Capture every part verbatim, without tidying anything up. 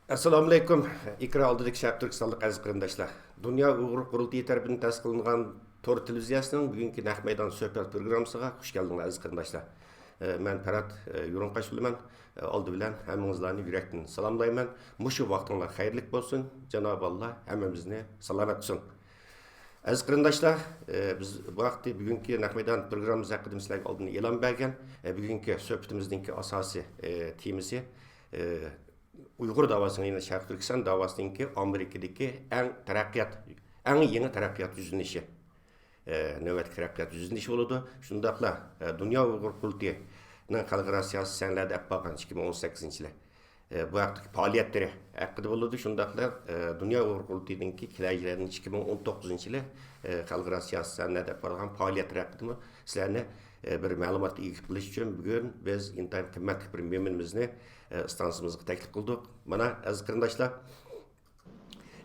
ئەسسالامۇئەلەيكۇم، ئېكران ئالدىدىكى شەرقىي تۈركىستانلىق ئەزىز قېرىنداشلار. دۇنيا ئۇيغۇر قۇرۇلتىيى تەرىپىدىن تەسىس قىلىنغان تور تېلېۋىزىيەسىنىڭ بۈگۈنكى نەق مەيدان سۆھبەت پروگراممىسىغا خۇش كەلدىڭلار، ئەزىز قېرىنداشلار. ئە، مەن پەرھات، ئە، يۇرۇڭقاش بولىمەن. ئە، ئالدى بىلەن ھەممىڭىزلارنى يۈرەكتىن سالاملايمەن. مۇشۇ ۋاقتىڭلار خەيرلىك بولسۇن. جانابى ئاللا ھەممىمىزنى سالامەت قىلسۇن. ئەزىز قېرىنداشلار، ئە، بىز بۇ ھەقتە بۈگۈنكى نەق مەيدان پروگراممىمىز ھەققىدە سىلەرگە ئالدىن ئېلان بەرگەن. ئە، بۈگۈنكى سۆھبىتىمىزنىڭكى ئاساسىي، ئە، تېمىسى، ئە، ئۇيغۇر داۋاسىنىڭ، يەنى شەرقىي تۈركىستان داۋاسىنىڭكى ئامېرىكىدىكى ئەڭ تەرەققىيات، ئەڭ يېڭى تەرەققىيات يۈزلىنىشى، ئە، نۆۋەتتىكى تەرەققىيات يۈزلىنىشى بولىدۇ. شۇنداقلا، ئە، دۇنيا ئۇيغۇر قۇرۇلتىيىنىڭ خەلقئارا سىياسىي سەھنىلەردە ئېلىپ بارغان ئىككى مىڭ ئون سەككىزىنچى يىلى، ئە، بۇ ھەقتىكى پائالىيەتلىرى ھەققىدە بولىدۇ. شۇنداقلا، ئە، دۇنيا ئۇيغۇر قۇرۇلتىيىنىڭكى كېلەر يىلىنىڭ ئىككى مىڭ ئون توققۇزىنچى يىلى، ئە، خەلقئارا سىياسىي سەھنىلەردە ئېلىپ بارغان پائالىيەتلىرى ھەققىدىمۇ سىلەرنى، ئە، بىر مەلۇماتقا ئىگە قىلىش ئۈچۈن بۈگۈن بىز ئىنتايىن قىممەتلىك بىر مېھمىنىمىزنى، ئە، ئىستانسىمىزغا تەكلىپ قىلدۇق. مانا، ئەزىز قېرىنداشلار،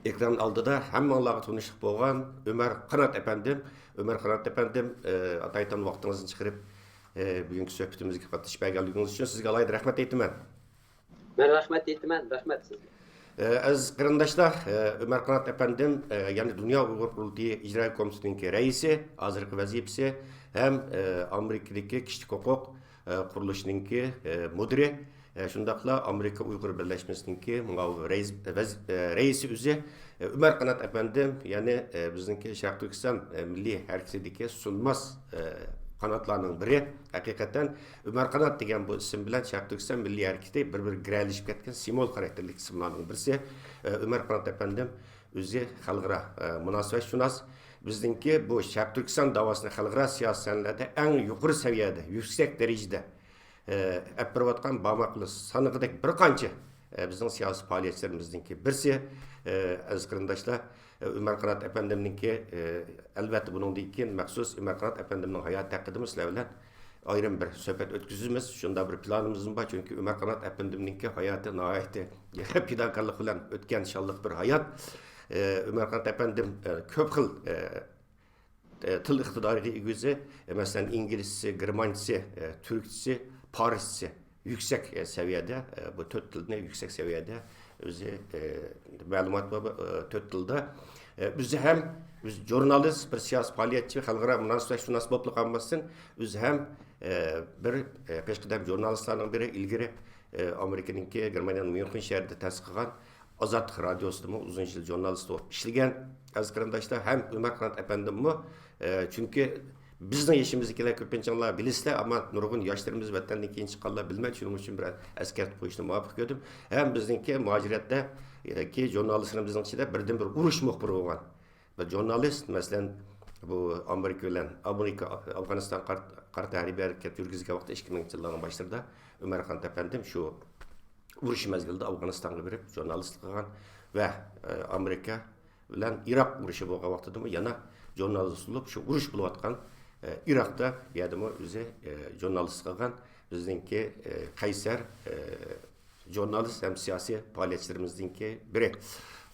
ئېكران ئالدىدا ھەممىڭلارغا تونۇشلۇق بولغان ئۆمەر قانات ئەپەندىم. ئۆمەر قانات ئەپەندىم، ئە، ئاتايتان ۋاقتىڭىزنى چىقىرىپ، ئە، بۈگۈنكى سۆھبىتىمىزگە قاتنىشىپ بەرگەنلىكىڭىز ئۈچۈن سىزگە ئالاھىدە رەھمەت ئېيتىمەن. مەن رەھمەت ئېيتىمەن، رەھمەت سىزگە. ئە، ئەزىز قېرىنداشلار، ئە، ئۆمەر قانات ئەپەندىم، ئە، يەنى دۇنيا ئۇيغۇر قۇرۇلتىيى ئىجرائىي كومىتېتىنىڭكى رەئىسى، ھازىرقى ۋەزىپىسى ھەم، ئە، ئامېرىكىدىكى كىشىلىك ھوقۇق، ئە، قۇرۇلۇشىنىڭكى، ئە، مۇدىرى، ئە، شۇنداقلا ئامېرىكا ئۇيغۇر بىرلەشمىسىنىڭكى مۇئاۋىن رەئىس-، ۋەز-، ئە، رەئىسى ئۆزى، ئە، ئۆمەر قانات ئەپەندىم، يەنى، ئە، بىزنىڭكى شەرقىي تۈركىستان، ئە، مىللىي ھەرىكىتىدىكى سۇنماس، ئە، قاناتلارنىڭ بىرى. ھەقىقەتەن ئۆمەر قانات دېگەن بۇ ئىسىم بىلەن شەرقىي تۈركىستان مىللىي ھەرىكىتى بىر-بىرىگە گىرەلىشىپ كەتكەن سىمۋول خاراكتېرلىك ئىسىملارنىڭ بىرسى. ئە، ئۆمەر قانات ئەپەندىم ئۆزى خەلقئارا، ئە، مۇناسىۋەتشۇناس. بىزنىڭكى بۇ شەرقىي تۈركىستان داۋاسىنى خەلقئارا سىياسىي سەھنىلەردە ئەڭ يۇقىرى سەۋىيەدە، يۈكسەك دەرىجىدە، ئە، ئەپ بېرىۋاتقان بارماقلىرى سانىغۇدەك بىر قانچە، ئە، بىزنىڭ سىياسىي پائالىيەتچىلىرىمىزنىڭكى بىرسى، ئە، ئەزىز قېرىنداشلار، ئە، ئۆمەر قانات ئەپەندىمنىڭكى، ئە، ئەلۋەتتە، بۇنىڭدىن كېيىن مەخسۇس ئۆمەر قانات ئەپەندىمنىڭ ھاياتى ھەققىدىمۇ سىلەر بىلەن ئايرىم بىر سۆھبەت ئۆتكۈزىمىز. شۇنداق بىر پىلانىمىزمۇ بار، چۈنكى ئۆمەر قانات ئەپەندىمنىڭكى ھاياتى ناھايىتى پىداكارلىق بىلەن ئۆتكەن شانلىق بىر ھايات. ئە، ئۆمەر قانات ئەپەندىم، ئە، كۆپ خىل، ئە، ئە، تىل ئىقتىدارىغا ئىگە ئۆزى، ئە، مەسىلەن، ئىنگلىزچىسى، گېرمانچىسى، ئە، تۈركچىسى، پارسچىسى يۈكسەك، ئە، سەۋىيەدە، ئە، بۇ تۆت تىلنى يۈكسەك سەۋىيەدە ئۆزى، ئە، مەلۇمات بار، ئە، تۆت تىلدا. ئە، ئۆزى ھەم ئۆزى ژۇرنالىست، بىر سىياسىي پائالىيەتچى، خەلقئارا مۇناسىۋەتشۇناس بولۇپلا قالماستىن، ئۆزى ھەم، ئە، بىر، ئە، پېشقەدەم ژۇرنالىستلارنىڭ بىرى، ئىلگىرى، ئە، ئامېرىكىنىڭكى، گېرمانىيەنىڭ ميۇنخېن شەھىرىدە تەسىس قىلغان ئازادلىق رادىيوسىدىمۇ ئۇزۇن يىل ژۇرنالىست بولۇپ ئىشلىگەن ئەزىز قېرىنداشلار ھەم ئۆمەر قانات ئەپەندىممۇ، ئە، چۈنكى بىزنىڭ يېشىمىزدىكىلەر كۆپىنچىڭلار بىلىسىلەر، ئەمما نۇرغۇن ياشلىرىمىز ۋەتەندىن كېيىن چىققانلار بىلمەيدۇ، شۇنىڭ ئۈچۈن بىر ئەسكەرتىپ قويۇشنى مۇۋاپىق كۆردۈم. ھەم بىزنىڭكى مۇھاجىرەتتە، ئە، كى ژۇرنالىستلىرىمىزنىڭ ئىچىدە بىردىنبىر ئۇرۇش مۇخبىرى بولغان بىر ژۇرنالىست، مەسىلەن، بۇ ئامېرىكا بىلەن، ئامېرىكا ئافغانىستان قار-، قارتا ھەربىي ھەرىكەت يۈرگۈزگەن ۋاقىتتا ئىككى مىڭىنچى يىللارنىڭ باشلىرىدا ئۆمەر قانات ئەپەندىم شۇ ئۇرۇش مەزگىلىدە ئافغانىستانغا بېرىپ ژۇرنالىستلىق قىلغان ۋە، ئە، ئامېرىكا بىلەن ئىراق ئۇرۇشى بولغان ۋاقتىدىمۇ يەنە ژۇرنالىست بولۇپ، شۇ ئۇرۇش بولۇۋاتقان، ئە، ئىراقتا بۇ يەردىمۇ ئۆزى، ئە، ژۇرنالىستلىق قىلغان بىزنىڭكى، ئە، قەيسەر، ئە، ژۇرنالىست ھەم سىياسىي پائالىيەتچىلىرىمىزنىڭكى بىرى.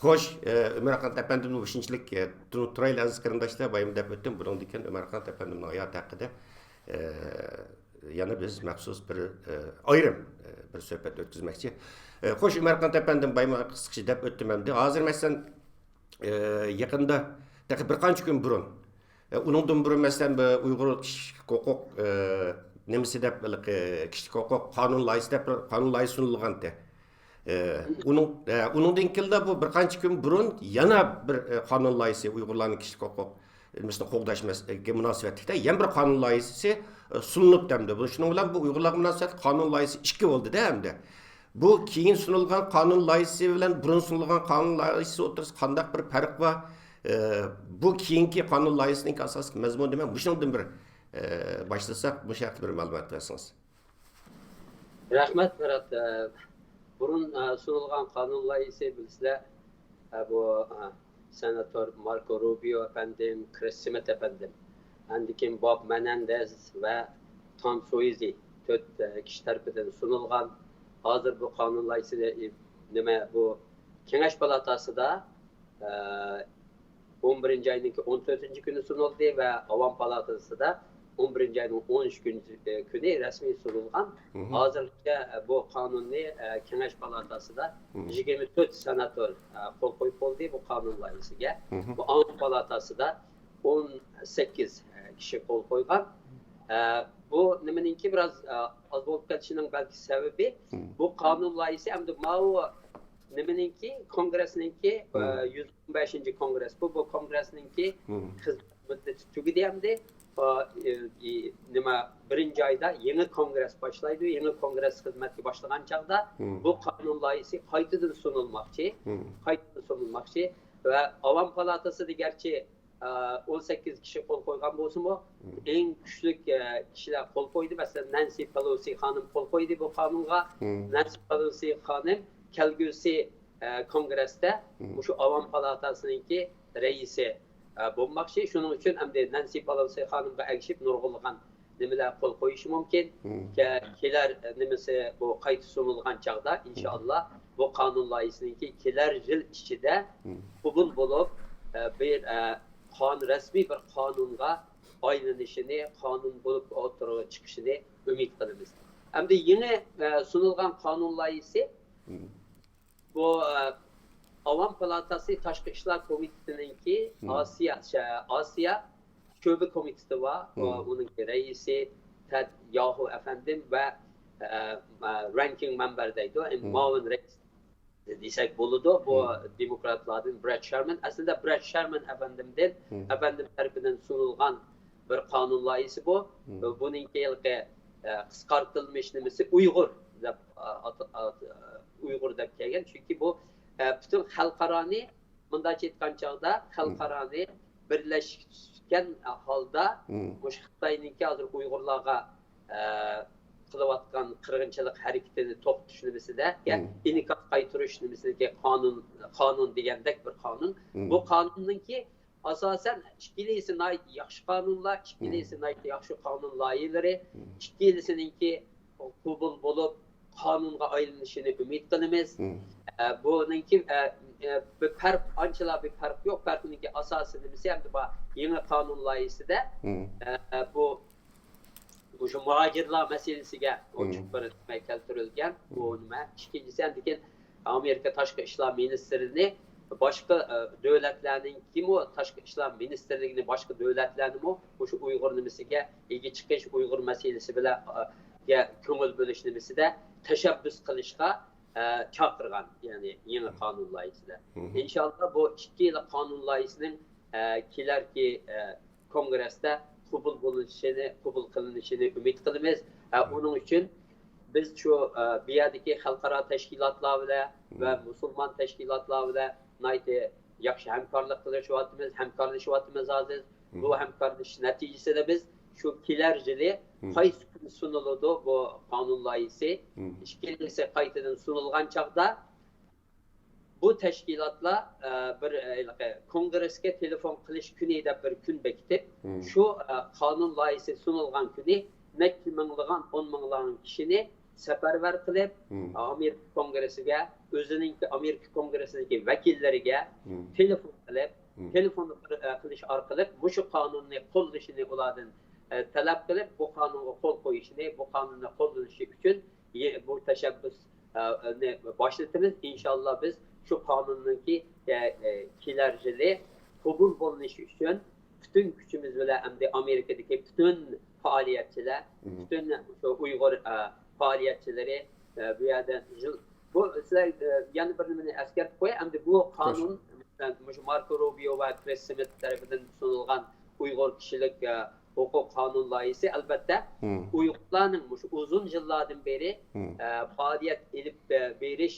خوش، ئە، ئۆمەر قانات ئەپەندىمنى مۇشۇنچىلىك، ئە، تونۇپ تۇرايلى، ئەزىز قېرىنداشلار. بايىمۇ دەپ ئۆتتۈم. بۇنىڭدىن كېيىن ئۆمەر قانات ئەپەندىمنىڭ ھاياتى ھەققىدە، ئە، يەنە بىز مەخسۇس بىر، ئە، ئايرىم، ئە، بىر سۆھبەت ئۆتكۈزمەكچى. ئە، خوش، ئۆمەر قانات ئەپەندىم، بايىمۇ قىسقىچە دەپ ئۆتتۈم ئەمدى. ھازىر، مەسىلەن، ئە، يېقىندا، تېخى بىر قانچە كۈن بۇرۇن، ئە، ئۇنىڭدىن بۇرۇن، مەسىلەن، بۇ ئۇيغۇر كىشىلىك ھوقۇق، ئە، نېمىسى دەپ، ھېلىقى كىشىلىك ھوقۇق قانۇن لايىھىسى دەپ بىر قانۇن لايىھىسى سۇنۇلغانتى. ئە، ئۇنىڭ، ئە، ئۇنىڭدىن كېيىنلا بۇ بىر قانچە كۈن بۇرۇن يەنە بىر، ئە، قانۇن لايىھىسى، ئۇيغۇرلارنىڭ كىشىلىك ھوقۇق نېمىسىنى قوغداش مەس-، ئە، مۇناسىۋەتلىكتە يەنە بىر قانۇن لايىھىسى، ئە، سۇنۇلۇپتۇ ئەمدى. بۇ، شۇنىڭ بىلەن بۇ ئۇيغۇرلارغا مۇناسىۋەتلىك قانۇن لايىھىسى ئىككى بولدى-دە ئەمدى. بۇ كېيىن سۇنۇلغان قانۇن لايىھىسى بىلەن بۇرۇن سۇنۇلغان قانۇن لايىھىسى ئوتتۇرىسىدا قانداق بىر پەرق بار؟ ئە، بۇ كېيىنكى قانۇن لايىھىسىنىڭكى ئاساسلىق مەزمۇنى نېمە؟ مۇشۇنىڭدىن بىر، ئە، باشلىساق، مۇشۇ ھەقتە بىر مەلۇمات بەرسىڭىز. رەھمەت، مىرات. ئە، بۇرۇن، ئە، سۇنۇلغان قانۇن لايىھىسى بىلىسىلەر، ئە، بۇ، ئە، سېناتور ماركو روبىيو ئەپەندىم، كرىس سمىت ئەپەندىم، ئاندىن كېيىن بوب مېنېندېز ۋە تام سويزى تۆت، ئە، كىشى تەرىپىدىن سۇنۇلغان. ھازىر بۇ قانۇن لايىھىسى، ئە، نېمە، بۇ كېڭەش پالاتاسىدا، ئە، ئون بىرىنچى ئاينىڭكى ئون تۆتىنچى كۈنى سۇنۇلدى ۋە ئاۋام پالاتاسىدا ئون بىرىنچى ئاينىڭ ئون ئۈچىنچى كۈنى رەسمىي سۇنۇلغان. ھازىرغىچە بۇ قانۇننى كېڭەش پالاتاسىدا يىگىرمە تۆت سېناتور قول قويۇپ بولدى بۇ قانۇن لايىھىسىگە. بۇ ئاۋام پالاتاسىدا ئون سەككىز كىشى قول قويغان. بۇ نېمىنىڭكى بىراز ئاز بولۇپ قېلىشىنىڭ بەلكى سەۋەبى، بۇ قانۇن لايىھىسى ئەمدى ماۋۇ نېمىنىڭكى، كونگرېسنىڭكى، يۈز ئون بەشىنچى كونگرېس بۇ، بۇ كونگرېسنىڭكى خىزمەت مۇددىتى تۈگىدى ئەمدى. نېمە، بىرىنچى ئايدا يېڭى كونگرېس باشلايدۇ. يېڭى كونگرېس خىزمەتكە باشلىغان چاغدا بۇ قانۇن لايىھىسى قايتىدىن سۇنۇلماقچى. قايتىدىن سۇنۇلماقچى. ۋە ئاۋام پالاتاسىدا گەرچە ئون سەككىز كىشى قول قويغان بولسىمۇ، ئەڭ كۈچلۈك كىشىلەر قول قويدى. مەسىلەن، نەنسى پېلوسى خانىم قول قويدى بۇ قانۇنغا. نەنسى پېلوسى خانىم كەلگۈسى كونگرېستا مۇشۇ ئاۋام پالاتاسىنىڭكى رەئىسى بولماقچى. شۇنىڭ ئۈچۈن ئەمدى نەنسى پېلوسى خانىمغا ئەگىشىپ نۇرغۇنلىغان نېمىلەر قول قويۇشى مۇمكىن. كە-، كېلەر نېمىسى بۇ قايتا سۇنۇلغان چاغدا، ئىنشائاللا، بۇ قانۇن لايىھىسىنىڭكى كېلەر يىل ئىچىدە قوبۇل بولۇپ، بىر قانۇن، رەسمىي بىر قانۇنغا ئايلىنىشىنى، قانۇن بولۇپ ئوتتۇرىغا چىقىشىنى ئۈمىد قىلىمىز. ئەمدى يېڭى سۇنۇلغان قانۇن لايىھىسى بۇ ئاۋام پالاتاسى تاشقى ئىشلار كومىتېتىنىڭكى ئاسىيا، شە-، ئاسىيا شۆبە كومىتېتى بار. ئۇنىڭكى رەئىسى تەد ياھۇ ئەپەندىم ۋە رەنكىڭ مەمبەر دەيدۇ، ئەمدى مۇئاۋىن رەئىس دېسەك بولىدۇ. بۇ دېموكراتلاردىن برەد شەرمەن. ئەسلىدە برەد شەرمەن ئەپەندىمدىن، ئەپەندىم تەرىپىدىن سۇنۇلغان بىر قانۇن لايىھىسى بۇ. بۇنىڭكى ھېلىقى قىسقارتىلمىش نېمىسى ئۇيغۇر دەپ ئات-، ئات-، ئۇيغۇر دەپ كەلگەن. چۈنكى بۇ پۈتۈن خەلقئارانى، مۇنداقچە ئېيتقان چاغدا، خەلقئارانى بىرلەشكەن ھالدا مۇشۇ خىتاينىڭكى ھازىر ئۇيغۇرلارغا قىلىۋاتقان قىرغىنچىلىق ھەرىكىتىنى توختىتىش نېمىسىدە، ئىنكاس قايتۇرۇش نېمىسىدىكى قانۇن، قانۇن دېگەندەك بىر قانۇن. بۇ قانۇننىڭكى ئاساسەن ئىككىلىسى ناھايىتى ياخشى قانۇنلار، ئىككىلىسى ناھايىتى ياخشى قانۇن لايىھىلىرى، ئىككىلىسىنىڭكى قوبۇل بولۇپ، قانۇنغا ئايلىنىشىنى ئۈمىد قىلىمىز. ئە، بۇنىڭكى، ئە، ئە، بىر پەرق، ئانچىلا بىر پەرق يوق. پەرقنىڭكى ئاساسىي نېمىسى ئەمدى بار يېڭى قانۇن لايىھىسىدە، ئە، ئە، بۇ، بۇ شۇ مۇھاجىرلار مەسىلىسىگە ئوچۇق بىر نېمە كەلتۈرۈلگەن. بۇ نېمە؟ ئىككىنچىسى، ئەمدىكىن ئامېرىكا تاشقى ئىشلار مىنىستىرىنى باشقا، ئە، دۆلەتلەرنىڭكىمۇ تاشقى ئىشلار مىنىستىرلىكىنى، باشقا دۆلەتلەرنىمۇ مۇشۇ ئۇيغۇر نېمىسىگە ئىگە چىقىش، ئۇيغۇر مەسىلىسى بىلەن، ئە، گە كۆڭۈل بۆلۈش نېمىسىدە تەشەببۇس قىلىشقا، ئە، چاقىرغان، يەنى يېڭى قانۇن لايىھىسىدە. ئىنشاللا بۇ ئىككىلا قانۇن لايىھىسىنىڭ، ئە، كېلەركى، ئە، كونگرېستا قوبۇل بولۇشىنى، قوبۇل قىلىنىشىنى ئۈمىد قىلىمىز. ئە، ئۇنىڭ ئۈچۈن بىز شۇ، ئە، بۇ يەردىكى خەلقئارا تەشكىلاتلار بىلەن ۋە مۇسۇلمان تەشكىلاتلار بىلەن ناھايىتى ياخشى ھەمكارلىق قىلىشىۋاتىمىز، ھەمكارلىشىۋاتىمىز ھازىر. بۇ ھەمكارلىشىش نەتىجىسىدە بىز شۇ كېلەر يىلى قايسى كۈنى سۇنۇلىدۇ بۇ قانۇن لايىھىسى، ئىككىلىسى قايتىدىن سۇنۇلغان چاغدا، بۇ تەشكىلاتلار، ئە، بىر، ئە، ھېلىقى كونگرېسكە تېلېفون قىلىش كۈنى دەپ بىر كۈن بېكىتىپ، شۇ، ئە، قانۇن لايىھىسى سۇنۇلغان كۈنى نەچچە مىڭلىغان، ئون مىڭلىغان كىشىنى سەپەرۋەر قىلىپ، ئامېرىكا كونگرېسىگە، ئۆزىنىڭكى ئامېرىكا كونگرېسىدىكى ۋەكىللىرىگە تېلېفون قىلىپ، تېلېفون قىلىش ئارقىلىق مۇشۇ قانۇننى قوللىشىنى ئۇلاردىن، ئە، تەلەپ قىلىپ، بۇ قانۇنغا قول قويۇشىنى، بۇ قانۇننى قوللىنىشى ئۈچۈن يە-، بۇ تەشەببۇس، ئە، نى باشلىتىمىز. ئىنشاللا بىز شۇ قانۇننىڭكى، ئە، ئە، كېلەر يىلى قوبۇل بولۇنۇشى ئۈچۈن پۈتۈن كۈچىمىز بىلەن ئەمدى ئامېرىكىدىكى پۈتۈن پائالىيەتچىلەر، پۈتۈن شۇ ئۇيغۇر، ئە، پائالىيەتچىلىرى، ئە، بۇ يەردە يىل-، بۇ سىلەر، ئە، يەنە بىر نېمىنى ئەسكەرتىپ قوياي. ئەمدى بۇ قانۇن، مەسىلەن، مۇشۇ ماركو روبىيو ۋە كرىس سمىت تەرىپىدىن سۇنۇلغان ئۇيغۇر كىشىلىك، ئە، ھوقۇق قانۇن لايىھىسى، ئەلۋەتتە، ئۇيغۇرلارنىڭ مۇشۇ ئۇزۇن يىللاردىن بېرى، ئە، پائالىيەت ئېلىپ، ئە، بېرىش،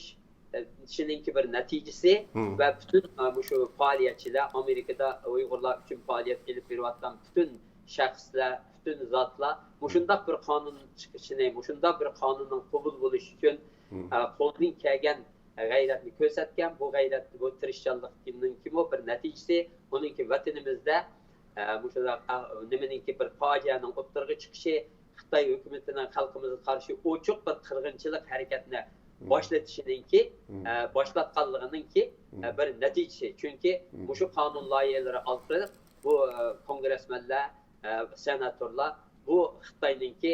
ئە، ئىشىنىڭكى بىر نەتىجىسى ۋە پۈتۈن، ئە، مۇشۇ پائالىيەتچىلەر، ئامېرىكىدا ئۇيغۇرلار ئۈچۈن پائالىيەت ئېلىپ بېرىۋاتقان پۈتۈن شەخسلەر، پۈتۈن زاتلار مۇشۇنداق بىر قانۇن چىقىشىنى، مۇشۇنداق بىر قانۇننىڭ قوبۇل بولۇشى ئۈچۈن، ئە، قولدىن كەلگەن غەيرەتنى كۆرسەتكەن. بۇ غەيرەت، بۇ تىرىشچانلىقنىڭكىمۇ بىر نەتىجىسى. ئۇنىڭكى ۋەتىنىمىزدە، ئە، مۇشۇنداق، ئە، نېمىنىڭكى بىر پاجىئەنىڭ ئوتتۇرىغا چىقىشى، خىتاي ھۆكۈمىتىنىڭ خەلقىمىزگە قارشى ئوچۇق بىر قىرغىنچىلىق ھەرىكەتنى باشلىتىشىنىڭكى، ئە، باشلاتقانلىقىنىڭكى، ئە، بىر نەتىجىسى. چۈنكى مۇشۇ قانۇن لايىھەلىرى ئارقىلىق بۇ، ئە، كونگرېسمېنلەر، ئە، سېناتورلار بۇ خىتاينىڭكى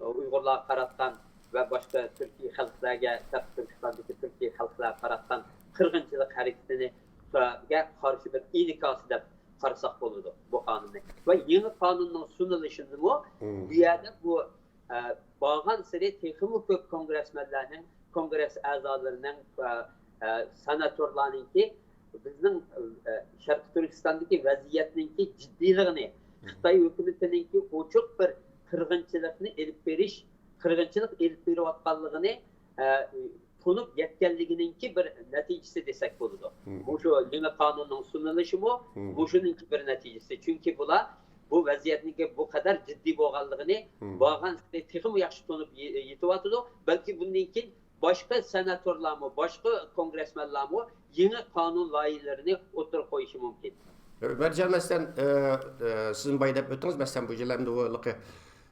ئۇيغۇرلارغا قاراتقان ۋە باشقا تۈركىي خەلقلەرگە، شەرقىي تۈركىستاندىكى تۈركىي خەلقلەرگە قاراتقان قىرغىنچىلىق ھەرىكىتىنى، گە قارشى بىر ئىنئىكاسى دەپ قارىساق بولىدۇ بۇ قانۇننى. ۋە يېڭى قانۇننىڭ سۇنۇلۇشىدىمۇ بۇ يەردە بۇ، ئە، بارغانسېرى تېخىمۇ كۆپ كونگرېسمېنلەرنىڭ، كونگرېس ئەزالىرىنىڭ، ئە، ئە، سېناتورلارنىڭكى بىزنىڭ، ئە، شەرقىي تۈركىستاندىكى ۋەزىيەتنىڭكى جىددىيلىقىنى، خىتاي ھۆكۈمىتىنىڭكى ئوچۇق بىر قىرغىنچىلىقنى ئېلىپ بېرىش، قىرغىنچىلىق ئېلىپ بېرىۋاتقانلىقىنى، ئە، تونۇپ يەتكەنلىكىنىڭكى بىر نەتىجىسى دېسەك بولىدۇ. مۇشۇ يېڭى قانۇننىڭ سۇنۇلۇشىمۇ مۇشۇنىڭكى بىر نەتىجىسى. چۈنكى بۇلار بۇ ۋەزىيەتنىڭكى بۇ قەدەر جىددىي بولغانلىقىنى بارغانسېرى تېخىمۇ ياخشى تونۇپ يېتىۋاتىدۇ. بەلكى بۇندىن كېيىن باشقا سېناتورلارمۇ، باشقا كونگرېسمېنلارمۇ يېڭى قانۇن لايىھىلىرىنى ئوتتۇرىغا قويۇشى مۇمكىن. ئۆمەرجان، مەسىلەن، ئە، ئە، سىزمۇ بايا دەپ ئۆتتىڭىز، مەسىلەن، بۇ يىل ئەمدى ئۇ ھېلىقى،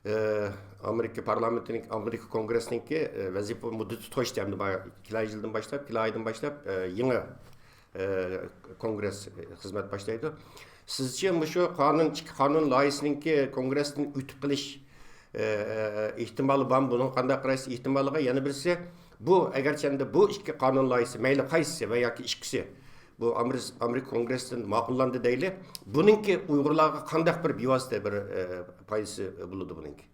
ئە، ئامېرىكا پارلامېنتىنىڭ، ئامېرىكا كونگرېسىنىڭكى، ئە، ۋەزىپە مۇددىتى توشتى ئەمدى، ما-، كېلەر يىلدىن باشلاپ، كېلەر ئايدىن باشلاپ، ئە، يېڭى، ئە، كونگرېس خىزمەت باشلايدۇ. سىزچە مۇشۇ قانۇن، ئىككى قانۇن لايىھىسىنىڭكى كونگرېستىن ئۆتۈپ قېلىش، ئە، ئە، ئېھتىمالى بارمۇ؟ بۇنىڭغا قانداق قارايسىز ئېھتىمالىغا؟ يەنە بىرسى، بۇ، ئەگەرچە ئەمدى بۇ ئىككى قانۇن لايىھىسى، مەيلى قايسىسى ۋە ياكى ئىككىسى، بۇ ئامېرىس-، ئامېرىكا كونگرېسىدىن ماقۇللاندى دەيلى، بۇنىڭكى ئۇيغۇرلارغا قانداق بىر بىۋاسىتە بىر، ئە، پايدىسى بولىدۇ بۇنىڭكى؟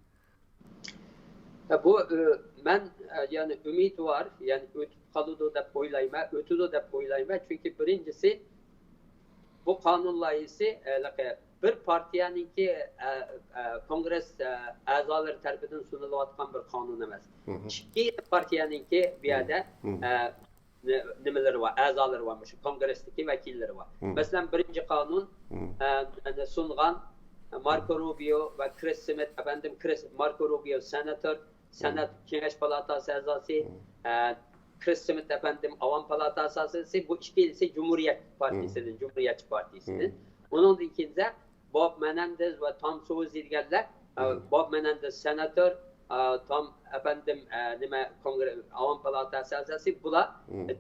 ھە، بۇ، ئە، مەن، ئە، يەنى ئۈمىدۋار، يەنى ئۆتۈپ قالىدۇ دەپ ئويلايمەن، ئۆتىدۇ دەپ ئويلايمەن. چۈنكى بىرىنچىسى، بۇ قانۇن لايىھىسى، ئە، ھېلىقى بىر پارتىيەنىڭكى، ئە، ئە، كونگرېس، ئە، ئەزالىرى تەرىپىدىن سۇنۇلۇۋاتقان بىر قانۇن ئەمەس. ئىككى پارتىيەنىڭكى بۇ يەردە، ئە، نېمىلىرى بار، ئەزالىرى بار، مۇشۇ كونگرېستىكى ۋەكىللىرى بار. مەسىلەن، بىرىنچى قانۇن، ئە، سۇنغان ماركو روبىيو ۋە كرىس سمىت ئەپەندىم، كرىس، ماركو روبىيو سېناتور، سېنات كېڭەش پالاتاسى ئەزاسى، ئە، كرىس سمىت ئەپەندىم ئاۋام پالاتاسى ئەزاسى، بۇ ئىككىلىسى جۇمھۇرىيەت پارتىيىسىدىن، جۇمھۇرىيەتچى پارتىيىسىدىن. ئۇنىڭدىن كېيىن بوب مېنېندېز ۋە تام سوزى دېگەنلەر، ئە، بوب مېنېندېز سېناتور، ئە، تام ئەپەندىم، ئە، نېمە، كونگرې-، ئاۋام پالاتاسى ئەزاسى، بۇلار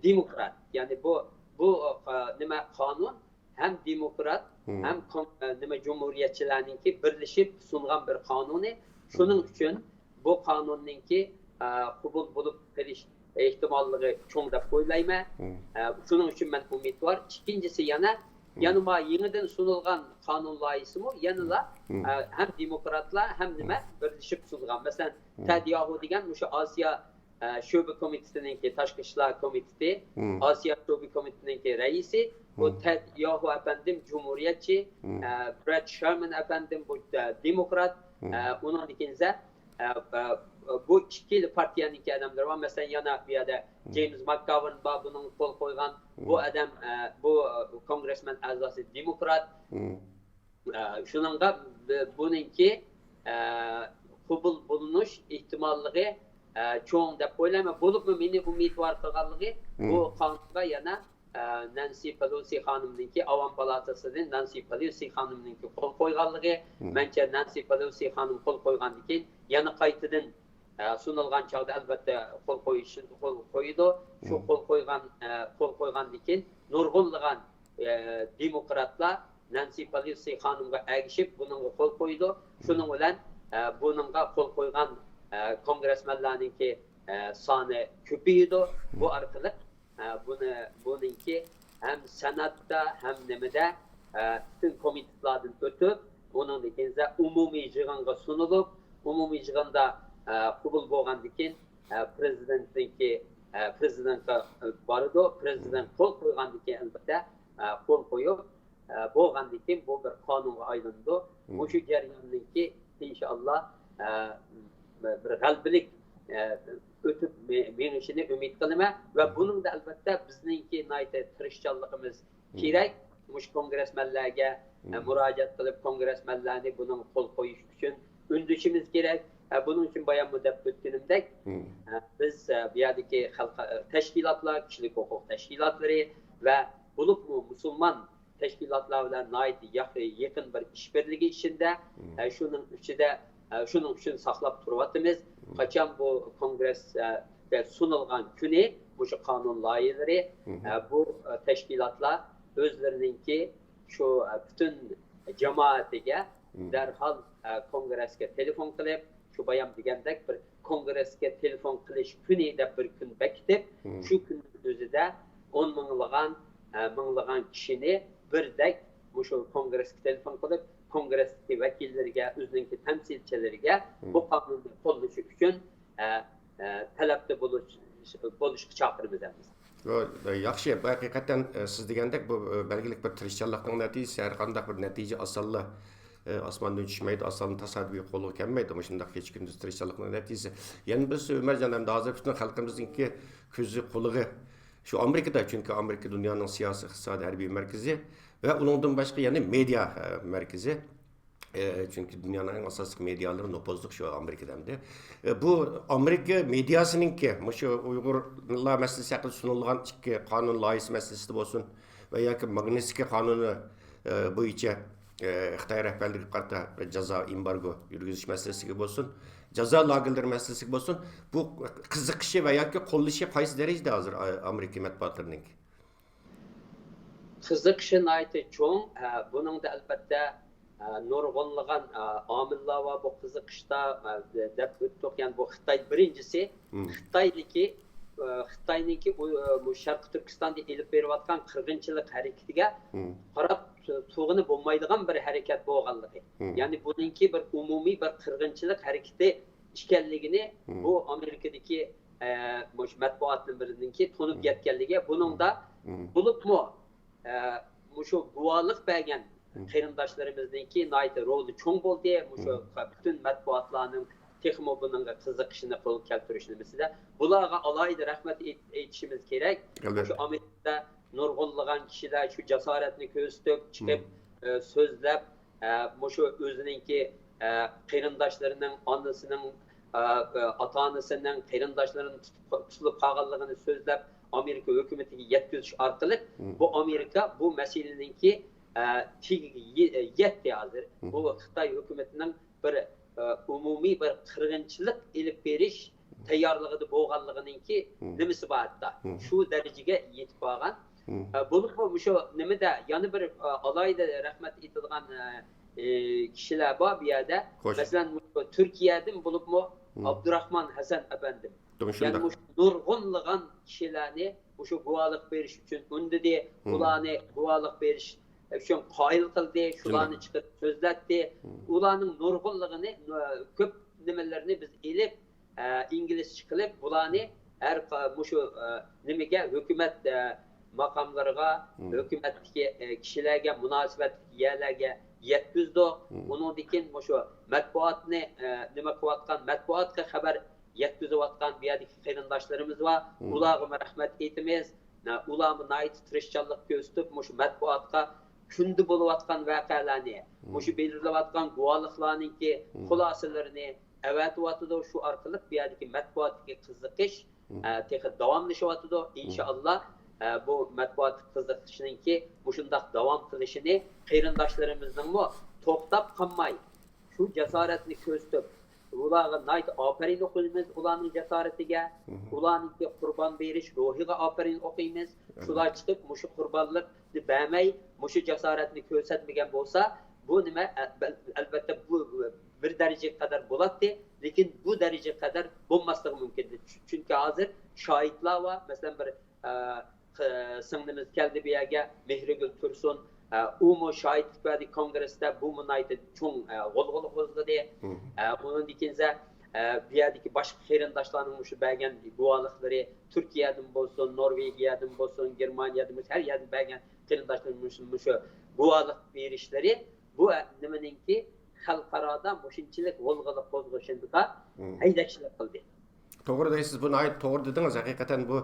دېموكرات. يەنى بۇ، بۇ، ئە، نېمە، قانۇن ھەم دېموكرات، ھەم كون-، ئە، نېمە، جۇمھۇرىيەتچىلەرنىڭكى بىرلىشىپ سۇنغان بىر قانۇنى. شۇنىڭ ئۈچۈن بۇ قانۇننىڭكى، ئە، قوبۇل بولۇپ قېلىش ئېھتىماللىقى چوڭ دەپ ئويلايمەن. ئە، شۇنىڭ ئۈچۈن مەن ئۈمىدۋار. ئىككىنچىسى يەنە، يەنە ما يېڭىدىن سۇنۇلغان قانۇن لايىھىسىمۇ يەنىلا، ئە، ھەم دېموكراتلار ھەم نېمە بىرلىشىپ سۇنغان. مەسىلەن، تېد ياھۇ دېگەن مۇشۇ ئاسىيا، ئە، شۆبە كومىتېتىنىڭكى، تاشقى ئىشلار كومىتېتى، ئاسىيا شۆبە كومىتېتىنىڭكى رەئىسى، بۇ تېد ياھۇ ئەپەندىم جۇمھۇرىيەتچى، ئە، برېت شېرمان ئەپەندىم بۇ، ئە، دېموكرات، ئە، ئۇنىڭدىن كېيىن ئە، ئە، بۇ ئىككىلا پارتىيەنىڭكى ئادەملىرى بار. مەسىلەن، يەنە بۇ يەردە جېيمس ماكگاۋېرن بار، بۇنىڭغا قول قويغان. بۇ ئادەم، ئە، بۇ، ئە، كونگرېسمېن ئەزاسى دېموكرات. ئە، شۇنىڭغا ب-، بۇنىڭكى، ئە، قوبۇل بولۇنۇش ئېھتىماللىقى، ئە، چوڭ دەپ ئويلايمەن. بولۇپمۇ مېنى ئۈمىدۋار قىلغانلىقى، بۇ قانۇنغا يەنە ئە، نانسى پېلوسى خانىمنىڭكى، ئاۋام پالاتاسىدىن نانسى پېلوسى خانىمنىڭكى قول قويغانلىقى، مەنچە نانسى پېلوسى خانىم قول قويغاندىن كېيىن، يەنە قايتىدىن، ئە، سۇنۇلغان چاغدا، ئەلۋەتتە، قول قويۇش، قول قويىدۇ. شۇ قول قويغان، ئە، قول قويغاندىن كېيىن نۇرغۇنلىغان، ئە، دېموكراتلار نانسى پېلوسى خانىمغا ئەگىشىپ، بۇنىڭغا قول قويىدۇ. شۇنىڭ بىلەن، ئە، بۇنىڭغا قول قويغان، ئە، كونگرېسمېنلارنىڭكى، ئە، سانى كۆپىيىدۇ. بۇ ئارقىلىق ئە، بۇنى، بۇنىڭكى ھەم سېناتتا، ھەم نېمىدە، ئە، پۈتۈن كومىتېتلاردىن ئۆتۈپ، ئۇنىڭدىن كېيىن ئومۇمىي يىغىنغا سۇنۇلۇپ، ئومۇمىي يىغىندا، ئە، قوبۇل بولغاندىن كېيىن، ئە، پرېزىدېنتنىڭكى، ئە، پرېزىدېنتقا بارىدۇ. پرېزىدېنت قول قويغاندىن كېيىن، ئەلۋەتتە، ئە، قول قويۇپ، ئە، بولغاندىن كېيىن بۇ بىر قانۇنغا ئايلىنىدۇ. مۇشۇ جەرياننىڭكى، ئىنشائاللا، ئە، بىر غەلىبىلىك، ئە، ئۆتۈپ مې-، مېڭىشىنى ئۈمىد قىلىمەن. ۋە بۇنىڭدا، ئەلۋەتتە، بىزنىڭكى ناھايىتى تىرىشچانلىقىمىز كېرەك. مۇشۇ كونگرېسمېنلەرگە، ئە، مۇراجىئەت قىلىپ، كونگرېسمېنلەرنى بۇنىڭغا قول قويۇش ئۈچۈن ئۈندىشىمىز كېرەك. ئە، بۇنىڭ ئۈچۈن باياممۇ دەپ ئۆتكىنىمدەك، ئە، بىز، ئە، بۇ يەردىكى خەلق، ئە، تەشكىلاتلار، كىشىلىك ھوقۇق تەشكىلاتلىرى ۋە بولۇپمۇ مۇسۇلمان تەشكىلاتلار بىلەن ناھايىتى ياق-، يېقىن بىر ئىشبىرلىكى ئىچىندە، ئە، شۇنىڭ ئىچىدە، ئە، شۇنىڭ ئۈچۈن ساقلاپ تۇرۇۋاتىمىز. قاچان بۇ كونگرېس، ئە، دە سۇنۇلغان كۈنى مۇشۇ قانۇن لايىھىلىرى، ئە، بۇ، ئە، تەشكىلاتلار ئۆزلىرىنىڭكى شۇ، ئە، پۈتۈن جامائىتىگە، دەرھال، ئە، كونگرېسكە تېلېفون قىلىپ، شۇ بايام دېگەندەك بىر كونگرېسكە تېلېفون قىلىش كۈنى دەپ بىر كۈن بېكىتىپ، شۇ كۈننىڭ ئۆزىدە ئون مىڭلىغان، ئە، مىڭلىغان كىشىنى بىردەك مۇشۇ كونگرېسكە تېلېفون قىلىپ، كونگرېستىكى ۋەكىللىرىگە، ئۆزىنىڭكى تەمسىلچىلىرىگە بۇ قانۇننى قوللىشى ئۈچۈن، ئە، ئە، تەلەپتە بولۇش، بولۇشقا چاقىرىمىز ئەمدى. ياخشى، بۇ ھەقىقەتەن، ئە، سىز دېگەندەك، بۇ، ئە، بەلگىلىك بىر تىرىشچانلىقنىڭ نەتىجىسى. ھەر قانداق بىر نەتىجە ئاسانلا، ئە، ئاسماندىن چۈشمەيدۇ، ئاسانلا تاسادىپىي قولغا كەلمەيدۇ. مۇشۇنداق كېچە-كۈندۈز تىرىشچانلىقنىڭ نەتىجىسى. يەنە بىرسى، ئۆمەرجان، ئەمدى ھازىر پۈتۈن خەلقىمىزنىڭكى كۆزى، قۇلىقى شۇ ئامېرىكىدا، چۈنكى ئامېرىكا دۇنيانىڭ سىياسىي، ئىقتىسادىي، ھەربىي مەركىزى ۋە ئۇنىڭدىن باشقا يەنە مېدىيا، ئە، مەركىزى. ئە، چۈنكى دۇنيانىڭ ئەڭ ئاساسلىق مېدىيالىرى نوپۇزلۇق شۇ ئامېرىكىدا ئەمدى. ئە، بۇ ئامېرىكا مېدىياسىنىڭكى مۇشۇ ئۇيغۇرلار مەسىلىسى ھەققىدە سۇنۇلغان ئىككى قانۇن لايىھىسى مەسىلىسىدە بولسۇن ۋە ياكى ماگنىتسكىي قانۇنى، ئە، بويىچە، ئە، خىتاي رەھبەرلىكىگە قارىتا جازا، ئېمبارگو يۈرگۈزۈش مەسىلىسىگە بولسۇن، جازا لاگېرلىرى مەسىلىسىگە بولسۇن، بۇ قىزىقىشى ۋە ياكى قوللىشى قايسى دەرىجىدە ھازىر، ئا-، ئامېرىكا مەتبۇئاتلىرىنىڭكى؟ قىزىقىشى ناھايىتى چوڭ. ئە، بۇنىڭدا ئەلۋەتتە، ئە، نۇرغۇنلىغان، ئە، ئامىللار بار بۇ قىزىقىشتا، ئە، دەپ ئۆتتۇق. يەنى بۇ خىتاي بىرىنچىسى، خىتايدىكى، ئە، خىتاينىڭكى ئۇ، ئە، بۇ شەرقىي تۈركىستاندا ئېلىپ بېرىۋاتقان قىرغىنچىلىق ھەرىكىتىگە قاراپ تۇ-، تۇرغىلى بولمايدىغان بىر ھەرىكەت بولغانلىقى. يەنى بۇنىڭكى بىر ئومۇمىي بىر قىرغىنچىلىق ھەرىكىتى ئىكەنلىكىنى بۇ ئامېرىكىدىكى، ئە، مۇشۇ مەتبۇئاتلىرىدىنكى تونۇپ يەتكەنلىكى، بۇنىڭدا بولۇپمۇ، ئە، مۇشۇ گۇۋاھلىق بەرگەن قېرىنداشلىرىمىزنىڭكى ناھايىتى رولى چوڭ بولدى. مۇشۇ پۈتۈن مەتبۇئاتلارنىڭ تېخىمۇ بۇنىڭغا قىزىقىشىنى قولغا كەلتۈرۈش نېمىسىدە بۇلارغا ئالاھىدە رەھمەت ئېيت-، ئېيتىشىمىز كېرەك. مۇشۇ ئامېرىكىدا نۇرغۇنلىغان كىشىلەر شۇ جاسارەتنى كۆرسىتىپ چىقىپ، ئە، سۆزلەپ، ئە، مۇشۇ ئۆزىنىڭكى، ئە، قېرىنداشلىرىنىڭ، ئانىسىنىڭ، ئە، ئاتا-ئانىسىنىڭ، قېرىنداشلىرىنىڭ تۇتۇپ، تۇتۇلۇپ قالغانلىقىنى سۆزلەپ، ئامېرىكا ھۆكۈمىتىگە يەتكۈزۈش ئارقىلىق بۇ ئامېرىكا بۇ مەسىلىنىڭكى، ئە، تېگىگە يې-، يەتتى ھازىر. بۇ خىتاي ھۆكۈمىتىنىڭ بىر، ئە، ئومۇمىي بىر قىرغىنچىلىق ئېلىپ بېرىش تەييارلىقىدا بولغانلىقىنىڭكى نېمىسى بار ھەتتا. شۇ دەرىجىگە يېتىپ بارغان. ئە، بولۇپمۇ مۇشۇ نېمىدە يەنە بىر، ئە، ئالاھىدە رەھمەت ئېيتىدىغان، ئە، ئە، كىشىلەر بار بۇ يەردە. مەسىلەن، مۇشۇ تۈركىيەدىن بولۇپمۇ ئابدۇراخمان ھەسەن ئەپەندىم. يەنە مۇشۇ نۇرغۇنلىغان كىشىلەرنى مۇشۇ گۇۋاھلىق بېرىش ئۈچۈن ئۈندىدى. ئۇلارنى گۇۋاھلىق بېرىش ئۈچۈن قايىل قىلدى، شۇلارنى چىقىرىپ سۆزلەتتى. ئۇلارنىڭ نۇرغۇنلىقىنى، كۆپ نېمىلىرىنى بىز ئېلىپ، ئە، ئىنگلىزچە قىلىپ، بۇلارنى ھەر قا-، مۇشۇ، ئە، نېمىگە، ھۆكۈمەت، ئە، ماقاملىرىغا، ھۆكۈمەتتىكى، ئە، كىشىلەرگە، مۇناسىۋەتلىك يەرلەرگە يەتكۈزدۇق. ئۇنىڭدىن كېيىن مۇشۇ مەتبۇئاتنى، ئە، نېمە قىلىۋاتقان، مەتبۇئاتقا خەۋەر يەتكۈزۈۋاتقان بۇ يەردىكى قېرىنداشلىرىمىز بار. ئۇلارغىمۇ رەھمەت ئېيتىمىز. ئۇلارمۇ ناھايىتى تىرىشچانلىق كۆرسىتىپ، مۇشۇ مەتبۇئاتقا كۈندە بولۇۋاتقان ۋەقەلەرنى، مۇشۇ بېرىلىۋاتقان گۇۋاھلىقلارنىڭكى خۇلاسىلىرىنى ئەۋەتىۋاتىدۇ. شۇ ئارقىلىق بۇ يەردىكى مەتبۇئاتتىكى قىزىقىش، ئە، تېخى داۋاملىشىۋاتىدۇ. ئىنشائاللا، ئە، بۇ مەتبۇئاتتىكى قىزىقىشنىڭكى مۇشۇنداق داۋام قىلىشىنى قېرىنداشلىرىمىزنىڭمۇ توختاپ قالماي، شۇ جاسارەتنى كۆرسىتىپ، ئۇلارغا ناھايىتى ئاپىرىن ئوقۇيمىز، ئۇلارنىڭ جاسارىتىگە، ئۇلارنىڭكى قۇربان بېرىش روھىغا ئاپىرىن ئوقۇيمىز. شۇلار چىقىپ، مۇشۇ قۇربانلىقنى بەرمەي، مۇشۇ جاسارەتنى كۆرسەتمىگەن بولسا، بۇ نېمە، ئە-، ئەلبەتتە، بۇ بىر دەرىجىگە قەدەر بولاتتى، لېكىن بۇ دەرىجىگە قەدەر بولماسلىقى مۇمكىن. چۈ-، چۈنكى ھازىر شاھىتلار بار. مەسىلەن، بىر ئە، ق-، سىڭلىمىز كەلدى بۇ يەرگە، مېھرىگۈل تۇرسۇن. ئە، ئۇمۇ شاھىتلىق بەردى كونگرېستا، بۇمۇ ناھايىتى چوڭ، ئە، غۇلغۇلا قوزغىدى. ئە، ئۇنىڭدىن كېيىن، ئە، بۇ يەردىكى باشقا قېرىنداشلارنىڭ مۇشۇ بەرگەن گۇۋاھلىقلىرى، تۈركىيەدىن بولسۇن، نورۋېگىيەدىن بولسۇن، گېرمانىيەدىن بولسۇن، ھەر يەردىن بەرگەن قېرىنداشلىرىمىز مۇشۇ، مۇشۇ گۇۋاھلىق بېرىشلىرى، بۇ، ئە، نېمىنىڭكى خەلقئارادا مۇشۇنچىلىك غۇلغۇلا قوزغىشىغا ھەيدەكچىلىك قىلدى. توغرا دەيسىز، بۇ ناھايىتى توغرا دېدىڭىز. ھەقىقەتەن بۇ،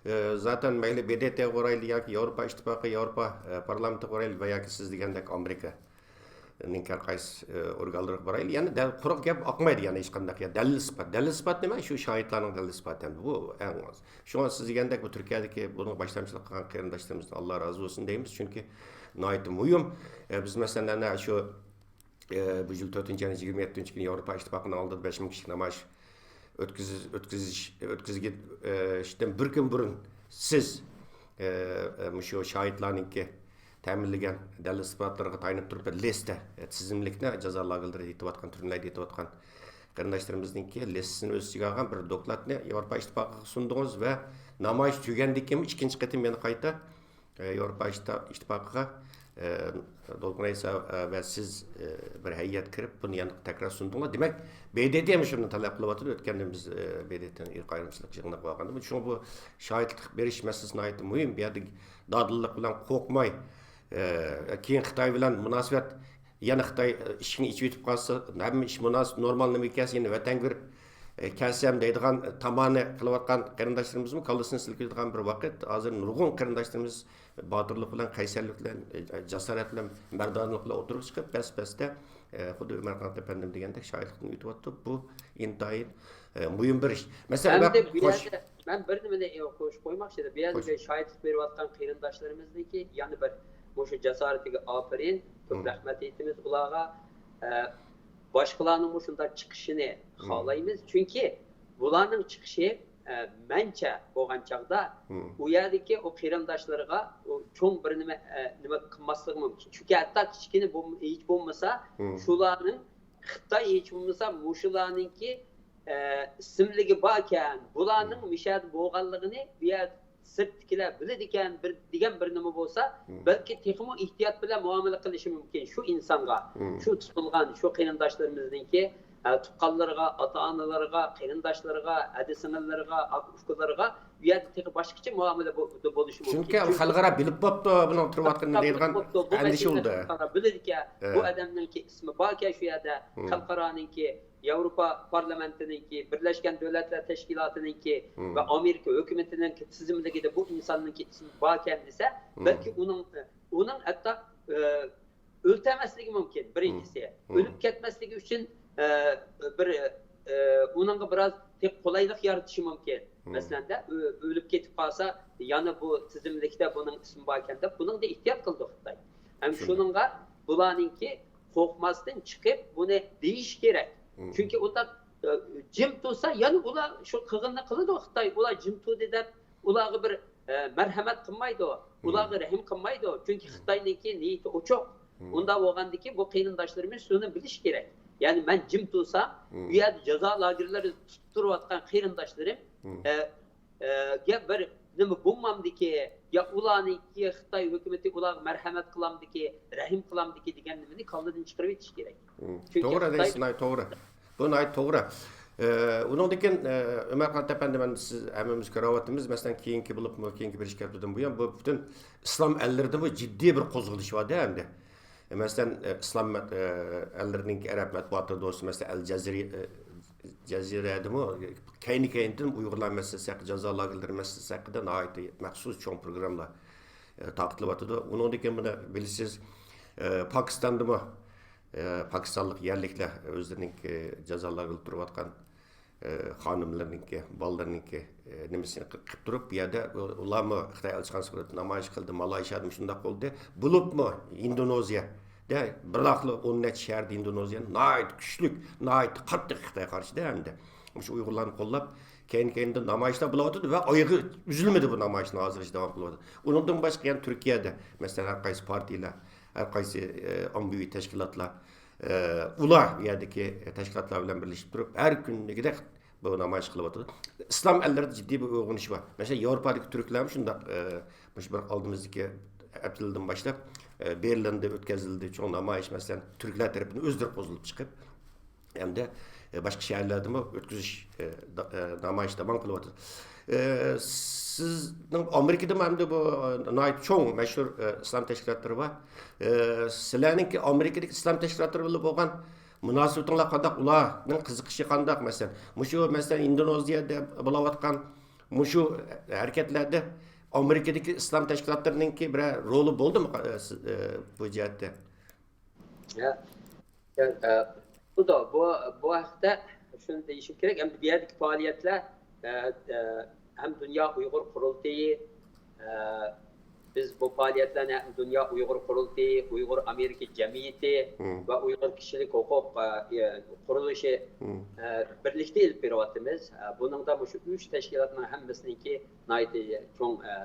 ئە، زاتەن مەيلى ب د ت غا قارايلى ياكى ياۋروپا ئىتتىپاقى، ياۋروپا، ئە، پارلامېنتىغا قارايلى ۋە ياكى سىز دېگەندەك ئامېرىكانىڭ ھەر قايسى، ئە، ئورگانلىرىغا بارايلى، يەنە دەل-، قۇرۇق گەپ ئاقمايدۇ، يەنە ھېچقانداق. يا دەلىل-ئىسپات، دەلىل-ئىسپات نېمە؟ شۇ شاھىتلارنىڭ دەلىل-ئىسپاتى ئەمدى بۇ ئەڭ ئاز. شۇڭا سىز دېگەندەك بۇ تۈركىيەدىكى بۇنىڭغا باش تەمسىللىك قىلغان قېرىنداشلىرىمىزدىن ئاللا رازى بولسۇن دەيمىز، چۈنكى ناھايىتى مۇھىم. ئە، بىز مەسىلەن، ئەنە شۇ ئە، بۇ يىل تۆتىنچى ئاينىڭ يىگىرمە يەتتىنچى كۈنى ياۋروپا ئىتتىپاقىنىڭ ئالدىدا بەش مىڭ كىشىلىك نامايىش ئۆتكۈزۈش، ئۆتكۈزۈش، ئۆتكۈزگەن، ئە، ئىشتىن بىر كۈن بۇرۇن سىز، ئە، ئە، مۇشۇ شاھىتلارنىڭكى تەمىنلىگەن دەلىل ئىسپاتلىرىغا تايىنىپ تۇرۇپ، بىر لىستە، تىزىملىكنى جازا لاگېرلىرىدا يېتىۋاتقان، تۈرمىلەردە يېتىۋاتقان قېرىنداشلىرىمىزنىڭكى لىستىسىنى ئۆز ئىچىگە ئالغان بىر دوكلاتنى ياۋروپا ئىتتىپاقىغا سۇندىڭىز ۋە نامايىش تۈگەندىن كېيىن ئىككىنچى قېتىم يەنە قايتا، ئە، ياۋروپا ئىتتىپاقىغا، ئە، دولقۇن رەئىس ۋە سىز، ئە، بىر ھەيئەت كىرىپ، بۇنى يەنە تەكرار سۇندۇڭلار. دېمەك، ب د ت مۇشۇنى تەلەپ قىلىۋاتىدۇ. ئۆتكەندە بىز، ئە، ب د ت نىڭ ئىرق ئايرىمچىلىق يىغىنىغا بارغاندا، شۇڭا بۇ شاھىتلىق بېرىش مەسىلىسى ناھايىتى مۇھىم. بۇ يەردە دادىللىق بىلەن قورقماي، ئە، كېيىن خىتاي بىلەن مۇناسىۋەت، يەنە خىتاي ئىشىكنى ئېچىۋېتىپ قالسا، ھەممە ئىش مۇناسىپ، نورمال نېمە كەلسە، يەنە ۋەتەنگە بېرىپ، ئە، كەلسەم دەيدىغان تامانى قىلىۋاتقان قېرىنداشلىرىمىزمۇ كاللىسىنى سىلكىۋېتىدىغان بىر ۋاقىت. ھازىر نۇرغۇن قېرىنداشلىرىمىز باتۇرلۇق بىلەن، قەيسەرلىك بىلەن، ئە، جاسارەت بىلەن، مەردانىلىق بىلەن ئوتتۇرىغا چىقىپ، پەس-پەستە، ئە، خۇددى ئۆمەرقانات ئەپەندىم دېگەندەك شاھىتلىقتىن ئۆتۈۋاتىدۇ. بۇ ئىنتايىن، ئە، مۇھىم بىر ئىش. مەسىلەن، ئەمدى بۇ خوش. يەردە مەن بىر نېمىنى قوشۇپ قويماقچى ئىدىم. بۇ يەردىكى شاھىتلىق بېرىۋاتقان قېرىنداشلىرىمىزنىڭكى يەنە بىر مۇشۇ جاسارىتىگە ئاپىرىن، كۆپ رەھمەت ئېيتىمىز ئۇلارغا. ئە، باشقىلارنىڭمۇ شۇنداق چىقىشىنى خالايمىز. چۈنكى بۇلارنىڭ چىقىشى، ئە، مەنچە بولغان چاغدا ئۇ يەردىكى ئۇ قېرىنداشلىرىغا ئۇ چوڭ بىر نېمە، ئە، نېمە قىلماسلىقى مۇمكىن. چۈنكى ھەتتا كىچىككىنە بولم-، ھېچ بولمىسا شۇلارنىڭ، خىتاي ھېچ بولمىسا مۇشۇلارنىڭكى، ئە، ئىسىملىكى باركەن، بۇلارنىڭ مۇشۇ يەردە بولغانلىقىنى بۇ يەردە سىرتتىكىلەر بىلىدىكەن، بىر، دېگەن بىر نېمە بولسا، بەلكى تېخىمۇ ئېھتىيات بىلەن مۇئامىلە قىلىشى مۇمكىن شۇ ئىنسانغا، شۇ تۇتۇلغان شۇ قېرىنداشلىرىمىزنىڭكى، ئە، تۇغقانلىرىغا، ئاتا-ئانىلىرىغا، قېرىنداشلىرىغا، ھەدە-سىڭىللىرىغا، ئاكا-ئۇكىلىرىغا بۇ يەردە تېخى باشقىچە مۇئامىلە بو-، بولۇشى مۇمكىن. چۈنكى خەلقئارا بىلىپ بوپتۇ بۇنىڭ تۇرۇۋاتقىنىنى دەيدىغان ئەندىشە بولدى. خەلقئارا بىلىدىكەن، بۇ ئادەمنىڭكى ئىسمى باركەن شۇ يەردە، خەلقئارانىڭكى، ياۋروپا پارلامېنتىنىڭكى، بىرلەشكەن دۆلەتلەر تەشكىلاتىنىڭكى ۋە ئامېرىكا ھۆكۈمىتىنىڭكى تىزىملىكىدە بۇ ئىنساننىڭكى ئىسمى باركەن دېسە، بەلكى ئۇنىڭ، ئۇنىڭ ھەتتا، ئە، ئۆلتەرمەسلىكى مۇمكىن، بىرىنچىسى. ئۆلۈپ كەتمەسلىكى ئۈچۈن، ئە، بىر، ئە، ئۇنىڭغا بىراز تېخى قولايلىق يارىتىشى مۇمكىن. مەسىلەندە، ئۆ-، ئۆلۈپ كېتىپ قالسا، يەنە بۇ تىزىملىكتە بۇنىڭ ئىسمى باركەن دەپ، بۇنىڭدا ئېھتىيات قىلىدۇ خىتاي. ھەم شۇنىڭغا بۇلارنىڭكى قورقماستىن چىقىپ، بۇنى دېيىش كېرەك. چۈنكى ئۇنداق، ئە، جىم تۇرسا، يەنە ئۇلار شۇ قىلغىنىنى قىلىدۇ خىتاي. ئۇلار جىم تۇردى دەپ، ئۇلارغا بىر، ئە، مەرھەمەت قىلمايدۇ، ئۇلارغا رەھىم قىلمايدۇ. چۈنكى خىتاينىڭكى نىيىتى ئوچۇق. ئۇنداق بولغاندىكىن بۇ قېرىنداشلىرىمىز شۇنى بىلىشى كېرەك. يەنى مەن جىم تۇرسام، ئۇ يەردە جازا لاگېرلىرىدا تۇتۇپ تۇرۇۋاتقان قېرىنداشلىرىم، ئە، ئە، گە بىر نېمە بولمامدىكى، يا ئۇلارنىڭكى خىتاي ھۆكۈمىتى ئۇلارغا مەرھەمەت قىلامدىكى، رەھىم قىلامدىكى دېگەن نېمىنى كاللىدىن چىقىرىۋېتىش كېرەك. چۈنكى توغرا خىتاي دەيسىز، ناھايىتى توغرا. بۇ ناھايىتى توغرا. ئە، ئۇنىڭدىن كېيىن، ئە، ئۆمەرقانات ئەپەندى، مەن سىز ھەممىمىز كۆرۈۋاتىمىز. مەسىلەن، كېيىنكى بولۇپمۇ، كېيىنكى بىرىنچى كەپتىدىن بۇيان بۇ پۈتۈن ئىسلام ئەللىرىدىمۇ جىددىي بىر قوزغىلىش بار-دە ئەمدى. مەسىلەن، ئىسلام مەت-، ئەللىرىنىڭكى ئەرەب مەتبۇئاتى دوستى، مەسىلەن، ئەل جەزىرە، جەزىرەدىمۇ كەينى-كەينىدىن ئۇيغۇرلار مەسىلىسى ھەققىدە، جازا لاگېرلىرى مەسىلىسى ھەققىدە ناھايىتى مەخسۇس چوڭ پروگراممىلار تارقىتىلىۋاتىدۇ. ئۇنىڭدىن كېيىن بۇنى بىلىسىز، پاكىستاندىمۇ، پاكىستانلىق يەرلىكلەر ئۆزلىرىنىڭكى جازا لاگېرلىرىدا تۇرۇۋاتقان ئە، خانىملىرىنىڭكى، بالىلىرىنىڭكى، ئە، نېمىسىنى قىلىپ تۇرۇپ، بۇ يەردە ئۇلارمۇ خىتاي ئەلچىخانىسى قۇرۇپ نامايىش قىلدى، مالايشىيادىمۇ شۇنداق بولدى. بولۇپمۇ ئىندونېزىيەدە بىراقلا ئون نەچچە شەھەردە ئىندونېزىيەنىڭ ناھايىتى كۈچلۈك، ناھايىتى قاتتىق خىتايغا قارشى-دە ئەمدى. مۇشۇ ئۇيغۇرلارنى قوللاپ، كەينى-كەينىدىن نامايىشلار بولۇۋاتىدۇ ۋە ئايىغى ئۈزۈلمىدى بۇ نامايىشنىڭ، ھازىرغىچە داۋام قىلىۋاتىدۇ. ئۇنىڭدىن باشقا يەنە تۈركىيەدە، مەسىلەن، ھەر قايسى پارتىيەلەر، ھەر قايسى، ئە، ئاممىۋى تەشكىلاتلار، ئە، ئۇلار بۇ يەردىكى تەشكىلاتلار بىلەن بىرلىشىپ تۇرۇپ، ھەر كۈنلۈكىدەك بۇ نامايىش قىلىۋاتىدۇ. ئىسلام ئەللىرىدە جىددىي بىر ئويغىنىش بار. مەسىلەن، ياۋروپادىكى تۈركلەرمۇ شۇنداق، ئە، مۇشۇ بىر ئالدىمىزدىكى ئەپرىلدىن باشلاپ، ئە، بېرلىندا ئۆتكۈزۈلدى چوڭ نامايىش، مەسىلەن، تۈركلەر تەرىپىدىن ئۆزلىرى قوزغىلىپ چىقىپ، ھەمدە، ئە، باشقا شەھەرلەردىمۇ ئۆتكۈزۈش، ئە، دا-، ئە، نامايىش داۋام قىلىۋاتىدۇ. ئە، سىزنىڭ ئامېرىكىدىمۇ ئەمدى بۇ، ئە، ناھايىتى چوڭ، مەشھۇر، ئە، ئىسلام تەشكىلاتلىرى بار. ئە، سىلەرنىڭكى ئامېرىكىدىكى ئىسلام تەشكىلاتلىرى بىلەن بولغان مۇناسىۋىتىڭلار قانداق؟ ئۇلارنىڭ قىزىقىشى قانداق؟ مەسىلەن، مۇشۇ، مەسىلەن، ئىندونېزىيەدە بولۇۋاتقان مۇشۇ ھەرىكەتلەردە ئامېرىكىدىكى ئىسلام تەشكىلاتلىرىنىڭكى بىرەر رولى بولدىمۇ، ئە، سىز، ئە، بۇ جەھەتتە؟ يا، يا، ئە، بۇ، بۇ، بۇ ھەقتە شۇنى دېيىشىم كېرەك. ئەمدى بۇ يەردىكى پائالىيەتلەر، ئە، ئە، ھەم دۇنيا ئۇيغۇر قۇرۇلتىيى، ئە، بىز بۇ پائالىيەتلەرنى ھەم دۇنيا ئۇيغۇر قۇرۇلتىيى، ئۇيغۇر ئامېرىكا جەمئىيىتى ۋە ئۇيغۇر كىشىلىك ھوقۇق، ئە، قۇرۇلۇشى، ئە، بىرلىكتە ئېلىپ بېرىۋاتىمىز. ئە، بۇنىڭدا مۇشۇ ئۈچ تەشكىلاتنىڭ ھەممىسىنىڭكى ناھايىتى چوڭ، ئە،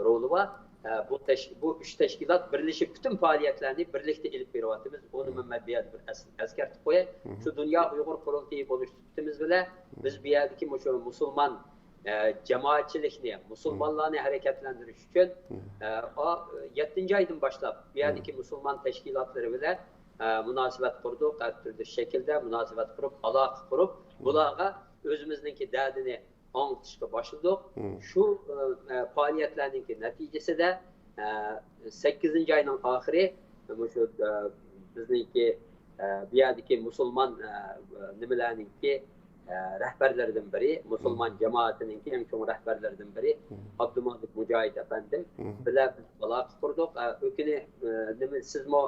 رولى بار. ئە، بۇ تەش-، بۇ ئۈچ تەشكىلات بىرلىشىپ پۈتۈن پائالىيەتلەرنى بىرلىكتە ئېلىپ بېرىۋاتىمىز. ئۇنى مەن بۇ يەردە بىر ئەس-، ئەسكەرتىپ قوياي. شۇ دۇنيا ئۇيغۇر قۇرۇلتىيى بولۇش سۈپىتىمىز بىلەن بىز بۇ يەردىكى مۇشۇ مۇسۇلمان، ئە، جامائەتچىلىكنى، مۇسۇلمانلارنى ھەرىكەتلەندۈرۈش ئۈچۈن، ئە، ئا-، يەتتىنچى ئايدىن باشلاپ بۇ يەردىكى مۇسۇلمان تەشكىلاتلىرى بىلەن، ئە، مۇناسىۋەت قۇردۇق. ھەر تۈرلۈك شەكىلدە مۇناسىۋەت قۇرۇپ، ئالاقە قۇرۇپ، بۇلارغا ئۆزىمىزنىڭكى دەردىنى ئاڭلىتىشقا باشلىدۇق. شۇ، ئە، ئە، پائالىيەتلەرنىڭكى نەتىجىسىدە، ئە، سەككىزىنچى ئاينىڭ ئاخىرى مۇشۇ، ئە، بىزنىڭكى، ئە، بۇ يەردىكى مۇسۇلمان، ئە، نېمىلەرنىڭكى، ئە، رەھبەرلىرىدىن بىرى، مۇسۇلمان جامائىتىنىڭكى ئەڭ چوڭ رەھبەرلىرىدىن بىرى ئابدۇمالىك مۇجاھىد ئەپەندىم بىلەن بىز ئالاقە قۇردۇق. ئە، ئۆكۈنى، ئە، نېمە، سىزمۇ،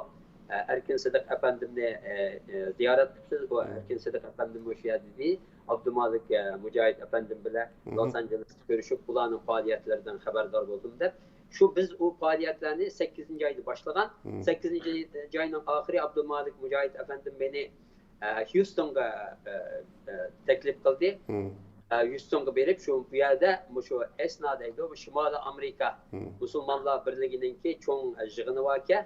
ئە، ئەركىن سىدىق ئەپەندىمنى، ئە، ئە، زىيارەت قىپسىز. ئۇ ئەركىن سىدىق ئەپەندىممۇ شۇ يەردە ئىدى. ئابدۇمالىك، ئە، مۇجاھىد ئەپەندىم بىلەن لوس ئانژېلېستا كۆرۈشۈپ، ئۇلارنىڭ پائالىيەتلىرىدىن خەۋەردار بولدۇم دەپ. شۇ بىز ئۇ پائالىيەتلەرنى سەككىزىنچى ئايدا باشلىغان. سەككىزىنچى ئاينىڭ ئاخىرى ئابدۇمالىك مۇجاھىد ئەپەندىم مېنى، ئە، خيۇستونغا، ئە، ئە، تەكلىپ قىلدى. ئە، خيۇستونغا بېرىپ، شۇ بۇ يەردە مۇشۇ ئېسنا دەيدۇ، بۇ شىمالىي ئامېرىكا مۇسۇلمانلار بىرلىكىنىڭكى چوڭ يىغىنى باركەن،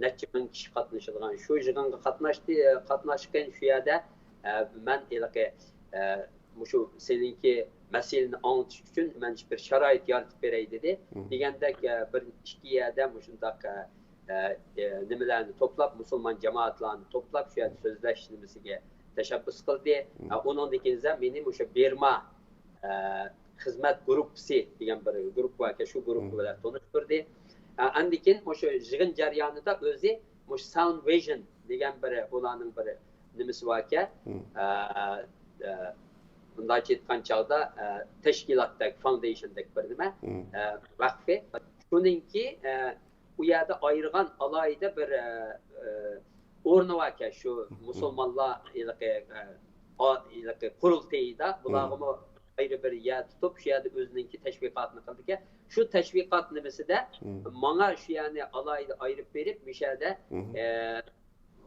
نەچچە مىڭ كىشى قاتنىشىدىغان. شۇ يىغىنغا قاتناشتى، قاتناشقىن شۇ يەردە، ئە، مەن ھېلىقى، ئە، مۇشۇ سېنىڭكى مەسىلىنى ئاڭلىتىش ئۈچۈن مەن بىر شارائىت يارىتىپ بېرەي دېدى. دېگەندەك، ئە، بىر ئىككى يەردە مۇشۇنداق، ئە، ئە، ئە، نېمىلەرنى توپلاپ، مۇسۇلمان جامائەتلەرنى توپلاپ، شۇ يەردە سۆزلەش نېمىسىگە تەشەببۇس قىلدى. ئە، ئۇنىڭدىن كېيىن مېنى مۇشۇ بىرما، ئە، خىزمەت گۇرۇپپىسى دېگەن بىر گۇرۇپپا باركەن، شۇ گۇرۇپپا بىلەن تونۇشتۇردى. ئە، ئاندىن كېيىن مۇشۇ يىغىن جەريانىدا ئۆزى مۇشۇ ساوند ۋىژن دېگەن بىر ئۇلارنىڭ بىر نېمىسى باركەن. ئە، ئە، بۇنداقچە ئېيتقان چاغدا، ئە، تەشكىلاتتەك، فاوندېيشندەك بىر نېمە، ئە، ۋەقفى. شۇنىڭكى، ئە، ئۇ يەردە ئايرىغان ئالاھىدە بىر، ئە، ئە، ئورنى باركەن شۇ مۇسۇلمانلار ھېلىقى، ئە، ئا-، ھېلىقى قۇرۇلتىيىدا. بۇلارغىمۇ ئايرى بىر يەر تۇتۇپ، شۇ يەردە ئۆزىنىڭكى تەشۋىقاتىنى قىلىدىكەن. شۇ تەشۋىقات نېمىسىدە ماڭا شۇ يەرنى ئالاھىدە ئايرىپ بېرىپ، مۇشۇ يەردە، ئە،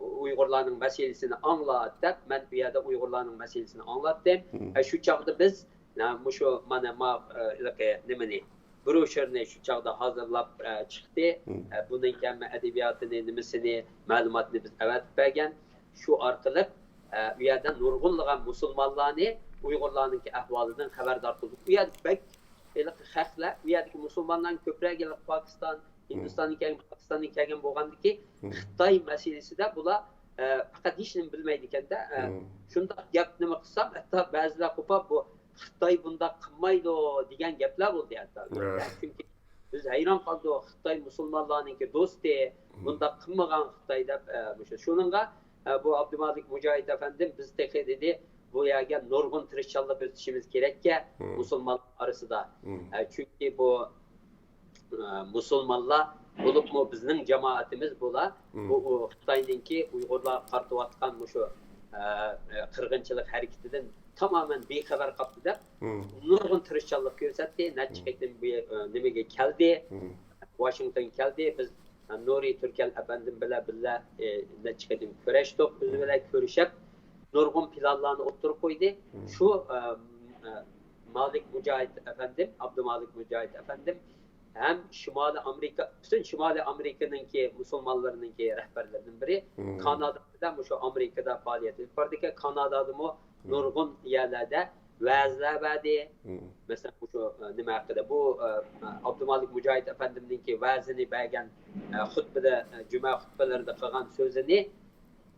ئۇيغۇرلارنىڭ مەسىلىسىنى ئاڭلات دەپ، مەن ئۇ يەردە ئۇيغۇرلارنىڭ مەسىلىسىنى ئاڭلاتتىم. ئە، شۇ چاغدا بىز، ئە، مۇشۇ مانا ما-، ئە، ھېلىقى نېمىنى، بروشۇرنى شۇ چاغدا ھازىرلاپ، ئە، چىقتى. ئە، بۇنىڭ ھەممە ئەدەبىياتىنى، نېمىسىنى، مەلۇماتنى بىز ئەۋەتىپ بەرگەن. شۇ ئارقىلىق، ئە، ئۇ يەردە نۇرغۇنلىغان مۇسۇلمانلارنى ئۇيغۇرلارنىڭكى ئەھۋالىدىن خەۋەردار قىلدۇق. ئۇ يەردە بەك ھېلىقى خەقلەر، ئۇ يەردىكى مۇسۇلمانلارنى كۆپرەك ھېلىقى پاكىستان، ھىندىستاندىن كەلگەن، پاكىستاندىن كەلگەن بولغاندىكى، خىتاي مەسىلىسىدە بۇلار، ئە، پەقەت ھېچ نېمە بىلمەيدىكەن-دە. ئە، شۇنداق گەپ نېمە قىلسام، ھەتتا بەزىلەر قوپاپ، بۇ خىتاي بۇنداق قىلمايدۇ دېگەن گەپلەر بولدى ھەتتا. چۈنكى بىز ھەيران قالدۇق، خىتاي مۇسۇلمانلارنىڭكى دوستى، بۇنداق قىلمىغان خىتاي دەپ، ئە، مۇشۇ. شۇنىڭغا، ئە، بۇ ئابدۇمالىك مۇجاھىد ئەپەندىم، بىز تېخى دېدى، بۇ يەرگە نۇرغۇن تىرىشچانلىق ئۆتۈشىمىز كېرەككەن مۇسۇلمانلار ئارىسىدا. ئە، چۈنكى بۇ، ئە، مۇسۇلمانلار، بولۇپمۇ بىزنىڭ جامائىتىمىز بۇلار، بۇ، ئۇ خىتاينىڭكى ئۇيغۇرلارغا قارىتىۋاتقان مۇشۇ، ئە، ئە، قىرغىنچىلىق ھەرىكىتىدىن تامامەن بىخەۋەر قاپتۇ دەپ، نۇرغۇن تىرىشچانلىق كۆرسەتتى. نەچچە قېتىم بۇ، ئە، نېمىگە كەلدى، ۋاشىنگتونغا كەلدى. بىز، ئە، نۇرى تۈركەل ئەپەندىم بىلەن بىللە، ئە، نەچچە قېتىم كۆرۈشتۇق. بىز بىلەن كۆرۈشۈپ، نۇرغۇن پىلانلارنى ئوتتۇرىغا قويدى. شۇ، ئە، ئە، مالىك مۇجاھىد ئەپەندىم، ئابدۇمالىك مۇجاھىد ئەپەندىم ھەم شىمالىي ئامېرىكا، پۈتۈن شىمالىي ئامېرىكىنىڭكى مۇسۇلمانلىرىنىڭكى رەھبەرلىرىدىن بىرى، كانادادا، مۇشۇ ئامېرىكىدا پائالىيەت ئېلىپ بارىدىكەن. كانادادىمۇ نۇرغۇن يەرلەردە ۋەزلەر بەردى. مەسىلەن، مۇشۇ، ئە، نېمە ھەققىدە؟ بۇ، ئە، ئابدۇمالىك مۇجاھىد ئەپەندىمنىڭكى ۋەزىنى بەرگەن، ئە، خۇتبىدە، ئە، جۈمە خۇتبىلىرىدا قىلغان سۆزىنى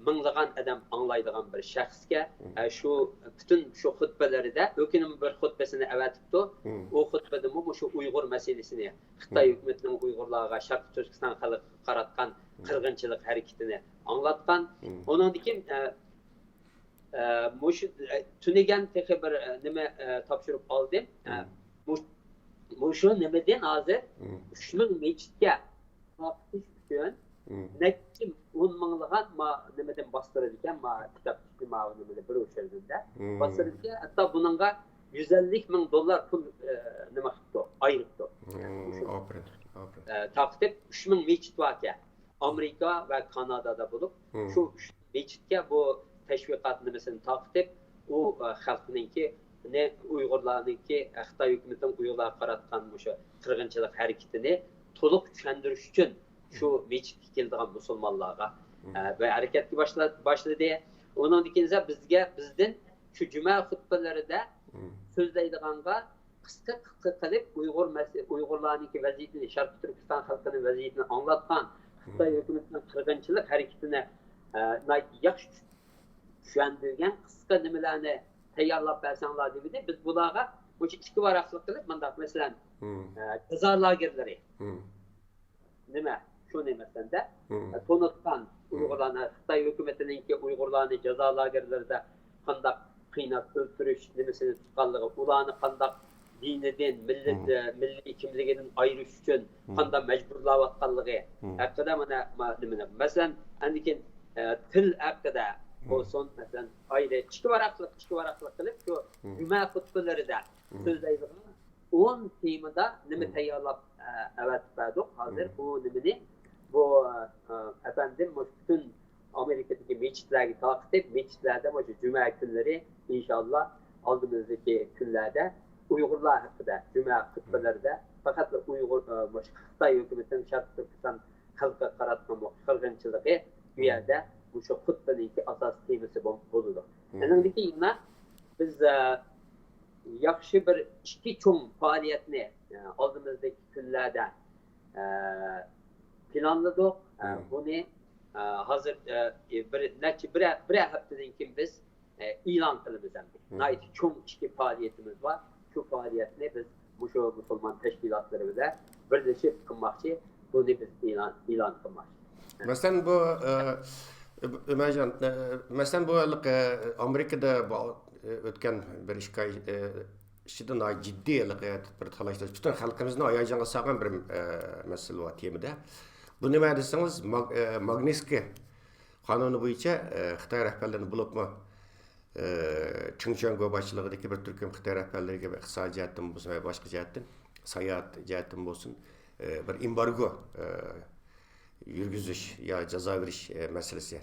مىڭلىغان ئادەم ئاڭلايدىغان بىر شەخسكە، ئە، شۇ پۈتۈن شۇ خۇتبىلىرىدە، ئۆكۈنۈم بىر خۇتبىسىنى ئەۋەتىپتۇ. ئۇ خۇتبىدىمۇ مۇشۇ ئۇيغۇر مەسىلىسىنى، خىتاي ھۆكۈمىتىنىڭ ئۇيغۇرلارغا، شەرقىي تۈركىستان خەلقىگە قاراتقان قىرغىنچىلىق ھەرىكىتىنى ئاڭلاتقان. ئۇنىڭدىن كېيىن، ئە، ئە، مۇشۇ، ئە، تۈنۈگۈن تېخى بىر، ئە، نېمە، ئە، تاپشۇرۇپ ئالدىم. ئە، مۇ-، مۇشۇ نېمىدىن ھازىر ئۈچ مىڭ مەسچىتكە تارقىتىش ئۈچۈن نەچچە ئون مىڭلىغان ما نېمىدىن باستۇرىدىكەن، ما كىتابتىكى ما نېمىدە بىر ئۇچۇردىن-دە باستۇرىدىكەن. ھەتتا بۇنىڭغا يۈز ئەللىك مىڭ دوللار پۇل، ئە، نېمە قىپتۇ، ئايرىپتۇ. ئاپىرىن، ئاپىرىن. ئە، تارقىتىپ ئۈچ مىڭ مەسچىت باركەن. ئامېرىكا ۋە كانادادا بولۇپ، شۇ ئۈچ مەسچىتكە بۇ تەشۋىقات نېمىسىنى تارقىتىپ، ئۇ، ئە، خەلقنىڭكى، نى، ئۇيغۇرلارنىڭكى، ئە، خىتاي ھۆكۈمىتىنىڭ ئۇيغۇرلارغا قاراتقان مۇشۇ قىرغىنچىلىق ھەرىكىتىنى تولۇق چۈشەندۈرۈش ئۈچۈن شۇ مەسچىتكە كېلىدىغان مۇسۇلمانلارغا، ئە، بىر ھەرىكەتكە باشلا-، باشلىدى. ئۇنىڭدىن كېيىن بىزگە، بىزدىن شۇ جۈمە خۇتبىلىرىدە سۆزلەيدىغانغا قىسقا، قىسقا قىلىپ ئۇيغۇر مەس-، ئۇيغۇرلارنىڭكى ۋەزىيىتىنى، شەرقىي تۈركىستان خەلقىنىڭ ۋەزىيىتىنى ئاڭلاتقان، خىتاي ھۆكۈمىتىنىڭ قىرغىنچىلىق ھەرىكىتىنى، ئە، ناھايىتى ياخشى چۈشەندۈرگەن قىسقا نېمىلەرنى تەييارلاپ بەرسەڭلار دېدى. بىز بۇلارغا مۇشۇ ئىككى ۋاراقلىق قىلىپ مۇنداق، مەسىلەن، ئە، جازا لاگېرلىرى، نېمە، شۇنى مەسىلەندە، ئە، تونۇتقان ئۇيغۇرلارنى، خىتاي ھۆكۈمىتىنىڭكى ئۇيغۇرلارنى جازا لاگېرلىرىدا قانداق قىيناپ ئۆلتۈرۈش نېمىسىنى تۇتقانلىقى، ئۇلارنى قانداق دىنىدىن، مىللىتى، مىللىي كىملىكىدىن ئايرىش ئۈچۈن قانداق مەجبۇرلاۋاتقانلىقى ھەققىدە مانا، ما-، نېمىنى، مەسىلەن، ئاندىن كېيىن، ئە، تىل ھەققىدە بولسۇن، مەسىلەن، ئايرى ئىككى ۋاراقلىق، ئىككى ۋاراقلىق قىلىپ، شۇ جۈمە خۇتبىلىرىدا سۆزلەيدىغان ئون تېمىدا نېمە تەييارلاپ، ئە، ئەۋەتىپ بەردۇق. ھازىر بۇ نېمىنى، بۇ، ئە، ئەپەندىم مۇشۇ پۈتۈن ئامېرىكىدىكى مەسچىتلەرگە تارقىتىپ، مەسچىتلەردە مۇشۇ جۈمە كۈنلىرى ئىنشاللا ئالدىمىزدىكى كۈنلەردە ئۇيغۇرلار ھەققىدە جۈمە خۇتبىلىرىدە پەقەتلا ئۇيغۇر، ئە، مۇشۇ خىتاي ھۆكۈمىتىنىڭ شەرقىي تۈركىستان خەلقىگە قاراتقان بۇ قىرغىنچىلىقى بۇ يەردە مۇشۇ خۇتبىنىڭكى ئاساسىي تېمىسى بول-، بولىدۇ. ئېنىڭدىكى يەنە بىز، ئە، ياخشى بىر ئىككى چوڭ پائالىيەتنى، ئە، ئالدىمىزدىكى كۈنلەردە، ئە، پىلانلىدۇق. ئە، بۇنى، ئە، ھازىر، ئە، بىر نەچچە، بىرەر، بىرەر ھەپتىدىن كېيىن بىز، ئە، ئېلان قىلىمىز ئەمدى. ناھايىتى چوڭ ئىككى پائالىيىتىمىز بار. شۇ پائالىيەتنى بىز مۇشۇ مۇسۇلمان تەشكىلاتلىرى بىلەن بىرلىشىپ قىلماقچى. بۇنى بىز ئېلان، ئېلان قىلماقچى. مەسىلەن، بۇ، ئە، ئۆمەرجان، ئە، مەسىلەن، بۇ ھېلىقى ئامېرىكىدا بۇ، ئە، ئۆتكەن بىر ئىككى ئاي، ئە، ئىچىدە ناھايىتى جىددىي ھېلىقى بىر تالاش، پۈتۈن خەلقىمىزنى ھاياجانغا سالغان بىر، ئە، مەسىلە بار تېمىدە. بۇ نېمە دېسىڭىز، ماگ-، ئە، ماگنىتسكىي قانۇنى بويىچە، ئە، خىتاي رەھبەرلىرىنى بولۇپمۇ، ئى، چېڭ چۈەنگو باشچىلىقىدىكى بىر تۈركۈم خىتاي رەھبەرلىرىگە ئىقتىسادىي جەھەتتىن بولسۇن ۋە باشقا جەھەتتىن، ساياھەت جەھەتتىن بولسۇن، ئى، بىر ئېمبارگو، ئى، يۈرگۈزۈش يا جازا بېرىش، ئى، مەسىلىسى.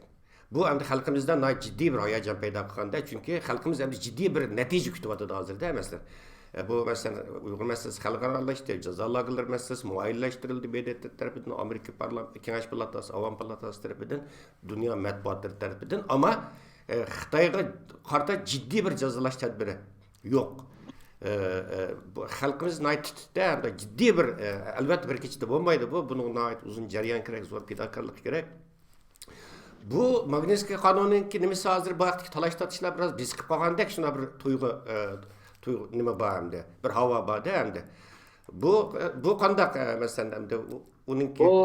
بۇ ئەمدى خەلقىمىزدە ناھايىتى جىددىي بىر ھاياجان پەيدا قىلغاندا، چۈنكى خەلقىمىز ئەمدى جىددىي بىر نەتىجە كۈتۈۋاتىدۇ ھازىردا، مەسىلەن. ئى، بۇ، مەسىلەن، ئۇيغۇر مەسىلىسى خەلقئارالاشتى، جازا لاگېرلىرى مەسىلىسى مۇئەييەنلەشتۈرۈلدى، ب د ت تەرىپىدىن، ئامېرىكا پارلام-، كېڭەش پالاتاسى، ئاۋام پالاتاسى تەرىپىدىن. دۇنيا مەتبۇئاتلىرى تەرىپىدىن، ئەمما، ئە، خىتايغا قارىتا جىددىي بىر جازالاش تەدبىرى يوق. ئە، ئە، بۇ خەلقىمىز ناھايىتى تىتىتتە، ھەمدە جىددىي بىر، ئە، ئەلۋەتتە بىر كېچىدە بولمايدۇ بۇ، بۇنىڭغا ناھايىتى ئۇزۇن جەريان كېرەك، زور پىداكارلىق كېرەك. بۇ ماگنىتسكىي قانۇنىنىڭكى نېمىسى ھازىر بۇ ھەقتىكى تالاش تارتىشلار بىراز بېسىقىپ قالغاندەك، شۇنداق بىر تۇيغۇ، ئە، تۇيغۇ نېمە بار ئەمدى، بىر ھاۋا بار-دە ئەمدى. بۇ، بۇ قانداق، ئە، مەسىلەن، ئەمدى ئۇ-، ئۇنىڭكى بۇ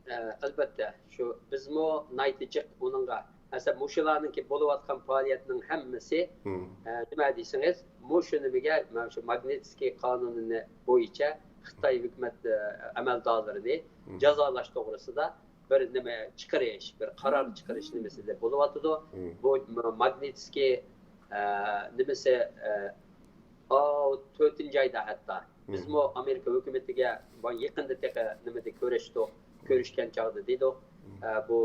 ئە، ئەلۋەتتە، شۇ بىزمۇ ناھايىتى جىق ئۇنىڭغا. مەسىلەن، مۇشۇلارنىڭكى بولۇۋاتقان پائالىيەتنىڭ ھەممىسى، ئە، نېمە دېسىڭىز، مۇشۇ نېمىگە، مانا شۇ ماگنىتسكىي قانۇنى بويىچە خىتاي ھۆكۈمەت، ئە، ئەمەلدارلىرىنى جازالاش توغرىسىدا بىر نېمە چىقىرىش، بىر قارار چىقىرىش نېمىسىدە بولۇۋاتىدۇ. بۇ م-، ماگنىتسكىي، ئە، نېمىسى، ئە، ئاۋۇ تۆتىنچى ئايدا ھەتتا بىزمۇ ئامېرىكا ھۆكۈمىتىگە، بۇ يېقىندا تېخى نېمىدە كۆرۈشتۇق، كۆرۈشكەن چاغدا دېدۇق، ئە، بۇ،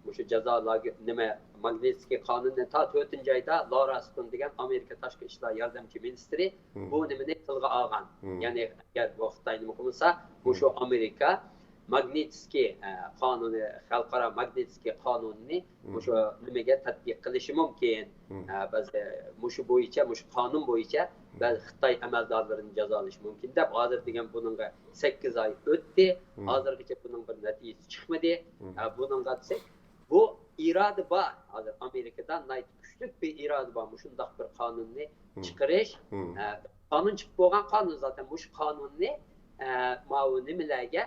مۇشۇ جازا لاگېر، نېمە، ماگنىتسكىي قانۇنىنى تا تۆتىنچى ئايدا لارا ستون دېگەن ئامېرىكا تاشقى ئىشلار ياردەمچى مىنىستىرى بۇ نېمىنى تىلغا ئالغان. يەنى ئەگەر بۇ خىتاي نېمە قىلمىسا، مۇشۇ ئامېرىكا ماگنىتسكىي، ئە، قانۇنى، خەلقئارا ماگنىتسكىي قانۇنىنى مۇشۇ نېمىگە تەتبىق قىلىشى مۇمكىن. ئە، بەزى مۇشۇ بويىچە، مۇشۇ قانۇن بويىچە بەزى خىتاي ئەمەلدارلىرىنى جازالىشى مۇمكىن دەپ، ھازىر دېگەن بۇنىڭغا سەككىز ئاي ئۆتتى. ھازىرغىچە بۇنىڭ بىر نەتىجىسى چىقمىدى. ئە، بۇنىڭغا دېسەك، بۇ ئىرادە بار. ھازىر ئامېرىكىدا ناھايىتى كۈچلۈك بىر ئىرادە بار مۇشۇنداق بىر قانۇننى چىقىرىش. ئە، قانۇن چىقىپ بولغان قانۇن زاتەن. مۇشۇ قانۇننى، ئە، ماۋۇ نېمىلەرگە،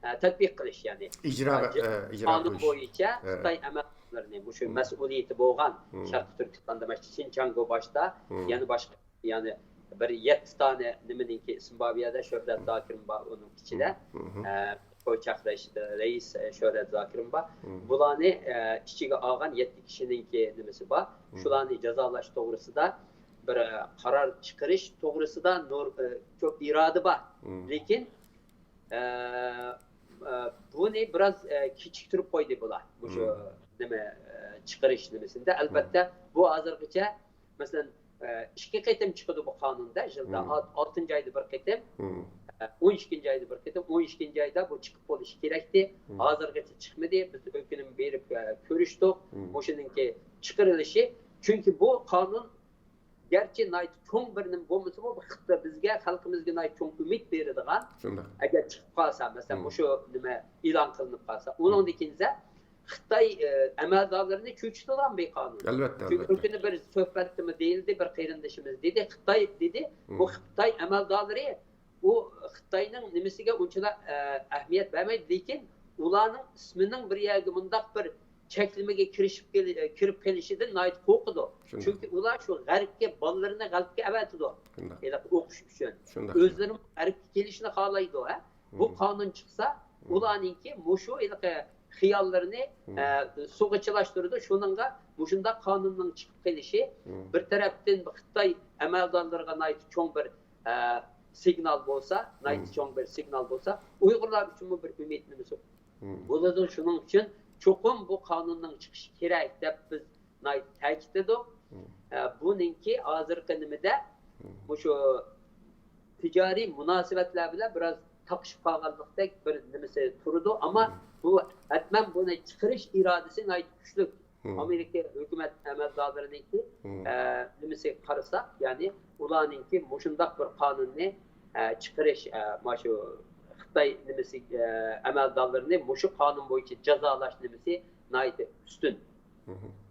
ئە، تەتبىق قىلىش، يەنى، ئىجرا، ئە، ئە، ئىجرا قانۇن قىلىش بويىچە، ئە، خىتاي ئەمەلدارلىرىنى، مۇشۇ مەسئۇلىيىتى بولغان شەرقىي تۈركىستاندا، مەسىلەن، شىنجاڭگو باشتا، يەنە باشقا، يەنى بىر يەتتە دانە نېمىنىڭكى ئىسمى بار بۇ يەردە، شۆھرەت زاكىرمۇ بار ئۇنىڭ ئىچىدە. ئە، قوي چاقىرىش رەئىس، ئە، شۆھرەت زاكىرمۇ بار. بۇلارنى، ئە، ئىچىگە ئالغان يەتتە كىشىنىڭكى نېمىسى بار. شۇلارنى جازالاش توغرىسىدا بىر، ئە، قارار چىقىرىش توغرىسىدا نور-، ئە، چوڭ ئىرادە بار. لېكىن، ئە، ئە، بۇنى بىراز، ئە، كېچىكتۈرۈپ قويدى بۇلار. مۇشۇ نېمە، ئە، چىقىرىش نېمىسىندە. ئەلۋەتتە، بۇ ھازىرغىچە، مەسىلەن، ئە، ئىككى قېتىم چىقىدۇ بۇ قانۇندا، يىلدا ئال-، ئالتىنچى ئايدا بىر قېتىم، ئون ئىككىنچى ئايدا بىر قېتىم، ئون ئىككىنچى ئايدا بۇ چىقىپ بولۇشى كېرەكتى. ھازىرغىچە چىقمىدى. بىز ئۆكۈنۈپ بېرىپ، ئە، كۆرۈشتۇق. مۇشۇنىڭكى چىقىرىلىشى. چۈنكى بۇ قانۇن گەرچە ناھايىتى چوڭ بىر نېمە بولمىسىمۇ، بۇ خىتاي بىزگە، خەلقىمىزگە ناھايىتى چوڭ ئۈمىد بېرىدىغان. شۇنداق. ئەگەر چىقىپ قالسا، مەسىلەن، مۇشۇ نېمە ئېلان قىلىنىپ قالسا، ئۇنىڭدىن كېيىن خىتاي، ئە، ئەمەلدارلىرىنى چۆچۈتىدىغان بىر قانۇن. ئەلۋەتتە، چۈنكى ئەلۋەتتە. بىر كۈنى بىر سۆھبەتتىمۇ دېيىلدى، بىر قېرىندىشىمىز دېدى، خىتاي دېدى، بۇ خىتاي ئەمەلدارلىرى، ئۇ خىتاينىڭ نېمىسىگە ئۇنچىلا، ئە، ئەھمىيەت بەرمەيدۇ، لېكىن ئۇلارنىڭ ئىسمىنىڭ بىر يەرگە مۇنداق بىر چەكلىمىگە كىرىشىپ كېلى-، ئە، كىرىپ قېلىشىدىن ناھايىتى قورقىدۇ. شۇنداق. چۈنكى ئۇلار شۇ غەربكە بالىلىرىنى غەربكە ئەۋەتىدۇ. شۇنداق. ھېلىقى ئوقۇش ئۈچۈن. شۇنداق. ئۆزلىرىمۇ غەربكە كېلىشنى خالايدۇ، ھە؟ بۇ قانۇن چىقسا، ئۇلارنىڭكى مۇشۇ ھېلىقى خىياللىرىنى، ئە، سۇغا چىلاشتۇرىدۇ. شۇنىڭغا مۇشۇنداق قانۇننىڭ چىقىپ قېلىشى بىر تەرەپتىن خىتاي ئەمەلدارلىرىغا ناھايىتى چوڭ بىر، ئە، سىگنال بولسا، ناھايىتى چوڭ بىر سىگنال بولسا، ئۇيغۇرلار ئۈچۈنمۇ بىر ئۈمىد نېمىسى بولىدۇ. شۇنىڭ ئۈچۈن چوقۇم بۇ قانۇننىڭ چىقىشى كېرەك دەپ بىز ناھايىتى تەكىتلىدۇق. ئە، بۇنىڭكى ھازىرقى نېمىدە مۇشۇ تىجارىي مۇناسىۋەتلەر بىلەن بىراز تاقىشىپ قالغانلىقتەك بىر نېمىسى تۇرىدۇ. ئەمما بۇ ھەتمەن بۇنى چىقىرىش ئىرادىسى ناھايىتى كۈچلۈك. ئامېرىكا ھۆكۈمەت ئەمەلدارلىرىنىڭكى، ئە، نېمىسىگە قارىساق، يەنى ئۇلارنىڭكى مۇشۇنداق بىر قانۇننى، ئە، چىقىرىش، ئە، مانا شۇ خىتاي نېمىسى، ئە، ئەمەلدارلىرىنى مۇشۇ قانۇن بويىچە جازالاش نېمىسى ناھايىتى ئۈستۈن.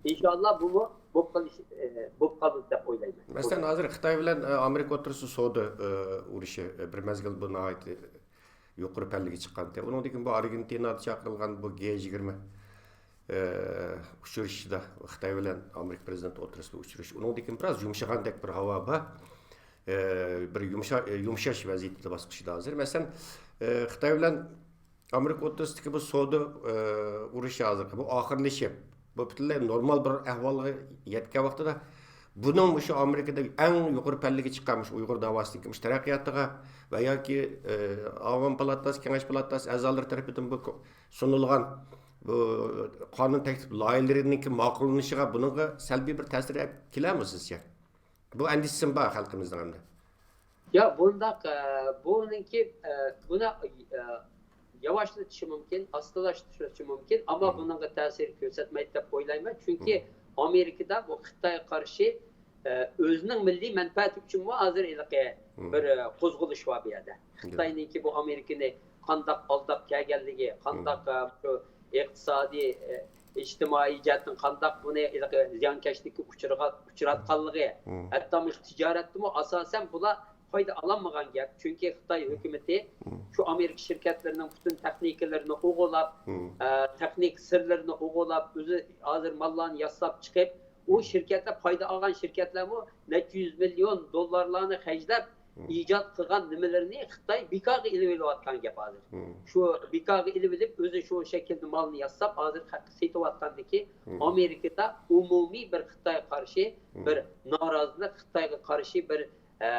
ئىنشاللا بۇمۇ بولۇپ قېلىش، ئە، بولۇپ قالىدۇ دەپ ئويلايمەن. مەسىلەن، ھازىر خىتاي بىلەن، ئە، ئامېرىكا ئوتتۇرىسىدا سودا، ئە، ئۇرۇشى، ئە، بىر مەزگىل بۇ ناھايىتى يۇقىرى پەللىگە چىققانتى. ئۇنىڭدىن كېيىن بۇ ئارگېنتىنادا چاقىرىلغان بۇ گې يىگىرمە، ئە، ئۇچرىشىشىدا خىتاي بىلەن ئامېرىكا پرېزىدېنتى ئوتتۇرىسىدا ئۇچرىشىش. ئۇنىڭدىن كېيىن بىراز يۇمشىغاندەك بىر ھاۋا بار. ئە، بىر يۇمشا-، يۇمشاش ۋەزىيىتىدە باسقۇچىدا ھازىر. مەسىلەن، ئە، خىتاي بىلەن ئامېرىكا ئوتتۇرىسىدىكى بۇ سودا، ئە، ئۇرۇشى ھازىرقى بۇ ئاخىرلىشىپ، بۇ پۈتۈنلەي نورمال بىر ئەھۋالغا يەتكەن ۋاقتىدا، بۇنىڭ مۇشۇ ئامېرىكىدا ئەڭ يۇقىرى پەللىگە چىققان مۇشۇ ئۇيغۇر داۋاسىدىكى مۇشۇ تەرەققىياتىغا ۋە ياكى، ئە، ئاۋام پالاتاسى، كېڭەش پالاتاسى ئەزالىرى تەرىپىدىن بۇ سۇنۇلغان بۇ قانۇن تەكلىپ لايىھىلىرىنىڭكى ماقۇللىنىشىغا، بۇنىڭغا سەلبىي بىر تەسىر ئەپ كېلەرمۇ سىزچە؟ بۇ ئەندىشىسىمۇ بار خەلقىمىزنىڭ ئەمدى. يا، بۇنداق، ئە، بۇنىڭكى، ئە، بۇنى، ئە، ياۋاشلىتىشى مۇمكىن، ئاستىلاشتۇرۇشى مۇمكىن، ئەمما بۇنىڭغا تەسىر كۆرسەتمەيدۇ دەپ ئويلايمەن. چۈنكى ئامېرىكىدا بۇ خىتايغا قارشى، ئە، ئۆزىنىڭ مىللىي مەنپەئەتى ئۈچۈنمۇ ھازىر ھېلىقى بىر، ئە، قوزغىلىش بار بۇ يەردە. خىتاينىڭكى بۇ ئامېرىكىنى قانداق ئالداپ كەلگەنلىكى، قانداق، ئە، شۇ ئىقتىسادىي، ئە، ئىجتىمائىي جەھەتتىن قانداق بۇنى ھېلىقى زىيانكەشلىككە ئۇچرىغا-، ئۇچراتقانلىقى، ھەتتا مۇشۇ تىجارەتتىمۇ ئاساسەن بۇلار پايدا ئالالمىغان گەپ. چۈنكى خىتاي ھۆكۈمىتى شۇ ئامېرىكا شىركەتلىرىنىڭ پۈتۈن تېخنىكىلىرىنى ئوغرىلاپ، ئە، تېخنىكا سىرلىرىنى ئوغرىلاپ، ئۆزى ھازىر ماللارنى ياساپ چىقىپ، ئۇ شىركەتلەر، پايدا ئالغان شىركەتلەرمۇ نەچچە يۈز مىليون دوللارلارنى خەجلەپ، ئىجاد قىلغان نېمىلىرىنى خىتاي بىكارغا ئېلىۋېلىۋاتقان گەپ ھازىر. شۇ بىكارغا ئېلىۋېلىپ، ئۆزى شۇ شەكىلدە مالنى ياساپ، ھازىر خەققە سېتىۋاتقاندىكى ئامېرىكىدا ئومۇمىي بىر خىتايغا قارشى بىر نارازىلىق، خىتايغا قارشى بىر، ئە،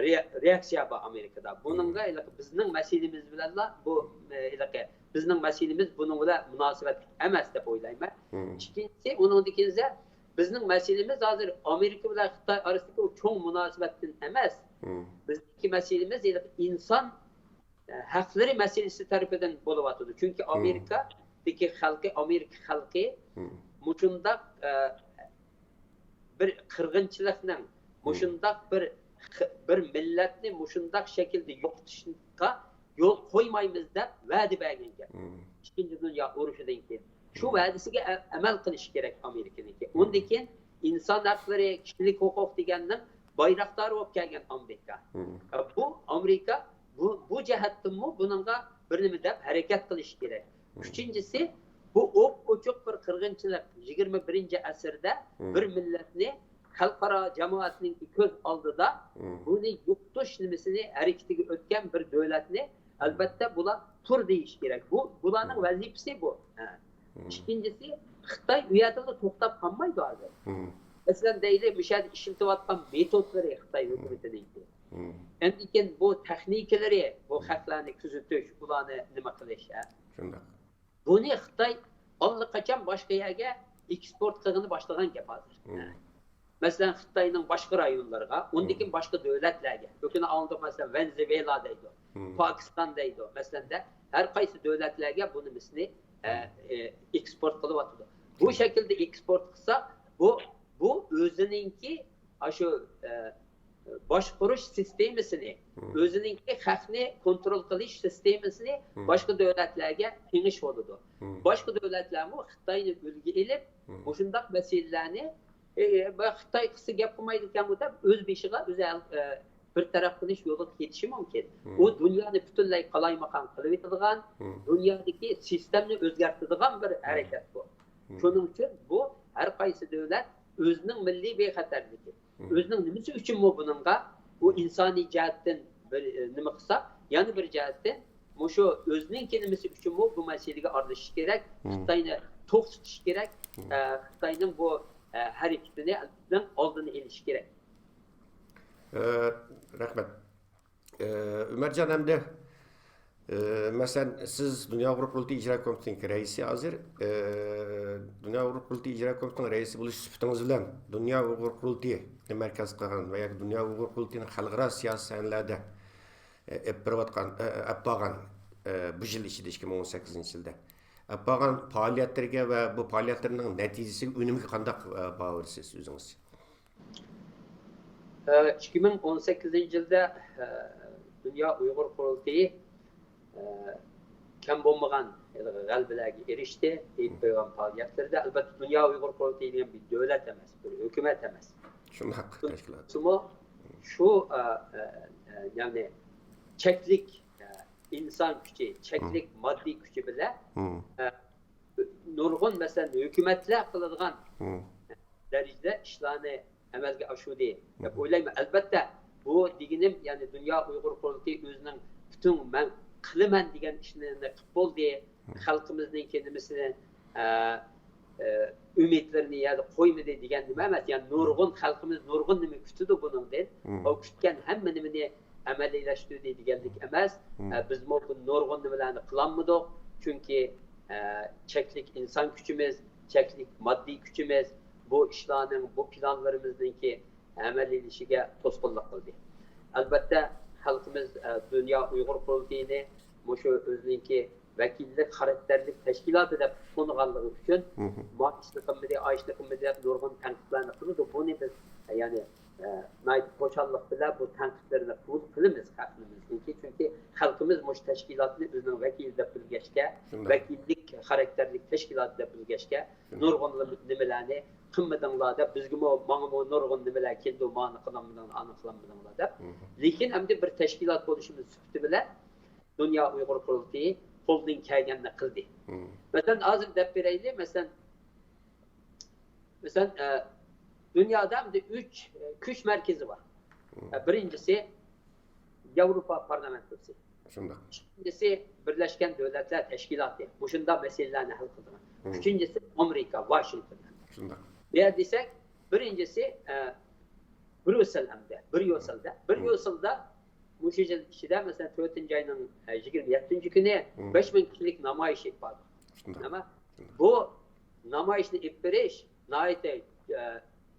رېئا-، رېئاكسىيە بار ئامېرىكىدا. بۇنىڭغا ھېلىقى بىزنىڭ مەسىلىمىز بىلەنلا بۇ، ئە، ھېلىقى بىزنىڭ مەسىلىمىز بۇنىڭ بىلەن مۇناسىۋەتلىك ئەمەس دەپ ئويلايمەن. ئىككىنچىسى، ئۇنىڭدىن كېيىن بىزنىڭ مەسىلىمىز ھازىر ئامېرىكا بىلەن خىتاي ئارىسىدىكى ئۇ چوڭ مۇناسىۋەتتىن ئەمەس. بىزنىڭكى مەسىلىمىز ھېلىقى ئىنسان، ئە، ھەقلىرى مەسىلىسى تەرىپىدىن بولۇۋاتىدۇ. چۈنكى ئامېرىكادىكى خەلقى، ئامېرىكا خەلقى مۇشۇنداق، ئە، بىر قىرغىنچىلىقنىڭ، مۇشۇنداق بىر خ-، بىر مىللەتنى مۇشۇنداق شەكىلدە يوقىتىشقا يول قويمايمىز دەپ ۋەدە بەرگەن گەپ. ئىككىنچى دۇنيا ئۇرۇشىدىن كېيىن. شۇ ۋەدىسىگە ئە-، ئەمەل قىلىشى كېرەك ئامېرىكىنىڭكى. ئۇندىن كېيىن ئىنسان ھەقلىرى، كىشىلىك ھوقۇق دېگەننىڭ بايراقدارى بولۇپ كەلگەن ئامېرىكا. ئە، بۇ ئامېرىكا بۇ، بۇ جەھەتتىنمۇ بۇنىڭغا بىر نېمە دەپ ھەرىكەت قىلىشى كېرەك. ئۈچىنچىسى، بۇ ئوپئوچۇق بىر قىرغىنچىلىق، يىگىرمە بىرىنچى ئەسىردە بىر مىللەتنى خەلقئارا جامائەتنىڭ كۆز ئالدىدا بۇنى يوقىتىش نېمىسىنى ھەرىكىتىگە ئۆتكەن بىر دۆلەتنى، ئەلۋەتتە، بۇلار تۇر دېيىش كېرەك. بۇ، بۇلارنىڭ ۋەزىپىسى بۇ. ھە. ئىككىنچىسى، خىتاي ئۇ يەردىلا توختاپ قالمايدۇ ھازىر. مەسىلەن، دەيلى، مۇشۇ يەردە ئىشلىتىۋاتقان مېتودلىرى خىتاي ھۆكۈمىتىنىڭكى. ئەندىكىن بۇ تېخنىكىلىرى، بۇ خەقلەرنى كۆزىتىش، ئۇلارنى نېمە قىلىش، ھە؟ شۇنداق. بۇنى خىتاي ئاللىقاچان باشقا يەرگە ئېكسپورت قىلغىنى باشلىغان گەپ ھازىر. مەسىلەن، خىتاينىڭ باشقا رايونلىرىغا، ئۇندىن كېيىن باشقا دۆلەتلەرگە. ئۆكۈنە ئاڭلىدۇق، مەسىلەن، ۋېنېزۇېلا دەيدۇ. پاكىستان دەيدۇ. مەسىلەن، ھەر قايسى دۆلەتلەرگە بۇ نېمىسىنى، ئە، ئە، ئېكسپورت قىلىۋاتىدۇ. بۇ شەكىلدە ئېكسپورت قىلسا، بۇ، بۇ ئۆزىنىڭكى ئاشۇ، ئە، باشقۇرۇش سىستېمىسىنى، ئۆزىنىڭكى خەقنى كونترول قىلىش سىستېمىسىنى باشقا دۆلەتلەرگە تېڭىش بولىدۇ. باشقا دۆلەتلەرمۇ خىتاينى ئۈلگە ئېلىپ، مۇشۇنداق مەسىلىلەرنى، ئە، خىتاي قىلسا گەپ قىلمايدىكەنمۇ دەپ، ئۆز بېشىغا ئۆزى ھەل، ئە، بىر تەرەپ قىلىش يولىغا كېتىشى مۇمكىن. ئۇ دۇنيانى پۈتۈنلەي قالايمىقان قىلىۋېتىدىغان، دۇنيادىكى سىستېمىنى ئۆزگەرتىدىغان بىر ھەرىكەت بۇ. شۇنىڭ ئۈچۈن بۇ ھەر قايسى دۆلەت ئۆزىنىڭ مىللىي بىخەتەرلىكى، ئۆزىنىڭ نېمىسى ئۈچۈنمۇ بۇنىڭغا، ئۇ ئىنسانىي جەھەتتىن بىر، ئە، نېمە قىلسا، يەنە بىر جەھەتتىن مۇشۇ ئۆزىنىڭكى نېمىسى ئۈچۈنمۇ بۇ مەسىلىگە ئارىلىشىش كېرەك، خىتاينى توختىتىش كېرەك، ئە، خىتاينىڭ بۇ، ئە، ھەرىكىتىنىڭ ئالدىنى ئېلىش كېرەك. ئە، رەھمەت. ئە، ئۆمەرجان ئەمدى، ئە، مەسىلەن، سىز دۇنيا ئۇيغۇر قۇرۇلتىيى ئىجرا كومىتېتىنىڭ رەئىسى ھازىر. ئە، دۇنيا ئۇيغۇر قۇرۇلتىيى ئىجرا كومىتېتىنىڭ رەئىسى بولۇش سۈپىتىڭىز بىلەن دۇنيا ئۇيغۇر قۇرۇلتىيىنى مەركەز قىلغان ۋە ياكى دۇنيا ئۇيغۇر قۇرۇلتىيىنىڭ خەلقئارا سىياسىي سەھنىلەردە، ئە، ئېلىپ بېرىۋاتقان، ئە، ئە، ئەپ بارغان، ئە، بۇ يىل ئىچىدە، ئىككى مىڭ ئون سەككىزىنچى يىلدا ئەپ بارغان پائالىيەتلىرىگە ۋە بۇ پائالىيەتلىرىنىڭ نەتىجىسىگە، ئۈنۈمىگە قانداق، ئە، باھا بېرىسىز ئۆزىڭىز؟ ئىككى مىڭ ئون سەككىزىنچى يىلدا، ئە، دۇنيا ئۇيغۇر قۇرۇلتىيى، ئە، كەم بولمىغان غەلىبىلەرگە ئېرىشتى. ئېلىپ بېرىلغان پائالىيەتلىرىدە، ئەلبەتتە، دۇنيا ئۇيغۇر قۇرۇلتىيى دېگەن بىر دۆلەت ئەمەس، بىر ھۆكۈمەت ئەمەس. شۇنداق تەشكىلات. شۇ، ئە، ئە، ئە، يەنى چەكلىك، ئە، ئىنسان كۈچى، چەكلىك ماددىي كۈچى بىلەن، ئە، نۇرغۇن، مەسىلەن، ھۆكۈمەتلەر قىلىدىغان دەرىجىدە ئىشلارنى ئەمەلگە ئاشۇردى دەپ ئويلايمەن. ئەلبەتتە، بۇ دېگىنىم، يەنى دۇنيا ئۇيغۇر قۇرۇلتىيى ئۆزىنىڭ پۈتۈن مەن قىلىمەن دېگەن ئىشنى قىلىپ بولدى. خەلقىمىزنىڭكى نېمىسىنى، ئە، ئە، ئۈمىدلىرىنى يەردە قويمىدى دېگەن نېمە ئەمەس. يەنى نۇرغۇن خەلقىمىز نۇرغۇن نېمە كۈتىدۇ بۇنىڭدىن. ئۇ كۈتكەن ھەممە نېمىنى ئەمەلىيلەشتۈردى دېگەنلىك ئەمەس. ئە، بىزمۇ بۇ نۇرغۇن نېمىلەرنى قىلالمىدۇق. چۈنكى، ئە، چەكلىك ئىنسان كۈچىمىز، چەكلىك ماددىي كۈچىمىز بۇ ئىشلارنىڭ، بۇ پىلانلىرىمىزنىڭكى ئەمەلىيلىشىگە توسقۇنلۇق قىلدى. ئەلبەتتە، خەلقىمىز، ئە، دۇنيا ئۇيغۇر قۇرۇلتىيىنى مۇشۇ ئۆزىنىڭكى ۋەكىللىك خاراكتېرلىك تەشكىلاتى دەپ تونۇغانلىقى ئۈچۈن، ما ئىشنى قىلمىدى، ئا ئىشنى قىلمىدى دەپ نۇرغۇن تەنقىدلەرنى قىلىدۇ. بۇنى بىز، يەنى، ئە، ناھايىتى خۇشاللىق بىلەن بۇ تەنقىدلىرىنى قوبۇل قىلىمىز خەلقىمىزنىڭكى. چۈنكى خەلقىمىز مۇشۇ تەشكىلاتنى ئۆزىنىڭ ۋەكىلى دەپ بىلگەچكە، ۋەكىللىك خاراكتېرلىك تەشكىلات دەپ بىلگەچكە، نۇرغۇن نېمىلەرنى قىلمىدىڭلار دەپ، بىزگىمۇ، ماڭىمۇ نۇرغۇن نېمىلەر كېلىدۇ، مانى قىلالمىدىڭلار، ئانى قىلالمىدىڭلار دەپ. لېكىن ئەمدى بىر تەشكىلات بولۇشىمىز سۈپىتى بىلەن دۇنيا ئۇيغۇر قۇرۇلتىيى قولىدىن كەلگەننى قىلدى. مەسىلەن، ھازىر دەپ بېرەيلى، مەسىلەن، مەسىلەن، ئە، دۇنيادا ئەمدى ئۈچ، ئە، كۈچ مەركىزى بار. ئە، بىرىنچىسى ياۋروپا پارلامېنتىسى. شۇنداق. ئىككىنچىسى بىرلەشكەن دۆلەتلەر تەشكىلاتى. مۇشۇنداق مەسىلىلەرنى ھەل قىلىدىغان. ئۈچىنچىسى ئامېرىكا، ۋاشىنگتون. شۇنداق. نېمە دېسەك، بىرىنچىسى، ئە، بريۇسسېل ئەمدى. بريۇسسېلدا. بريۇسسېلدا مۇشۇ يىل ئىچىدە، مەسىلەن، تۆتىنچى ئاينىڭ، ئە، يىگىرمە يەتتىنچى كۈنى بەش مىڭ كىشىلىك نامايىش ئېلىپ باردۇق. شۇنداق. ئەمما بۇ نامايىشنى ئېلىپ بېرىش ناھايىتى، ئە،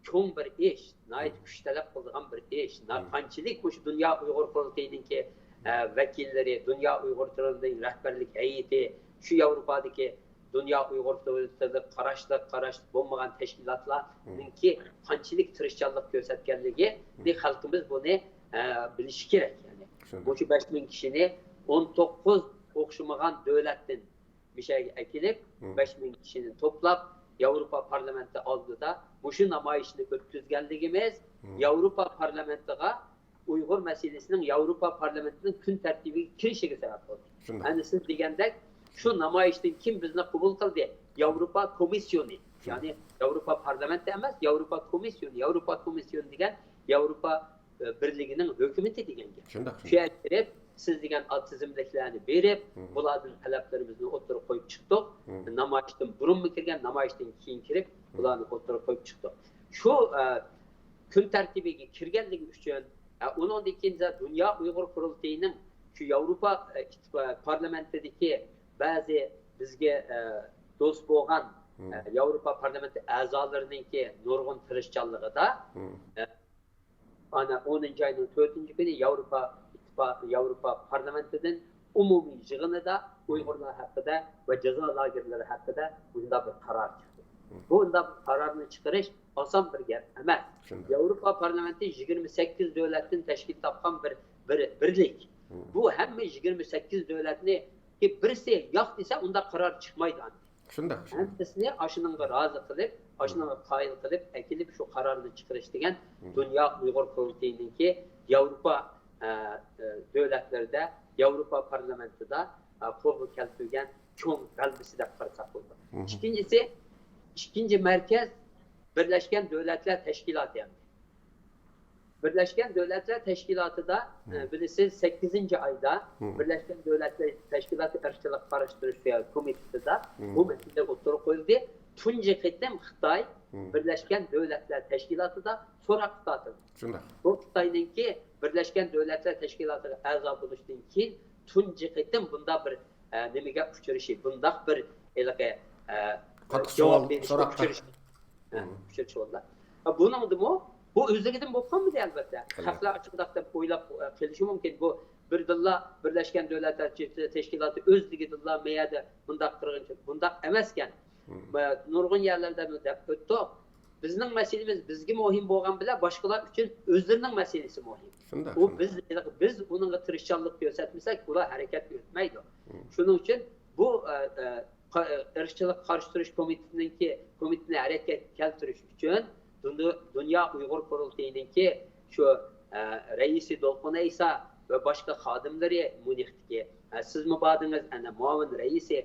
چوڭ بىر ئىش، ناھايىتى كۈچ تەلەپ قىلىدىغان بىر ئىش. قانچىلىك مۇشۇ دۇنيا ئۇيغۇر قۇرۇلتىيىنىڭكى، ئە، ۋەكىللىرى، دۇنيا ئۇيغۇر قۇرۇلتىيىنىڭ رەھبەرلىك ھەيئىتى، شۇ ياۋروپادىكى دۇنيا ئۇيغۇر قۇرۇلتىيىغا قاراشلىق، قاراشلىق بولمىغان تەشكىلاتلارنىڭكى قانچىلىك تىرىشچانلىق كۆرسەتكەنلىكىنى خەلقىمىز بۇنى، ئە، بىلىشى كېرەك. يەنى مۇشۇ بەش مىڭ كىشىنى ئون توققۇز ئوخشىمىغان دۆلەتتىن مىشەگە ئەكېلىپ، بەش مىڭ كىشىنى توپلاپ، ياۋروپا پارلامېنتى ئالدىدا مۇشۇ نامايىشنى ئۆتكۈزگەنلىكىمىز ياۋروپا پارلامېنتىغا ئۇيغۇر مەسىلىسىنىڭ ياۋروپا پارلامېنتىنىڭ كۈن تەرتىپىگە كىرىشىگە سەۋەب بولدى. شۇنداق. ئەنە سىز دېگەندەك، شۇ نامايىشتىن كېيىن بىزنى قوبۇل قىلدى ياۋروپا كومىسسىيونى. يەنى ياۋروپا پارلامېنتى ئەمەس، ياۋروپا كومىسسىيونى. ياۋروپا كومىسسىيونى دېگەن ياۋروپا، ئە، بىرلىكىنىڭ ھۆكۈمىتى دېگەن گەپ. شۇنداق، شۇ يەرگە كىرىپ، سىز دېگەن تىزىملىكلەرنى بېرىپ، بۇلاردىن تەلەپلىرىمىزنى ئوتتۇرىغا قويۇپ چىقتۇق. نامايىشتىن بۇرۇنمۇ كىرگەن، نامايىشتىن كېيىن كىرىپ، بۇلارنى ئوتتۇرىغا قويۇپ چىقتۇق. شۇ، ئە، كۈن تەرتىپىگە كىرگەنلىكى ئۈچۈن، ئە، ئۇنىڭدىن كېيىن دۇنيا ئۇيغۇر قۇرۇلتىيىنىڭ شۇ ياۋروپا، ئە، ئىتتىپا-، پارلامېنتىدىكى بەزى بىزگە، ئە، دوست بولغان، ئە، ياۋروپا پارلامېنتى ئەزالىرىنىڭكى نۇرغۇن تىرىشچانلىقىدا، ئە، ئانا ئونىنچى ئاينىڭ تۆتىنچى كۈنى ياۋروپا ياۋروپا پارلامېنتىدىن ئومۇمىي يىغىنىدا ئۇيغۇرلار ھەققىدە ۋە جازا لاگېرلىرى ھەققىدە بۇنداق بىر قارار چىقتى. بۇ بۇنداق بىر قارارنى چىقىرىش ئاسان بىر گەپ ئەمەس. ياۋروپا پارلامېنتى يىگىرمە سەككىز دۆلەتتىن تەشكىل تاپقان بىر، بىر بىرلىك. بۇ ھەممە يىگىرمە سەككىز دۆلەتنى، كى بىرسى ياق دېسە، ئۇنداق قارار چىقمايدۇ ئاندىن. شۇنداق، شۇنداق. ھەممىسىنى ئاشۇنىڭغا رازى قىلىپ، ئاشۇنىڭغا قايىل قىلىپ ئەكېلىپ، شۇ قارارنى چىقىرىش دېگەن دۇنيا ئۇيغۇر قۇرۇلتىيىنىڭكى ياۋروپا، ئە، ئە، دۆلەتلىرىدە، ياۋروپا پارلامېنتىدا، ئە، قولغا كەلتۈرگەن چوڭ غەلىبىسى دەپ قارىساق بولىدۇ. ئىككىنچىسى، ئىككىنچى مەركەز بىرلەشكەن دۆلەتلەر تەشكىلاتى ئەمدى. بىرلەشكەن دۆلەتلەر تەشكىلاتىدا، ئە، بىلىسىز، سەككىزىنچى ئايدا بىرلەشكەن دۆلەتلەر تەشكىلاتى ئىرقچىلىق قارشى تۇرۇش كومىتېتىدا بۇ مەسىلە ئوتتۇرىغا قويۇلدى. تۇنجى قېتىم خىتاي بىرلەشكەن دۆلەتلەر تەشكىلاتىدا سوراققا تارتىلدى. شۇنداق. بۇ خىتاينىڭكى بىرلەشكەن دۆلەتلەر تەشكىلاتىغا ئەزا بولۇشتىن كېيىن تۇنجى قېتىم بۇنداق بىر، ئە، نېمىگە ئۇچرىشى، بۇنداق بىر ھېلىقى، ئە، قاتتىق جاۋاب سوئال، بېرىشكە سوراققا ئۇچرىشى. ئۇچرىشىۋالدى. بۇنىڭدىمۇ بۇ ئۆزلۈكىدىن بولۇپ قالمىدى، ئەلۋەتتە. خەلقلەر ئاشۇنداق دەپ ئويلاپ، ئە، قېلىشى مۇمكىن. بۇ بىردىنلا بىرلەشكەن دۆلەتلەر تەشكىلاتى ئۆزلۈكىدىنلا ما يەردە بۇنداق قىلغىنى بۇنداق ئەمەسكەن. نۇرغۇن يەرلەردە بۇ دەپ ئۆتتۇق. بىزنىڭ مەسىلىمىز بىزگە مۇھىم بولغان بىلەن باشقىلار ئۈچۈن ئۆزلىرىنىڭ مەسىلىسى مۇھىم. شۇنداق، ئۇ شۇنداق. بىز، بىز ئۇنىڭغا تىرىشچانلىق كۆرسەتمىسەك، ئۇلار ھەرىكەتكە ئۆتمەيدۇ. شۇنىڭ ئۈچۈن بۇ، ئە، ئە، قا-، ئىرقچىلىققا قارشى تۇرۇش كومىتېتىنىڭكى، كومىتېتىنى ھەرىكەتكە كەلتۈرۈش ئۈچۈن دۇنيا، دۇنيا ئۇيغۇر قۇرۇلتىيىنىڭكى شۇ، ئە، رەئىسى دولقۇن ئەيسا ۋە باشقا خادىملىرى ميۇنختىكى، ئە، سىزمۇ باردىڭىز، ئەنە، مۇئاۋىن رەئىسى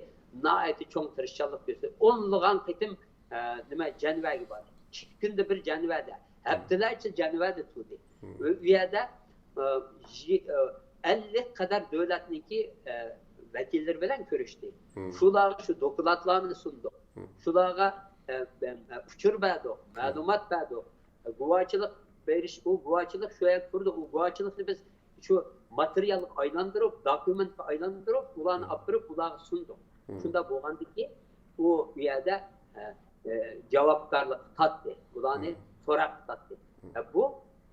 ناھايىتى چوڭ تىرىشچانلىق كۆرسەتتى. ئونلىغان قېتىم، ئە، نېمە، جەنۋەگە باردى. ئىككى كۈندە بىر جەنۋەدە، ھەپتىلەرچە جەنۋەدە تۇردى. ئۇ، ئۇ يەردە، ئە، يى-، ئە، ئەللىك قەدەر دۆلەتنىڭكى، ئە، ۋەكىللىرى بىلەن كۆرۈشتى. شۇلارغا شۇ دوكلاتلارنى سۇندۇق. شۇلارغا، ئە، ئە، ئۇچۇر بەردۇق، مەلۇمات بەردۇق. ئە، گۇۋاچىلىق بېرىش، ئۇ گۇۋاچىلىق شۇ يەردە تۇرىدۇ. ئۇ گۇۋاچىلىقنى بىز شۇ ماتېرىيالغا ئايلاندۇرۇپ، دوكۇمېنتقا ئايلاندۇرۇپ، ئۇلارنى ئاپىرىپ، ئۇلارغا سۇندۇق. شۇنداق بولغاندىكى، ئۇ، ئۇ يەردە، ئە، ئە، جاۋابكارلىققا تارتتى. ئۇلارنى سوراققا تارتتى. ئە، بۇ،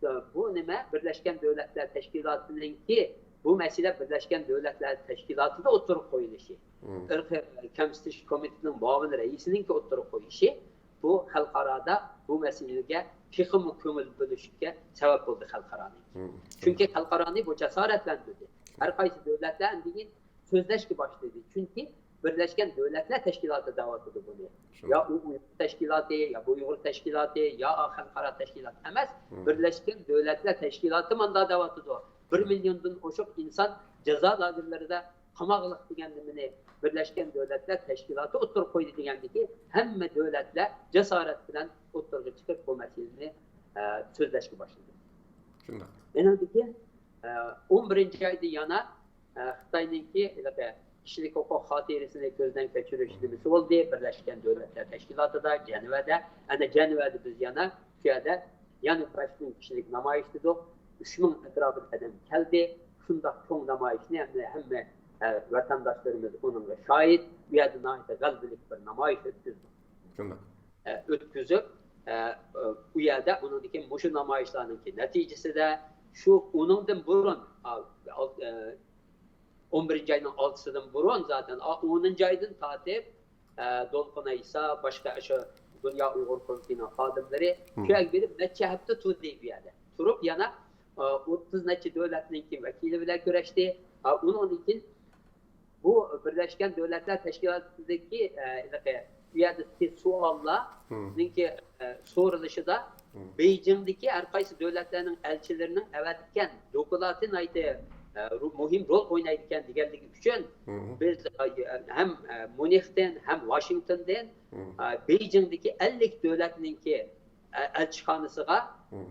ئە، بۇ نېمە؟ بىرلەشكەن دۆلەتلەر تەشكىلاتىنىڭكى، بۇ مەسىلە بىرلەشكەن دۆلەتلەر تەشكىلاتىدا ئوتتۇرىغا قويۇلۇشى، ئىرقىي كەمسىتىش كومىتېتىنىڭ مۇئاۋىن رەئىسىنىڭكى ئوتتۇرىغا قويۇشى، بۇ خەلقئارادا بۇ مەسىلىگە تېخىمۇ كۆڭۈل بۆلۈشكە سەۋەب بولدى خەلقئارانىڭكى. چۈنكى خەلقئارانى بۇ جاسارەتلەندۈردى. ھەر قايسى دۆلەتلەر ئەمدىكىن سۆزلەشكە باشلىدى. چۈنكى بىرلەشكەن دۆلەتلەر تەشكىلاتى دەۋاتىدۇ بۇنى. يا ئۇ ئۇيغۇر تەشكىلاتى، يا بۇ ئۇيغۇر تەشكىلاتى، يا خەلقئارا تەشكىلات ئەمەس. بىرلەشكەن دۆلەتلەر تەشكىلاتى ماندا دەۋاتىدۇ. بىر مىليوندىن ئوشۇق ئىنسان جازا لاگېرلىرىدا قاماقلىق دېگەن نېمىنى بىرلەشكەن دۆلەتلەر تەشكىلاتى ئوتتۇرىغا قويدى دېگەندىكى، ھەممە دۆلەتلەر جاسارەت بىلەن ئوتتۇرىغا چىقىپ بۇ مەسىلىنى، ئە، سۆزلەشكە باشلىدى. شۇنداق. ئېنىڭدىن كېيىن، ئە، ئون بىرىنچى ئايدا يەنە، ئە، خىتاينىڭكى ھېلىقى كىشىلىك ھوقۇق خاتىرىسىنى كۆزدىن كەچۈرۈش نېمىسى بولدى. بىرلەشكەن دۆلەتلەر تەشكىلاتىدا، جەنۋەدە، ئەنە جەنۋەدە بىز يەنە شۇ يەردە يەنە بەش مىڭ كىشىلىك نامايىش دېدۇق. ئۈچ مىڭ ئەتراپىدا ئادەم كەلدى. شۇنداق چوڭ نامايىشنى ھەممە، ھەممە، ئە، ۋەتەنداشلىرىمىز ئۇنىڭغا شاھىت. ئۇ يەردە ناھايىتى غەلىبىلىك بىر نامايىش ئۆتكۈزدۇق. شۇنداق. ئە، ئۆتكۈزۈپ، ئە، ئۇ يەردە ئۇنىڭدىن كېيىن مۇشۇ نامايىشلارنىڭكى نەتىجىسىدە شۇ ئۇنىڭدىن بۇرۇن، ئا، ئال-، ئە، ئون بىرىنچى ئاينىڭ ئالتىسىدىن بۇرۇن زاتەن، ئا، ئونىنچى ئايدىن تارتىپ، ئە، دولقۇن ئەيسا، باشقا شۇ دۇنيا ئۇيغۇر قۇرۇلتىيىنىڭ خادىملىرى شۇ يەرگە بېرىپ نەچچە ھەپتە تۇردى بۇ يەردە. تۇرۇپ يەنە، ئە، ئوتتۇز نەچچە دۆلەتنىڭكى ۋەكىلى بىلەن كۆرۈشتى. ئا، ئۇنىڭدىن كېيىن بۇ بىرلەشكەن دۆلەتلەر تەشكىلاتىدىكى، ئە، ھېلىقى ئۇ يەردىكى سوئاللارنىڭكى، ئە، سورىلىشىدا بېيجىڭدىكى ھەر قايسى دۆلەتلەرنىڭ ئەلچىلىرىنىڭ ئەۋەتكەن دوكلاتى ناھايىتى، ئە، رو-، مۇھىم رول ئوينايدىكەن دېگەنلىكى ئۈچۈن بىز، ئە، ھەم، ئە، ميۇنختىن، ھەم ۋاشىنگتوندىن، ئە، بېيجىڭدىكى ئەللىك دۆلەتنىڭكى، ئە، ئەلچىخانىسىغا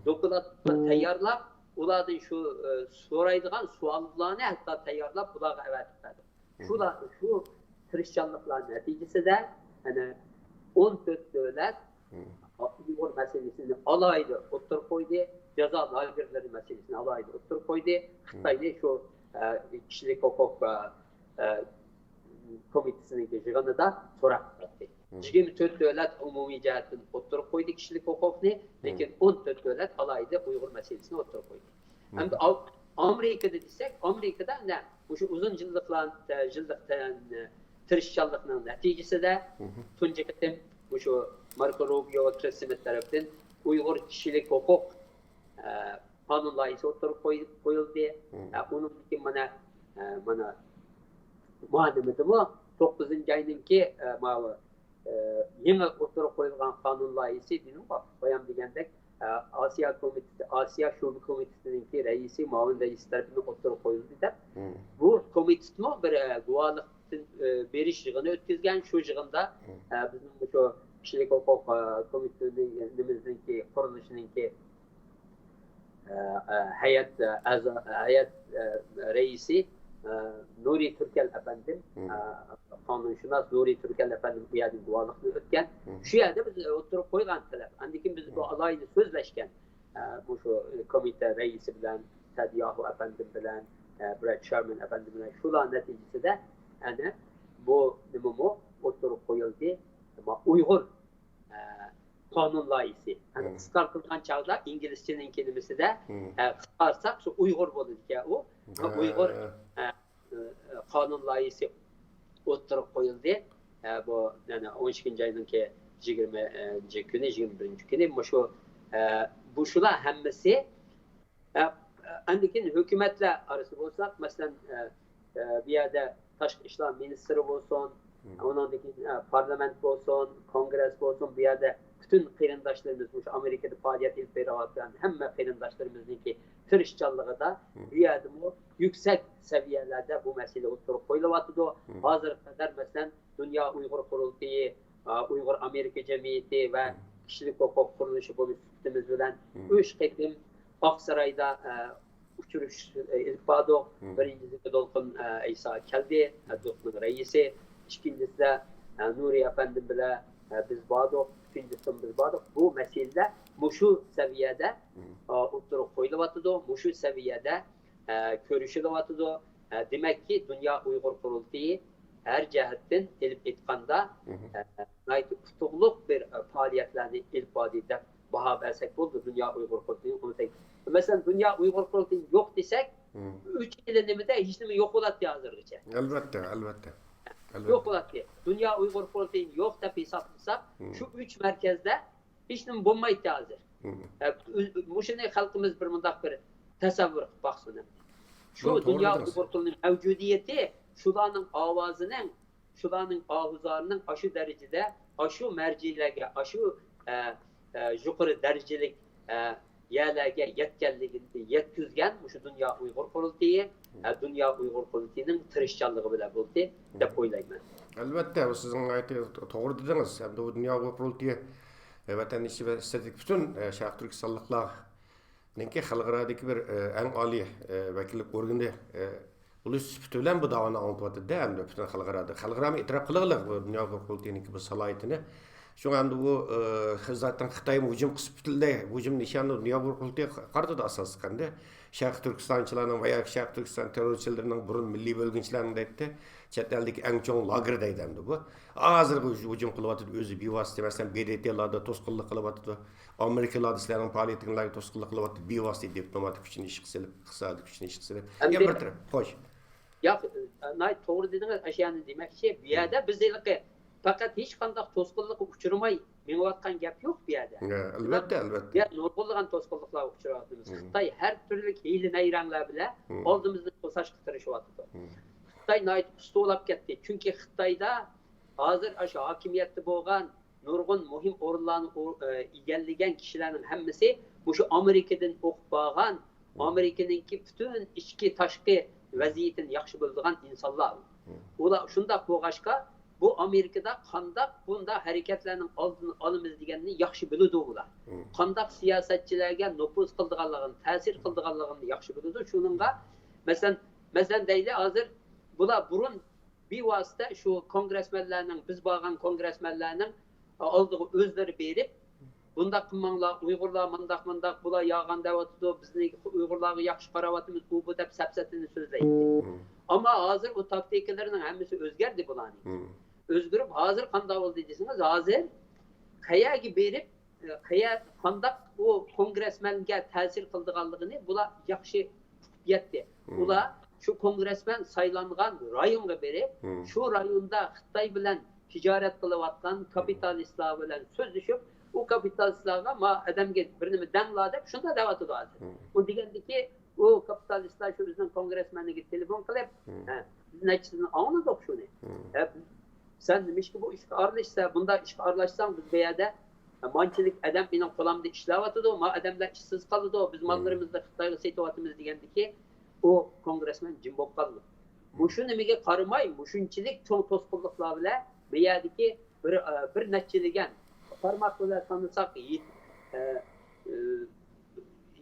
دوكلات تەييارلاپ، ئۇلاردىن شۇ، ئە، سورايدىغان سوئاللارنى ھەتتا تەييارلاپ، بۇلارغا ئەۋەتىپ بەردۇق. شۇلار، شۇ تىرىشچانلىقلار نەتىجىسىدە، يەنە ئون تۆت دۆلەت ئۇيغۇر مەسىلىسىنى ئالاھىدە ئوتتۇرىغا قويدى، جازا لاگېرلىرى مەسىلىسىنى ئالاھىدە ئوتتۇرىغا قويدى. خىتاينى شۇ، ئە، كىشىلىك ھوقۇق، ئە، ئە، كومىتېتىنىڭكى يىغىنىدا سوراق قىلاتتى. يىگىرمە تۆت دۆلەت ئومۇمىي جەھەتتىن ئوتتۇرىغا قويدى كىشىلىك ھوقۇقنى، لېكىن ئون تۆت دۆلەت ئالاھىدە ئۇيغۇر مەسىلىسىنى ئوتتۇرىغا قويدى. ئەمدى ئال-، ئامېرىكىدا دېسەك، ئامېرىكىدا نە، مۇشۇ ئۇزۇن يىللىقلار، يىللىق تىرىشچانلىقنىڭ نەتىجىسىدە تۇنجى قېتىم مۇشۇ ماركو روبىيو ۋە كرىس سمىت تەرىپىدىن ئۇيغۇر كىشىلىك ھوقۇق، ئە، قانۇن لايىھىسى ئوتتۇرىغا قوي-، قويۇلدى. ئە، ئۇنىڭدىن كېيىن مانا، ئە، مانا، مۇئەللىمىدىمۇ توققۇزىنچى ئاينىڭكى، ئە، ماۋۇ، ئە، يېڭى ئوتتۇرىغا قويۇلغان قانۇن لايىھىسى دېدىم، بايام دېگەندەك، ئە، ئاسىيا كومىتېتى، ئاسىيا شۇبە كومىتېتىنىڭكى رەئىسى، مۇئاۋىن رەئىسى تەرىپىدىن ئوتتۇرىغا قويۇلدى دەپ، بۇ كومىتېتمۇ بىر، ئە، گۇۋاھلىق، ئە، بېرىش يىغىنى ئۆتكۈزگەن. شۇ يىغىندا، ئە، بىزنىڭ مۇشۇ كىشىلىك ھوقۇق، ئە، كومىتېتىنىڭكى قۇرۇلۇشىنىڭكى، ئە، ئە، ھەيئەت، ئە، ئەزا-، ھەيئەت، ئە، رەئىسى، ئە، نۇرى تۈركەل ئەپەندىم، ئە، قانۇنشۇناس نۇرى تۈركەل ئەپەندىم بۇ يەردىن گۇۋاھلىقنى ئۆتكەن. شۇ يەردە بىز ئوتتۇرىغا قويغان تەلەپ. ئاندىن كېيىن بىز بۇ ئالاھىدە سۆزلەشكەن. ئە، مۇشۇ كومىتېت رەئىسى بىلەن، سەدىياھۇ ئەپەندىم بىلەن، ئە، برەد شەرمەن ئەپەندىم بىلەن شۇلار نەتىجىسىدە، ئەنە، بۇ نېمىمۇ ئوتتۇرىغا قويۇلدى. ئەمما ئۇيغۇر، ئە، قانۇن لايىھىسى. يەنى قىسقارتىلغان چاغدا ئىنگلىزچىنىڭكى نېمىسىدە، ئە، قىسقارتساق شۇ ئۇيغۇر بولىدىكەن ئۇ. ئۇيغۇر، ئە، ئە، قانۇن لايىھىسى ئوتتۇرىغا قويۇلدى. ئە، بۇ، يەنى ئون ئىككىنچى ئاينىڭكى يىگىرمىنچى كۈنى، يىگىرمە بىرىنچى كۈنى مۇشۇ، ئە، بۇ شۇلار ھەممىسى، ئە، ئاندىن كېيىن ھۆكۈمەتلەر ئارىسىدا بولساق، مەسىلەن، ئە، ئە، بۇ يەردە تاشقى ئىشلار مىنىستىرى بولسۇن، ئۇنىڭدىن كېيىن، ئە، پارلامېنت بولسۇن، كونگرېس بولسۇن، بۇ يەردە پۈتۈن قېرىنداشلىرىمىز، مۇشۇ ئامېرىكىدا پائالىيەت ئېلىپ بېرىۋاتقان ھەممە قېرىنداشلىرىمىزنىڭكى تىرىشچانلىقىدا بۇ يەردىمۇ يۈكسەك سەۋىيەلەردە بۇ مەسىلە ئوتتۇرىغا قويۇلۇۋاتىدۇ. ھازىرغا قەدەر، مەسىلەن، دۇنيا ئۇيغۇر قۇرۇلتىيى، ئۇيغۇر ئامېرىكا جەمئىيىتى ۋە كىشىلىك ھوقۇق قۇرۇلۇشى بولۇش سۈپىتىمىز بىلەن ئۈچ قېتىم ئاقسارايدا، ئە، ئۇچرىشىش، ئە، ئېلىپ باردۇق. بىرىنچىسىدە دولقۇن، ئە، ئەيسا كەلدى، ئە، دوكنىڭ رەئىسى. ئىككىنچىسىدە، ئە، نۇرى ئەپەندىم بىلەن، ئە، بىز باردۇق. ئۈچىنچىسىدە بىز باردۇق. بۇ مەسىلىلەر مۇشۇ سەۋىيەدە، ئە، ئوتتۇرىغا قويۇلۇۋاتىدۇ. مۇشۇ سەۋىيەدە، ئە، كۆرۈشۈلۈۋاتىدۇ. ئە، دېمەككى، دۇنيا ئۇيغۇر قۇرۇلتىيى ھەر جەھەتتىن ئېلىپ ئېيتقاندا، ئە، ناھايىتى ئۇتۇقلۇق بىر، ئە، پائالىيەتلەرنى ئېلىپ باردى دەپ باھا بەرسەك بولىدۇ دۇنيا ئۇيغۇر قۇرۇلتىيىنىڭ. مەسىلەن، دۇنيا ئۇيغۇر قۇرۇلتىيى يوق دېسەك، ئۈچ يىلى نېمىدە ھېچ نېمە يوق بولاتتى ھازىرغىچە. ئەلۋەتتە، ئەلۋەتتە. يوق بولاتتى. دۇنيا ئۇيغۇر قۇرۇلتىيى يوق دەپ ھېسابلىساق، شۇ ئۈچ مەركەزدە ھېچ نېمە بولمايتتى ھازىر. ئە، ئۆ-، مۇشۇنى خەلقىمىز بىر مۇنداق بىر تەسەۋۋۇر قىلىپ باقسۇن ئەمدى. شۇ دۇنيا ئۇيغۇر قۇرۇلتىيىنىڭ مەۋجۇدىيىتى، شۇلارنىڭ ئاۋازىنىڭ، شۇلارنىڭ ئاھۇزارىنىڭ ئاشۇ دەرىجىدە، ئاشۇ مەرجىلەرگە، ئاشۇ، ئە، ئە، يۇقىرى دەرىجىلىك، ئە، يەرلەرگە يەتكەنلىكىنى يەتكۈزگەن مۇشۇ دۇنيا ئۇيغۇر قۇرۇلتىيى، ئە، دۇنيا ئۇيغۇر قۇرۇلتىيىنىڭ تىرىشچانلىقى بىلەن بولدى دەپ ئويلايمەن. ئەلۋەتتە، بۇ سىزنىڭ ناھايىتى توغرا دېدىڭىز. ئەمدى بۇ دۇنيا ئۇيغۇر قۇرۇلتىيى، ئە، ۋەتەن ئىچى ۋە سىرتىدىكى پۈتۈن، ئە، شەرقىي تۈركىستانلىقلار نىڭكى خەلقئارادىكى بىر، ئە، ئەڭ ئالىي، ئە، ۋەكىللىك ئورگىنى، ئە، بولۇش سۈپىتى بىلەن بۇ داۋانى ئاڭلىتىۋاتىدۇ ئەمدى پۈتۈن خەلقئارادا. خەلقئارامۇ ئېتىراپ قىلغىلىق بۇ دۇنيا ئۇيغۇر قۇرۇلتىيىنىڭكى بۇ سالاھىيىتىنى. شۇڭا ئەمدى بۇ، ئە، زاتەن خىتايمۇ ھۇجۇم قىلسا پۈتۈنلەي ھۇجۇم نىشانى دۇنيا ئۇيغۇر قۇرۇلتىيىغا قارىتىدۇ ئاساسلىقەن. شەرقىي تۈركىستانچىلارنىڭ ۋە ياكى شەرقىي تۈركىستان تېررورچىلىرىنىڭ بۇرۇن مىللىي بۆلگۈنچىلەرنىڭ دەيتتى، چەت ئەلدىكى ئەڭ چوڭ لاگېر دەيدۇ ئەمدى بۇ. ھازىرغۇ ھۇجۇم قىلىۋاتىدۇ، ئۆزى بىۋاسىتە، مەسىلەن، بې دې تېلاردا توسقۇنلۇق قىلىۋاتىدۇ. ئامېرىكىلاردا سىلەرنىڭ پائالىيىتىڭلارغا توسقۇنلۇق قىلىۋاتىدۇ، بىۋاسىتە دىپلوماتىك كۈچىنى ئىشقا سېلىپ، ئىقتىسادىي كۈچىنى ئىشقا سېلىپ. يەنە بىر تەرەپ، خوش. ياق، ناھايىتى توغرا دېدىڭىز، ئاشۇ يەرنى دېمەكچى. بۇ يەردە بىز ھېلىقى پەقەت ھېچقانداق توسقۇنلۇققا ئۇچرىماي مېڭىۋاتقان گەپ يوق بۇ يەردە. ئەلۋەتتە، ئەلۋەتتە. بۇ يەردە نۇرغۇنلىغان توسقۇنلۇقلارغا ئۇچراۋاتىمىز. خىتاي ھەر تۈرلۈك ھىيلە نەيرەڭلەر بىلەن ئالدىمىزنى توساشقا تىرىشىۋاتىدۇ. خىتاي ناھايىتى ئۇستا بولاپ كەتتى. چۈنكى خىتايدا ھازىر ئاشۇ ھاكىمىيەتتە بولغان نۇرغۇن مۇھىم ئورۇنلارنى ئۇ-، ئە، ئىگىلىگەن كىشىلەرنىڭ ھەممىسى مۇشۇ ئامېرىكىدىن ئوقۇپ بارغان، ئامېرىكىنىڭكى پۈتۈن ئىچكى، تاشقى ۋەزىيىتىنى ياخشى بىلىدىغان ئىنسانلار. ئۇلار شۇنداق بولغاچقا، بۇ ئامېرىكىدا قانداق بۇنداق ھەرىكەتلەرنىڭ ئالدىنى ئالىمىز دېگەننى ياخشى بىلىدۇ بۇلار. قانداق سىياسەتچىلەرگە نوپۇز قىلىدىغانلىقىنى، تەسىر قىلىدىغانلىقىنى ياخشى بىلىدۇ. شۇنىڭغا، مەسىلەن، مەسىلەن دەيلى، ھازىر بۇلار بۇرۇن بىۋاسىتە شۇ كونگرېسمېنلەرنىڭ، بىز بارغان كونگرېسمېنلەرنىڭ ئالدىغا ئۆزلىرى بېرىپ، «بۇنداق قىلماڭلار، ئۇيغۇرلار مۇنداق، مۇنداق، بۇلار يالغان دەۋاتىدۇ، بىزنى ئۇيغۇرلارغا ياخشى قاراۋاتىمىز، ئۇ، بۇ» دەپ سەپسەتىنى سۆزلەيتتى. ئەمما ھازىر ئۇ تاكتىكىلىرىنىڭ ھەممىسى ئۆزگەردى بۇلارنىڭ. ئۆزگىرىپ، ھازىر قانداق بولدى دېسىڭىز، ھازىر قەيەرگە بېرىپ، قەيەر، قانداق ئۇ كونگرېسمېنگە تەسىر قىلىدىغانلىقىنى بۇلار ياخشى ئۇقۇپ يەتتى. ئۇلار شۇ كونگرېسمېن سايلانغان رايونغا بېرىپ، شۇ رايوندا خىتاي بىلەن تىجارەت قىلىۋاتقان كاپىتالىستلار بىلەن سۆزلىشىپ، ئۇ كاپىتالىستلارغا ما ئادەمگە بىر نېمە دەڭلار دەپ شۇنداق دەۋاتىدۇ ھازىر. ئۇ دېگەندىكى، ئۇ كاپىتالىستلار شۇ ئۆزىنىڭ كونگرېسمېنىگە تېلېفون قىلىپ، ھە، بىز نەچچىسىنى ئاڭلىدۇق شۇنى. ھە، سەن نېمىشقا بۇ ئىشقا ئارىلىشىسەن؟ بۇنداق ئىشقا ئارىلاشساڭ، بىز بۇ يەردە مانچىلىك ئادەم مېنىڭ قولۇمدا ئىشلەۋاتىدۇ، ما ئادەملەر ئىشسىز قالىدۇ، بىز ماللىرىمىزنى خىتايغا سېتىۋاتىمىز دېگەندىكى، ئۇ كونگرېسمېن جىم بولۇپ قالىدۇ. مۇشۇ نېمىگە قارىماي، مۇشۇنچىلىك چوڭ توسقۇنلۇقلار بىلەن بۇ يەردىكى بىر، ئە، بىر نەچچىلىگەن، بارماق بىلەن سانىساق، يېت-، ئە، ئە،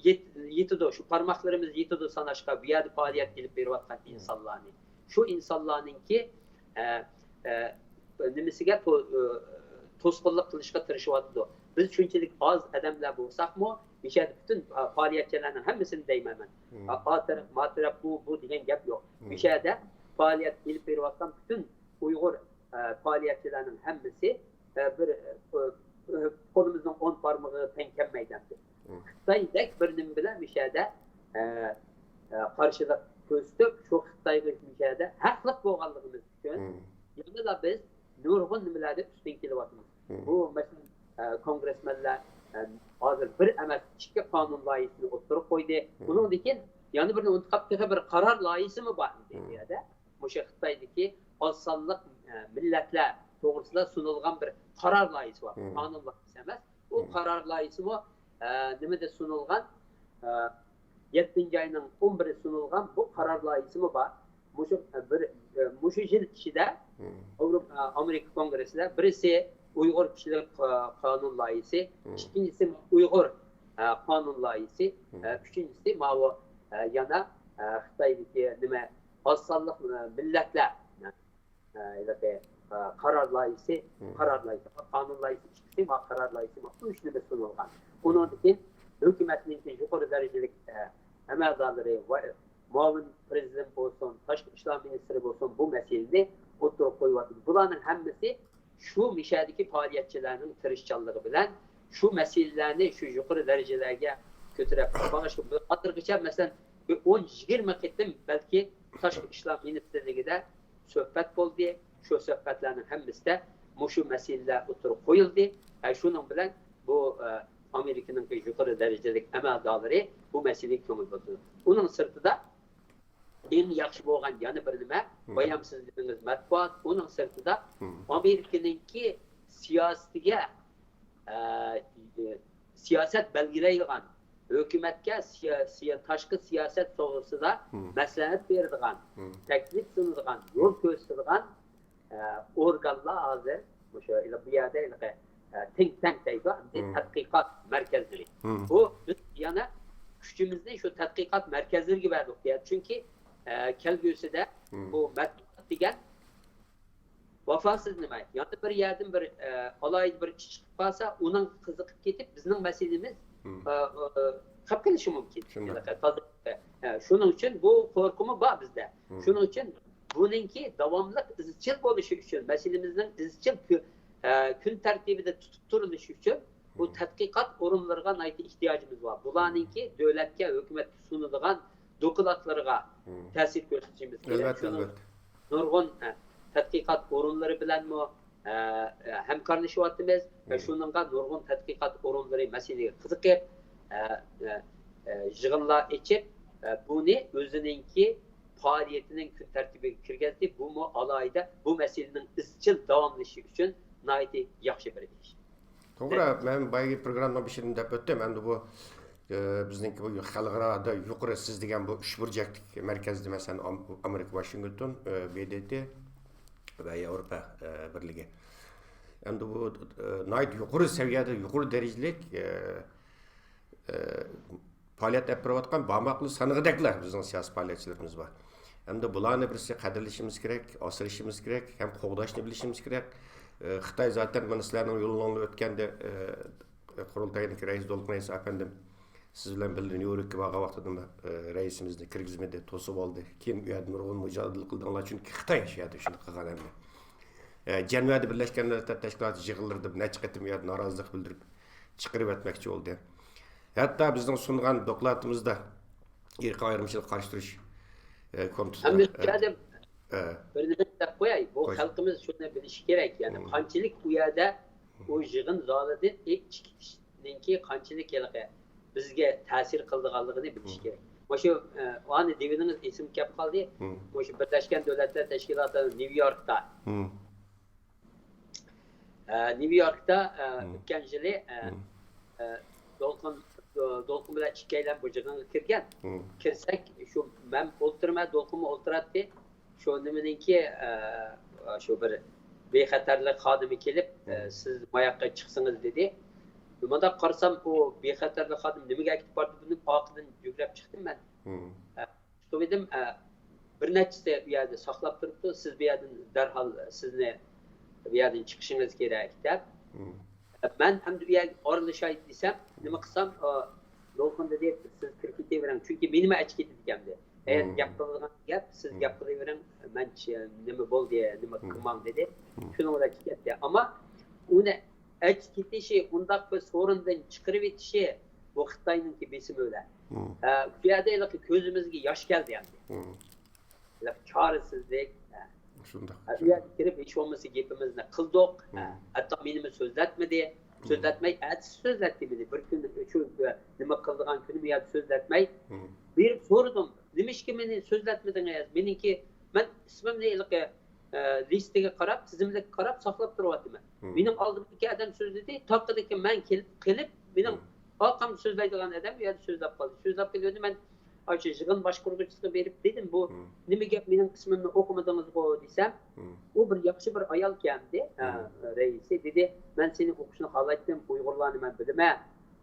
يېت-، يېتىدۇ، شۇ بارماقلىرىمىز يېتىدۇ ساناشقا، بۇ يەردە پائالىيەت ئېلىپ بېرىۋاتقان ئىنسانلارنى. شۇ ئىنسانلارنىڭكى، ئە، ئە، نېمىسىگە تو-، ئە، توسقۇنلۇق قىلىشقا تىرىشىۋاتىدۇ. بىز شۇنچىلىك ئاز ئادەملەر بولساقمۇ، مۇشۇ يەردە پۈتۈن، ئە، پائالىيەتچىلەرنىڭ ھەممىسىنى دەيمەن مەن. ئا، ئا تەرەپ، ما تەرەپ، بۇ، بۇ دېگەن گەپ يوق. مۇشۇ يەردە پائالىيەت ئېلىپ بېرىۋاتقان پۈتۈن ئۇيغۇر، ئە، پائالىيەتچىلەرنىڭ ھەممىسى، ئە، بىر، ئە، ئە، قولىمىزنىڭ ئون بارمىقىغا تەڭ كەلمەيدۇ ئەمدى. خىتايدەك بىر نېمە بىلەن مۇشۇ يەردە، ئە، ئە، قارشىلىق كۆرسىتىپ، شۇ خىتايغا مۇشۇ يەردە ھەقلىق بولغانلىقىمىز ئۈچۈن يەنىلا بىز نۇرغۇن نېمىلەردە ئۈستۈن كېلىۋاتىمىز. بۇ، مەسىلەن، ئە، كونگرېسمېنلەر، ئە، ھازىر بىر ئەمەس، ئىككى قانۇن لايىھىسىنى ئوتتۇرىغا قويدى. ئۇنىڭدىن كېيىن يەنە بىرنى ئۇنتۇپ قاپتۇ، تېخى بىر قارار لايىھىسىمۇ بار ئىدى بۇ يەردە. مۇشۇ خىتايدىكى ئاز سانلىق، ئە، مىللەتلەر توغرىسىدا سۇنۇلغان بىر قارار لايىھىسى بار. قانۇن لايىھىسى ئەمەس. ئۇ قارار لايىھىسىمۇ، ئە، نېمىدە سۇنۇلغان؟ ئە، يەتتىنچى ئاينىڭ ئون بىرى سۇنۇلغان بۇ قارار لايىھىسىمۇ بار. مۇشۇ، ئە، بىر، ئە، مۇشۇ يىل ئىچىدە ئاۋروپا، ئە، ئامېرىكا كونگرېسسىدا بىرسى ئۇيغۇر كىشىلىك، ئە، قانۇن لايىھىسى، ئىككىنچىسى ئۇيغۇر، ئە، قانۇن لايىھىسى، ئە، ئۈچىنچىسى ماۋۇ، ئە، يەنە، ئە، خىتايدىكى نېمە، ئاز سانلىق، ئە، مىللەتلەر، ئە، ھېلىقى، ئە، قارار لايىھىسى، قارار لايىھىسى، قانۇن لايىھىسى ئىككىسى، ما قارار لايىھىسى، ما ئۈچ نېمە سۇنۇلغان. ئۇنىڭدىن كېيىن ھۆكۈمەتنىڭكى يۇقىرى دەرىجىلىك، ئە، ئەمەلدارلىرى ۋە مۇئاۋىن پرېزىدېنت بولسۇن، تاشقى ئىشلار مىنىستىرى بولسۇن، بۇ مەسىلىنى ئوتتۇرىغا قويۇۋاتىدۇ. بۇلارنىڭ ھەممىسى شۇ مۇشەدىكى پائالىيەتچىلەرنىڭ تىرىشچانلىقى بىلەن شۇ مەسىلىلەرنى شۇ يۇقىرى دەرىجىلەرگە كۆتۈرۈپ، ھازىرغىچە، مەسىلەن، بىر ئون يىگىرمە قېتىم بەلكى تاشقى ئىشلار مىنىستىرلىكىدە سۆھبەت بولدى. شۇ سۆھبەتلەرنىڭ ھەممىسىدە مۇشۇ مەسىلىلەر ئوتتۇرىغا قويۇلدى. ھە، شۇنىڭ بىلەن بۇ، ئە، ئامېرىكىنىڭ يۇقىرى دەرىجىلىك ئەمەلدارلىرى بۇ مەسىلىگە كۆڭۈل بۆلدى. ئۇنىڭ سىرتىدا ئەڭ ياخشى بولغان يەنە بىر نېمە، بايام سىز دېدىڭىز مەتبۇئات، ئۇنىڭ سىرتىدا ئامېرىكىنىڭكى سىياسىتىگە، ئە، سىياسەت بەلگىلەيدىغان، ھۆكۈمەتكە سىيا-، سىيا-، تاشقى سىياسەت توغرىسىدا مەسلىھەت بېرىدىغان، تەكلىپ سۇنىدىغان، يول كۆرسىتىدىغان، ئە، ئورگانلار ھازىر مۇشۇ، بۇ يەردە ھېلىقى، ئە، تىنك تانك دەيدۇ، ئەمدى تەتقىقات مەركەزلىرى. بۇ بىز يەنە كۈچىمىزنى شۇ تەتقىقات مەركەزلىرىگە بەردۇق دېيەر. چۈنكى، ئە، كەلگۈسىدە بۇ مەتبۇئات دېگەن ۋاپاسىز نېمە؟ يەنە بىر يەردىن بىر، ئە، ئالاھىدە بىر ئىش چىقىپ قالسا، ئۇنىڭغا قىزىقىپ كېتىپ، بىزنىڭ مەسىلىمىز، ئە، ئە، قېلىپ قېلىشى مۇمكىن. شۇنداق. ھېلىقى تازا، ئە، شۇنىڭ ئۈچۈن بۇ قورقۇمۇ بار بىزدە. شۇنىڭ ئۈچۈن بۇنىڭكى داۋاملىق ئىزچىل بولۇشى ئۈچۈن، مەسىلىمىزنىڭ ئىزچىل كۈ-، ئە، كۈن تەرتىبىدە تۇتۇپ تۇرۇلۇشى ئۈچۈن بۇ تەتقىقات ئورۇنلىرىغا ناھايىتى ئېھتىياجىمىز بار. بۇلارنىڭكى دۆلەتكە، ھۆكۈمەتكە سۇنىدىغان دوكلاتلىرىغا تەسىر كۆرسىتىشىمىز كېرەك. ئەلۋەتتە، شۇنىڭ ئەلۋەتتە. نۇرغۇن، ئە، تەتقىقات ئورۇنلىرى بىلەنمۇ، ئە، ئە، ھەمكارلىشىۋاتىمىز ۋە شۇنىڭغا نۇرغۇن تەتقىقات ئورۇنلىرى مەسىلىگە قىزىقىپ، ئە، ئە، ئە، يىغىنلار ئېچىپ، ئە، بۇنى ئۆزىنىڭكى پائالىيىتىنىڭ كۈن تەرتىبىگە كىرگۈزدى. بۇمۇ ئالاھىدە بۇ مەسىلىنىڭ ئىزچىل داۋاملىشىشى ئۈچۈن ناھايىتى ياخشى بىر ئىش. توغرا، مەن بايىقى پروگراممىنىڭ بېشىدىن دەپ ئۆتتۈم. ئەمدى بۇ، ئە، بىزنىڭكى بۇ خەلقئارادا يۇقىرى سىز دېگەن بۇ ئۈچ بۇرجەكلىك مەركەزدە، مەسىلەن، ئام-، ئامېرىكا، ۋاشىنگتون، ئە، ب د ت ۋە ياۋروپا، ئە، بىرلىكى. ئەمدى بۇ، ئە، ناھايىتى يۇقىرى سەۋىيەدە، يۇقىرى دەرىجىلىك، ئە، ئە، پائالىيەت ئېلىپ بېرىۋاتقان بارماقلىرى سانىغۇدەكلا بىزنىڭ سىياسىي پائالىيەتچىلىرىمىز بار. ئەمدى بۇلارنى بىرسى قەدىرلىشىمىز كېرەك، ئاسرىشىمىز كېرەك ھەم قوغداشنى بىلىشىمىز كېرەك. ئە، خىتاي زاتەن مانا سىلەرنىڭ يولۇڭلار ئۆتكەندە، ئە، قۇرۇلتاينىڭكى رەئىسى دولقۇن ئەيسا ئەپەندىم سىز بىلەن بىللە نيۇ يوركقا بارغان ۋاقتىدا، ئە، رەئىسىمىزنى كىرگۈزمىدى، توسۇپ ئالدى. كېيىن ئۇ يەردە نۇرغۇن مۇجادىلە قىلدىڭلار، چۈنكى خىتاي شۇ يەردە شۇنداق قىلغان ئەمدى. ئە، جەنۋەدە بىرلەشكەن دۆلەتلەر تەشكىلاتى يىغىنلىرىدا نەچچە قېتىم ئۇ يەردە نارازىلىق بىلدۈرۈپ، چىقىرىۋەتمەكچى بولدى. ھەتتا بىزنىڭ سۇنغان دوكلاتىمىزدا، ئىرقىي ئايرىمچىلىققا قارشى تۇرۇش، ئە، كومىتېتىدا. ھەمدە شۇ يەردە بىر نېمە دەپ قوياي، بۇ خەلقىمىز شۇنى بىلىشى كېرەك، يەنى قانچىلىك ئۇ يەردە ئۇ يىغىن زالىدىن ئېچىشنىڭكى قانچىلىك ھېلىقى بىزگە تەسىر قىلىدىغانلىقىنى بىلىشى كېرەك. مۇشۇ، ئە، ئانى دېگىنىڭىز ئېسىمگە كەپ قالدى. مۇشۇ بىرلەشكەن دۆلەتلەر تەشكىلاتى نيۇ يوركتا، ئە، نيۇ يوركتا، ئە، ئۆتكەن يىلى، ئە، ئە، دولقۇن، دولقۇن بىلەن ئىككىيلەن بۇ يىغىنغا كىرگەن. كىرسەك، شۇ مەن ئولتۇرىمەن، دولقۇنمۇ ئولتۇراتتى. شۇ نېمىنىڭكى، ئە، شۇ بىر بىخەتەرلىك خادىمى كېلىپ، ئە، سىز ماياققا چىقسىڭىز دېدى. مۇنداق قارىسام، ئۇ بىخەتەرلىك خادىم نېمىگە ئەكېتىپ باردى بۇنى؟ ئارقىدىن يۈگۈرۈپ چىقتىم مەن. ئە، چىقىۋىدىم، ئە، بىر نەچچىسى ئۇ يەردە ساقلاپ تۇرۇپتۇ، سىز بۇ يەردىن دەرھال سىزنى بۇ يەردىن چىقىشىڭىز كېرەك دەپ. مەن ئەمدى ئۇ يەرگە ئارىلىشاي دېسەم، نېمە قىلسام، ئا، دولقۇن دېدى، سىز كىرىپ كېتىۋېرىڭ، چۈنكى مېنىمۇ ئەچ كېتىدىكەن دېدى. ئەگەر گەپ قىلىدىغان گەپ، سىز گەپ قىلىۋېرىڭ، مەن چ-، نېمە بولدى، نېمە قىلماڭ دېدى. شۇنىڭ بىلەن كېتەتتى. ئەمما ئۇنى ئەچ كېتىشى، ئۇنداق بىر سورۇندىن چىقىرىۋېتىشى، بۇ خىتاينىڭكى بېسىمى بىلەن. ھە، شۇ يەردە ھېلىقى كۆزىمىزگە ياش كەلدى ئەمدى. ھېلىقى چارىسىزلىك، ھە. شۇنداق. ھە، ئۇ يەرگە كىرىپ ھېچ بولمىسا گېپىمىزنى قىلدۇق. ھە، ھەتتا مېنىمۇ سۆزلەتمىدى. سۆزلەتمەي، ئەتىسى سۆزلەتتى مېنى. بىر كۈن شۇ، نېمە قىلىدىغان كۈنۈم يەردە سۆزلەتمەي. بېرىپ سورىدىم، نېمىشقا مېنى سۆزلەتمىدىڭىز؟ مېنىڭكى، مەن ئىسمىمنى ھېلىقى، ئە، لىستىگە قاراپ، تىزىملىككە قاراپ ساقلاپ تۇرۇۋاتىمەن. مېنىڭ ئالدىمدىكى ئادەم سۆزلىدى، تاقىدىكى مەن كېلىپ قېلىپ، مېنىڭ ئارقامدا سۆزلەيدىغان ئادەم ئۇ يەردە سۆزلەپ قالدى. سۆزلەپ كېلىۋىدى، مەن ئاشۇ يىغىن باشقۇرغۇچىسىغا بېرىپ دېدىم، بۇ نېمە گەپ، مېنىڭ ئىسمىمنى ئوقۇمىدىڭىزغۇ دېسەم، ئۇ بىر ياخشى بىر ئايال كەمدى، ئە، رەئىسى دېدى، مەن سېنى ئوقۇشنى خالايتتىم، ئۇيغۇرلارنى مەن بىلىمەن.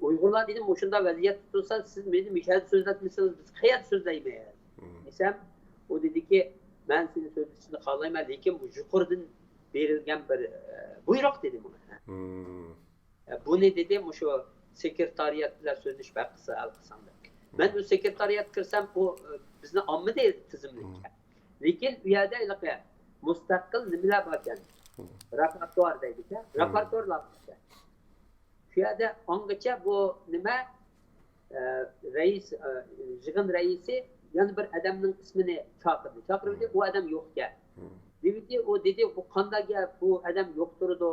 ئۇيغۇرلار دېدىم، مۇشۇنداق ۋەزىيەتتە تۇرسا، سىز مېنى مۇشۇ يەردە سۆزلەتمىسىڭىز، بىز قەيەردە سۆزلەيمىز؟ دېسەم، ئۇ دېدىكى، مەن سېنى سۆزلىشىشنى خالايمەن، لېكىن بۇ يۇقىرىدىن بېرىلگەن بىر، ئە، بۇيرۇق دېدى ماڭا. ئە، بۇنى دېدى، مۇشۇ سېكرېتارىيات بىلەن سۆزلىشىپ ھەل قىلسا، ھەل قىلساڭ دەپ. مەن ئۇ سېكرېتارىياتقا كىرسەم، ئۇ، ئە، بىزنى ئالمىدى تىزىملىككە. لېكىن ئۇ يەردە ھېلىقى مۇستەقىل نېمىلەر باركەن. راپورتۇار دەيدىكەن. راپورتۇرلار باركەن. شۇ يەردە ئاڭغىچە بۇ نېمە، ئە، رەئىس، ئە، يىغىن رەئىسى يەنە بىر ئادەمنىڭ ئىسمىنى چاقىردى. چاقىرىۋىدى، ئۇ ئادەم يوقكەن. دېۋىدى، ئۇ دېدى، بۇ قانداق گەپ، بۇ ئادەم يوق تۇرىدۇ.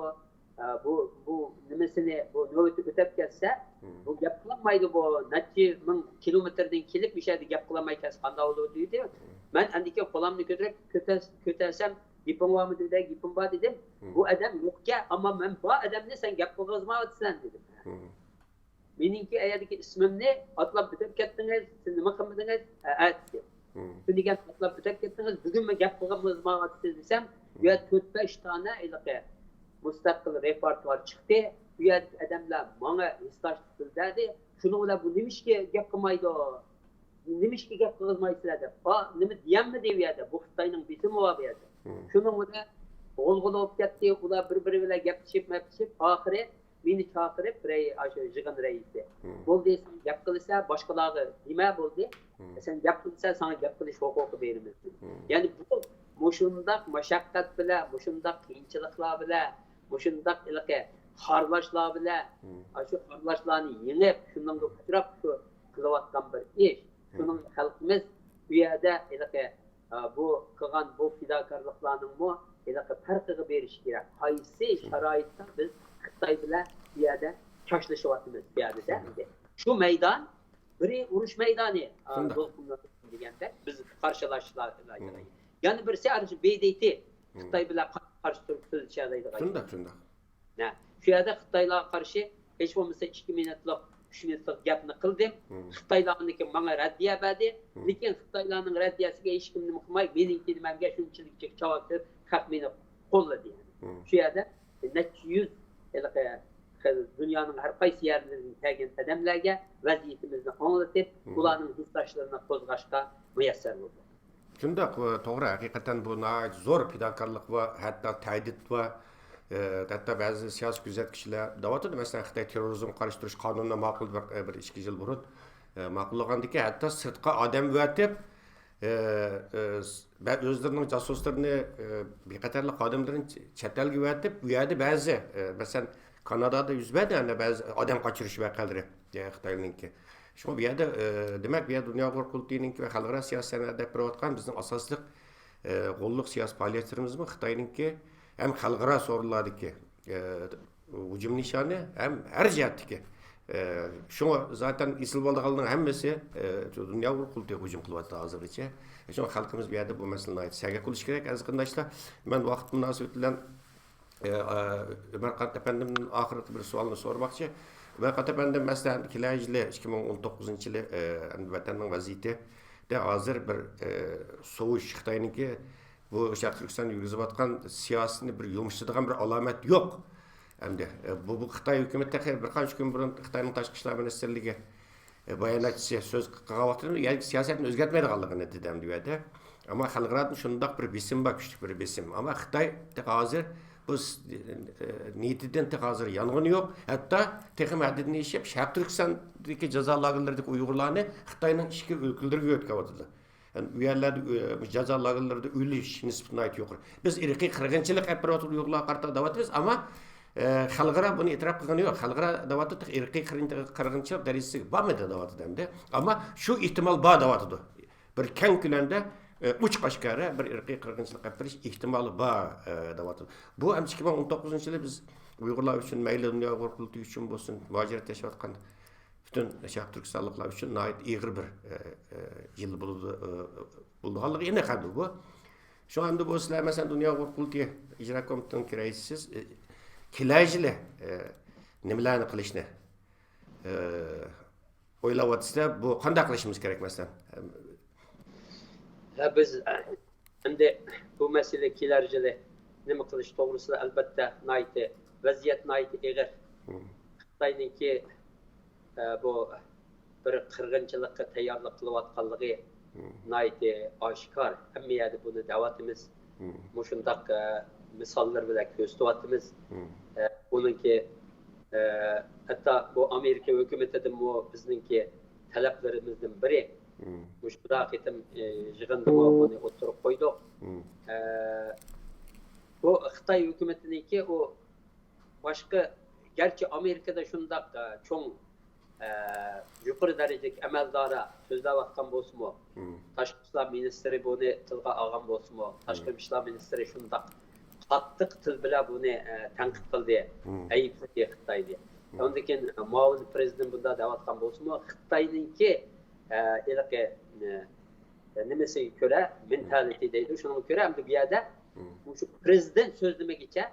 ئە، بۇ، بۇ نېمىسىنى، بۇ نۆۋىتى ئۆتەپ كەتسە، بۇ گەپ قىلالمايدۇ، بۇ نەچچە مىڭ كىلومېتىردىن كېلىپ، مۇشۇ يەردە گەپ قىلالماي كەتسە قانداق بولىدۇ دېدى. مەن ئاندىن كېيىن قولۇمنى كۆتۈرۈپ، كۆتەر-، كۆتەرسەم، گېپىڭ بارمۇ دېدى، گېپىم بار دېدىم. بۇ ئادەم يوقكەن، ئەمما مەن بار ئادەمنى سەن گەپ قىلغۇزمايۋاتىسەن دېدىم. مېنىڭكى ئەيەردىكى ئىسمىمنى ئاتلاپ ئۆتۈپ كەتتىڭىز، سىز نېمە قىلمىدىڭىز؟ ئە، ئەتىسى. شۇ دېگەن ئاتلاپ ئۆتۈپ كەتتىڭىز، بۈگۈنمۇ گەپ قىلغىنىڭىز ماڭا دېسەم، بۇ يەردە تۆت بەش دانە ھېلىقى مۇستەقىل رېپېرتۇئار چىقتى. بۇ يەردىكى ئادەملەر ماڭا ھېسداشلىق بىلدۈردى. شۇنىڭ بىلەن بۇ نېمىشقا گەپ قىلمايدۇ؟ نېمىشقا گەپ قىلغۇزمايسىلەر دەپ. ئا، نېمە دېيەلمىدى بۇ يەردە. بۇ خىتاينىڭ بېسىمى بار بۇ يەردە. شۇنىڭ بىلەن غۇلغۇلا بولۇپ كەتتى. ئۇلار بىر-بىرى بىلەن گەپلىشىپ، مەپلىشىپ، ئاخىرى مېنى چاقىرىپ، رەي-، ئاشۇ يىغىن رەئىسى، بولدى، سەن گەپ قىلىسەن، باشقىلارغا دېمە، بولدى. سەن گەپ قىلسەڭ، ساڭا گەپ قىلىش ھوقۇقى بېرىمىز. يەنى بۇ مۇشۇنداق مۇشەققەت بىلەن، مۇشۇنداق قىيىنچىلىقلار بىلەن، مۇشۇنداق ھېلىقى خارلاشلار بىلەن، ئاشۇ خارلاشلارنى يېڭىپ، شۇنىڭغا ئۇچراپ، شۇ قىلىۋاتقان بىر ئىش. شۇنىڭ خەلقىمىز بۇ يەردە ھېلىقى ئا، بۇ قىلغان بۇ پىداكارلىقلارنىڭمۇ ھېلىقى پەرقىگە بېرىشى كېرەك. قايسى شارائىتتا بىز خىتاي بىلەن بۇ يەردە چاچلىشىۋاتىمىز بۇ يەردە دە ئەمدى. شۇ مەيدان بىرى ئۇرۇش مەيدانى، ئا، دولقۇنلار دېگەندەك بىز قارشىلاشلايدىغان. يەنە بىرسى ئاشۇ ب د ت خىتاي بىلەن قا-، قارشى تۇرۇپ سۆزلىشەلەيدىغان. شۇنداق، شۇنداق. نە، شۇ يەردە خىتايلارغا قارشى ھېچ بولمىسا ئىككى مىنۇتلۇق، ئۈچ مىنۇتلۇق گەپنى قىلدىم. خىتايلارنىڭكى ماڭا رەددىيە بەردى. لېكىن خىتايلارنىڭ رەددىيەسىگە ھېچكىم نېمە قىلماي، مېنىڭكى نېمەمگە شۇنچىلىك جىق جاۋاب بېرىپ، خەق مېنى قوللىدى. شۇ يەردە نەچچە يۈز ھېلىقى خىل دۇنيانىڭ ھەر قايسى يەرلىرىدىن كەلگەن ئادەملەرگە ۋەزىيىتىمىزنى ئاڭلىتىپ، ئۇلارنىڭ ھېسداشلىرىنى قوزغاشقا مۇيەسسەر بولدۇق. شۇنداق، توغرا، ھەقىقەتەن بۇ ناھايىتى زور پىداكارلىق ۋە ھەتتا تەھدىت ۋە، ئە، ھەتتا بەزى سىياسىي كۆزەتكۈچىلەر دەۋاتىدۇ، مەسىلەن، خىتاي تېررورىزمغا قارشى تۇرۇش قانۇنىنى ماقۇل بىر، بىر ئىككى يىل بۇرۇن، ئە، ماقۇللىغاندىكىن ھەتتا سىرتقا ئادەم ئەۋەتىپ، ئە، ئە، ۋە ئۆزلىرىنىڭ جاسۇسلىرىنى، ئە، بىخەتەرلىك خادىملىرىنى چ-، چەت ئەلگە ئەۋەتىپ، ئۇ يەردە بەزى، ئە، مەسىلەن، كانادادا يۈز بەردى، ئەنە بەزى ئادەم قاچۇرۇش ۋەقەلىرى، ئە، خىتاينىڭكى. شۇڭا بۇ يەردە، ئە، دېمەك، بۇ يەردە دۇنيا ئۇيغۇر قۇرۇلتىيىنىڭكى ۋە خەلقئارا سىياسىي سەھنىدە ئېلىپ بېرىۋاتقان بىزنىڭ ئاساسلىق، ئە، غوللۇق سىياسىي پائالىيەتلىرىمىزمۇ خىتاينىڭكى ھەم خەلقئارا سورۇنلاردىكى، ئە، ھۇجۇم نىشانى ھەم ھەر جەھەتتىكى. ئە، شۇڭا زاتەن ئېسىل بولىدىغانلارنىڭ ھەممىسى، ئە، دۇنيا ئۇيغۇر قۇرۇلتىيىغا ھۇجۇم قىلىۋاتىدۇ ھازىرغىچە. شۇڭا خەلقىمىز بۇ يەردە بۇ مەسىلىنى ناھايىتى سەگەك قىلىشى كېرەك، ئەزىز قېرىنداشلار. مەن ۋاقىت مۇناسىۋىتى بىلەن ئە، ئە، ئۆمەرقانات ئەپەندىمدىن ئاخىرقى بىر سوئالنى سورىماقچى. ئۆمەرقانات ئەپەندىم، مەسىلەن، كېلەر يىلى ئىككى مىڭ ئون توققۇزىنچى يىلى، ئە، ئەمدى ۋەتەننىڭ ۋەزىيىتىدە ھازىر بىر، ئە، سوۋۇش خىتاينىڭكى بۇ شەرقىي تۈركىستان يۈرگۈزۈۋاتقان سىياسىتىنى بىر يۇمشىتىدىغان بىر ئالامەت يوق. ئەمدى، ئە، بۇ، بۇ خىتاي ھۆكۈمىتى تېخى بىر قانچە كۈن بۇرۇن خىتاينىڭ تاشقى ئىشلار مىنىستىرلىكى باياناتچىسى سۆز قىلغان ۋاقتىدا، يەنى سىياسەتنى ئۆزگەرتمەيدىغانلىقىنى دېدى ئەمدى بۇ يەردە. ئەمما خەلقئارادىن شۇنداق بىر بېسىم بار، كۈچلۈك بىر بېسىم. ئەمما خىتاي تېخى ھازىر بۇ س-، ئە، نىيىتىدىن تېخى ھازىر يانغىنى يوق. ھەتتا تېخىمۇ ھەددىدىن ئېشىپ، شەرقىي تۈركىستاندىكى جازا لاگېرلىرىدىكى ئۇيغۇرلارنى خىتاينىڭ ئىچكى ئۆلكىلىرىگە يۆتكەۋاتىدۇ. يەنى ئۇ يەرلەردە، ئە، جازا لاگېرلىرىدا ئۆلۈش نىسبىتى ناھايىتى يۇقىرى. بىز ئىرقىي قىرغىنچىلىق ئېلىپ بېرىۋاتىدۇ ئۇيغۇرلارغا قارىتا دەۋاتىمىز، ئەمما، ئە، خەلقئارا بۇنى ئېتىراپ قىلغىنى يوق. خەلقئارا دەۋاتىدۇ، تېخى ئىرقىي قىرغىن-، قىرغىنچىلىق دەرىجىسىگە بارمىدى دەۋاتىدۇ ئەمدى. ئەمما شۇ ئېھتىمال بار دەۋاتىدۇ. بىر كەڭ كۆلەمدە، ئە، ئوچۇق ئاشكارا بىر ئىرقىي قىرغىنچىلىق ئېلىپ بېرىش ئېھتىمالى بار، ئە، دەۋاتىدۇ. بۇ ئەمدى ئىككى مىڭ ئون توققۇزىنچى يىلى بىز ئۇيغۇرلار ئۈچۈن، مەيلى دۇنيا ئۇيغۇر قۇرۇلتىيى ئۈچۈن بولسۇن، مۇھاجىرەتتە ياشاۋاتقان پۈتۈن شەرقىي تۈركىستانلىقلار ئۈچۈن ناھايىتى ئېغىر بىر، ئە، ئە، يىل بولىدۇ، ئە، بولىدىغانلىقى ئېنىق ئەمدى بۇ. شۇڭا ئەمدى بۇ سىلەر، مەسىلەن، دۇنيا ئۇيغۇر قۇرۇلتىيى ئىجرا كومىتېتىنىڭكى رەئىسىسىز، ئە، كېلەر يىلى، ئە، نېمىلەرنى قىلىشنى، ئە، ئويلاۋاتىسىلەر؟ بۇ قانداق قىلىشىمىز كېرەك، مەسىلەن؟ ھە، بىز ئەمدى بۇ مەسىلە كېلەر يىلى نېمە قىلىش توغرىسىدا، ئەلۋەتتە، ناھايىتى، ۋەزىيەت ناھايىتى ئېغىر. مم. خىتاينىڭكى، ئە، بۇ بىر قىرغىنچىلىققا تەييارلىق قىلىۋاتقانلىقى مم. ناھايىتى ئاشكار. ھەممە يەردە بۇنى دەۋاتىمىز. مم. مۇشۇنداق، ئە، مىساللار بىلەن كۆرسىتىۋاتىمىز. مم. ئە، ئۇنىڭكى، ئە، ھەتتا بۇ ئامېرىكا ھۆكۈمىتىدىنمۇ بىزنىڭكى تەلەپلىرىمىزدىن بىرى. مم. مۇشۇ بىر قېتىم، ئە، يىغىندىمۇ بۇنى ئوتتۇرىغا قويدۇق. مم. ئە، بۇ خىتاي ھۆكۈمىتىنىڭكى ئۇ باشقا، گەرچە ئامېرىكىدا شۇنداق، ئە، چوڭ، ئە، يۇقىرى دەرىجىلىك ئەمەلدارا سۆزلەۋاتقان بولسىمۇ، مم. تاشقى ئىشلار مىنىستىرى بۇنى تىلغا ئالغان بولسىمۇ، تاشقى مم. ئىشلار مىنىستىرى شۇنداق قاتتىق تىل بىلەن بۇنى، ئە، تەنقىد قىلدى، مم. ئەيىبلىدى خىتاينى. مم. ئاندىن كېيىن مۇئاۋىن پىرېزىدېنت بۇنداق دەۋاتقان بولسىمۇ، خىتاينىڭكى، ئە، ھېلىقى، ئە، نېمىسىگە كۆرە، مېنتالىتى دەيدۇ، شۇنىڭغا كۆرە ئەمدى بۇ يەردە مم. مۇشۇ پىرېزىدېنت سۆزلىمىگىچە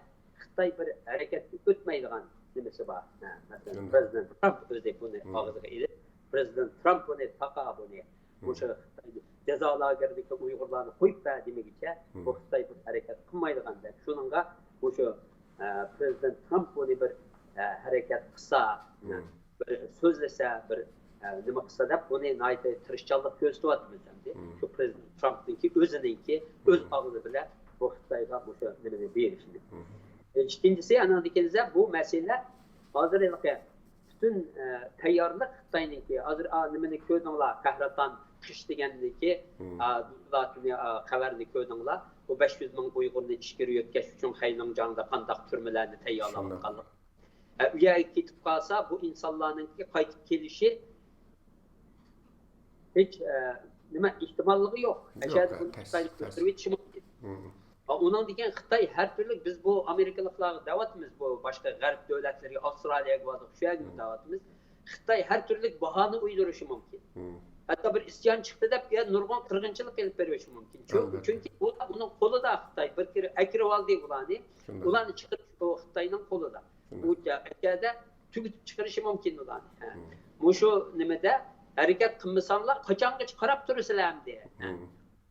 خىتاي بىر ھەرىكەتكە ئۆتمەيدىغان نېمىسى بار. ھە، مەسىلەن، شۇنداق. پىرېزىدېنت ترامپ ئۆزى بۇنى مم. ئاغزىغا ئېلىپ، پىرېزىدېنت ترامپ بۇنى تاقا، بۇنى مم. مۇشۇ خىتاي جازا لاگېرىدىكى ئۇيغۇرلارنى قويۇپ بەر دېمىگىچە مم. بۇ خىتاي بىر ھەرىكەت قىلمايدىغان دەپ. شۇنىڭغا مۇشۇ، ئە، پىرېزىدېنت ترامپ بۇنى بىر، ئە، ھەرىكەت قىلسا، مم. بىر سۆزلىسە، بىر، ئە، نېمە قىلسا دەپ بۇنى ناھايىتى تىرىشچانلىق كۆرسىتىۋاتىمىز ئەمدى. مم. شۇ پىرېزىدېنت ترامپنىڭكى ئۆزىنىڭكى ئۆز مم. ئاغزى بىلەن بۇ خىتايغا مۇشۇ نېمىنى بېرىشىنى. مم. ئىككىنچىسى، ئانىڭدىن كېيىن بۇ مەسىلە ھازىر ھېلىقى پۈتۈن، ئە، تەييارلىق خىتاينىڭكى. ھازىر، ئا، نېمىنى كۆردۈڭلار، قەھرىتان قىش دېگەندىكى، مم. ئا، دۇكلاتنى، ئا، خەۋەرنى كۆردۈڭلار. بۇ بەش يۈز مىڭ ئۇيغۇرنى ئىچكىرى يۆتكەش ئۈچۈن خەينىڭجاڭدا قانداق تۈرمىلەرنى تەييارلاۋاتقانلىقى. ئە، ئۇ يەرگە كېتىپ قالسا، بۇ ئىنسانلارنىڭكى قايتىپ كېلىشى ھېچ، ئە، نېمە، ئېھتىماللىقى يوق. يوق، ئەشەدە بۇنى تەس-، خىتاي تەس-، ئۆستۈرۈۋېتىشى مۇمكىن. مم. ئۇنىڭدىن كېيىن خىتاي ھەر تۈرلۈك، بىز بۇ ئامېرىكىلىقلارغا دەۋاتىمىز، بۇ باشقا غەرب دۆلەتلىرىگە، ئاۋسترالىيەگە باردۇق، شۇ يەرگە مم. دەۋاتىمىز. خىتاي ھەر تۈرلۈك باھانە ئويدۇرۇشى مۇمكىن. مم. ھەتتا بىر ئىسيان چىقتى دەپ، يەنە نۇرغۇن قىرغىنچىلىق ئېلىپ بېرىۋېلىشى مۇمكىن. چۈ-، ئەلۋەتتە. چۈنكى ئۇلار ئۇنىڭ قولىدا خىتاي، بىر كېرە ئەكىرىۋالدى ئۇلارنى. شۇنداق. ئۇلارنى چىقىرىش ئۇ خىتاينىڭ قولىدا. شۇنداق. ئۇ جا-، ئەكەدە تۈگىتىپ چىقىرىشى مۇمكىن ئۇلارنى. ھە. مم. مۇشۇ نېمىدە ھەرىكەت قىلمىساڭلار، قاچانغىچە قاراپ تۇرىسىلەر ئەمدى؟ ھە. مم.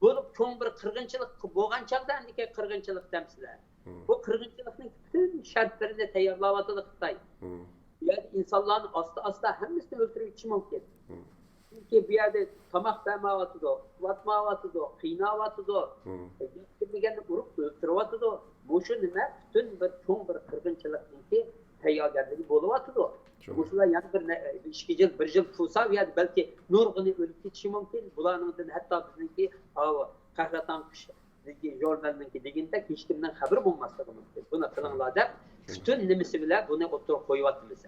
بولۇپ چوڭ بىر قىرغىنچىلىق بولغان چاغدا ئەمدىكى قىرغىنچىلىق دەمسىلەر. مم. بۇ قىرغىنچىلىقنىڭ پۈتۈن شەرتلىرىنى تەييارلاۋاتىدۇ خىتاي. مم. بۇ يەردە ئىنسانلارنى ئاستا-ئاستا ھەممىسىنى ئۆلتۈرۈۋېتىشى مۇمكىن. مم. چۈنكى بۇ يەردە تاماق بەرمەيۋاتىدۇ، ئۇخلاتمايۋاتىدۇ، قىيناۋاتىدۇ. مم. گەپ كىرمىگەننى ئۇرۇپ ئۆلتۈرۈۋاتىدۇ. مۇشۇ نېمە پۈتۈن بىر چوڭ بىر قىرغىنچىلىقنىڭكى تەييارگەرلىكى بولۇۋاتىدۇ. شۇنداق. مۇشۇلار يەنە بىر نە-، ئىككى يىل، بىر يىل تۇرسا، ئۇ يەردە بەلكى نۇرغۇنى ئۆلۈپ كېتىشى مۇمكىن. بۇلارنىڭدىن ھەتتا بىزنىڭكى، ئاۋۇ، قەھرىتان قىشتىكى ژۇرنالنىڭكى دېگىنىدەك ھېچكىمنىڭ خەۋىرى بولماسلىقى مۇمكىن. بۇنى قىلىڭلار دەپ، شۇنداق. پۈتۈن نېمىسى بىلەن بۇنى ئوتتۇرىغا قويۇۋاتىمىز.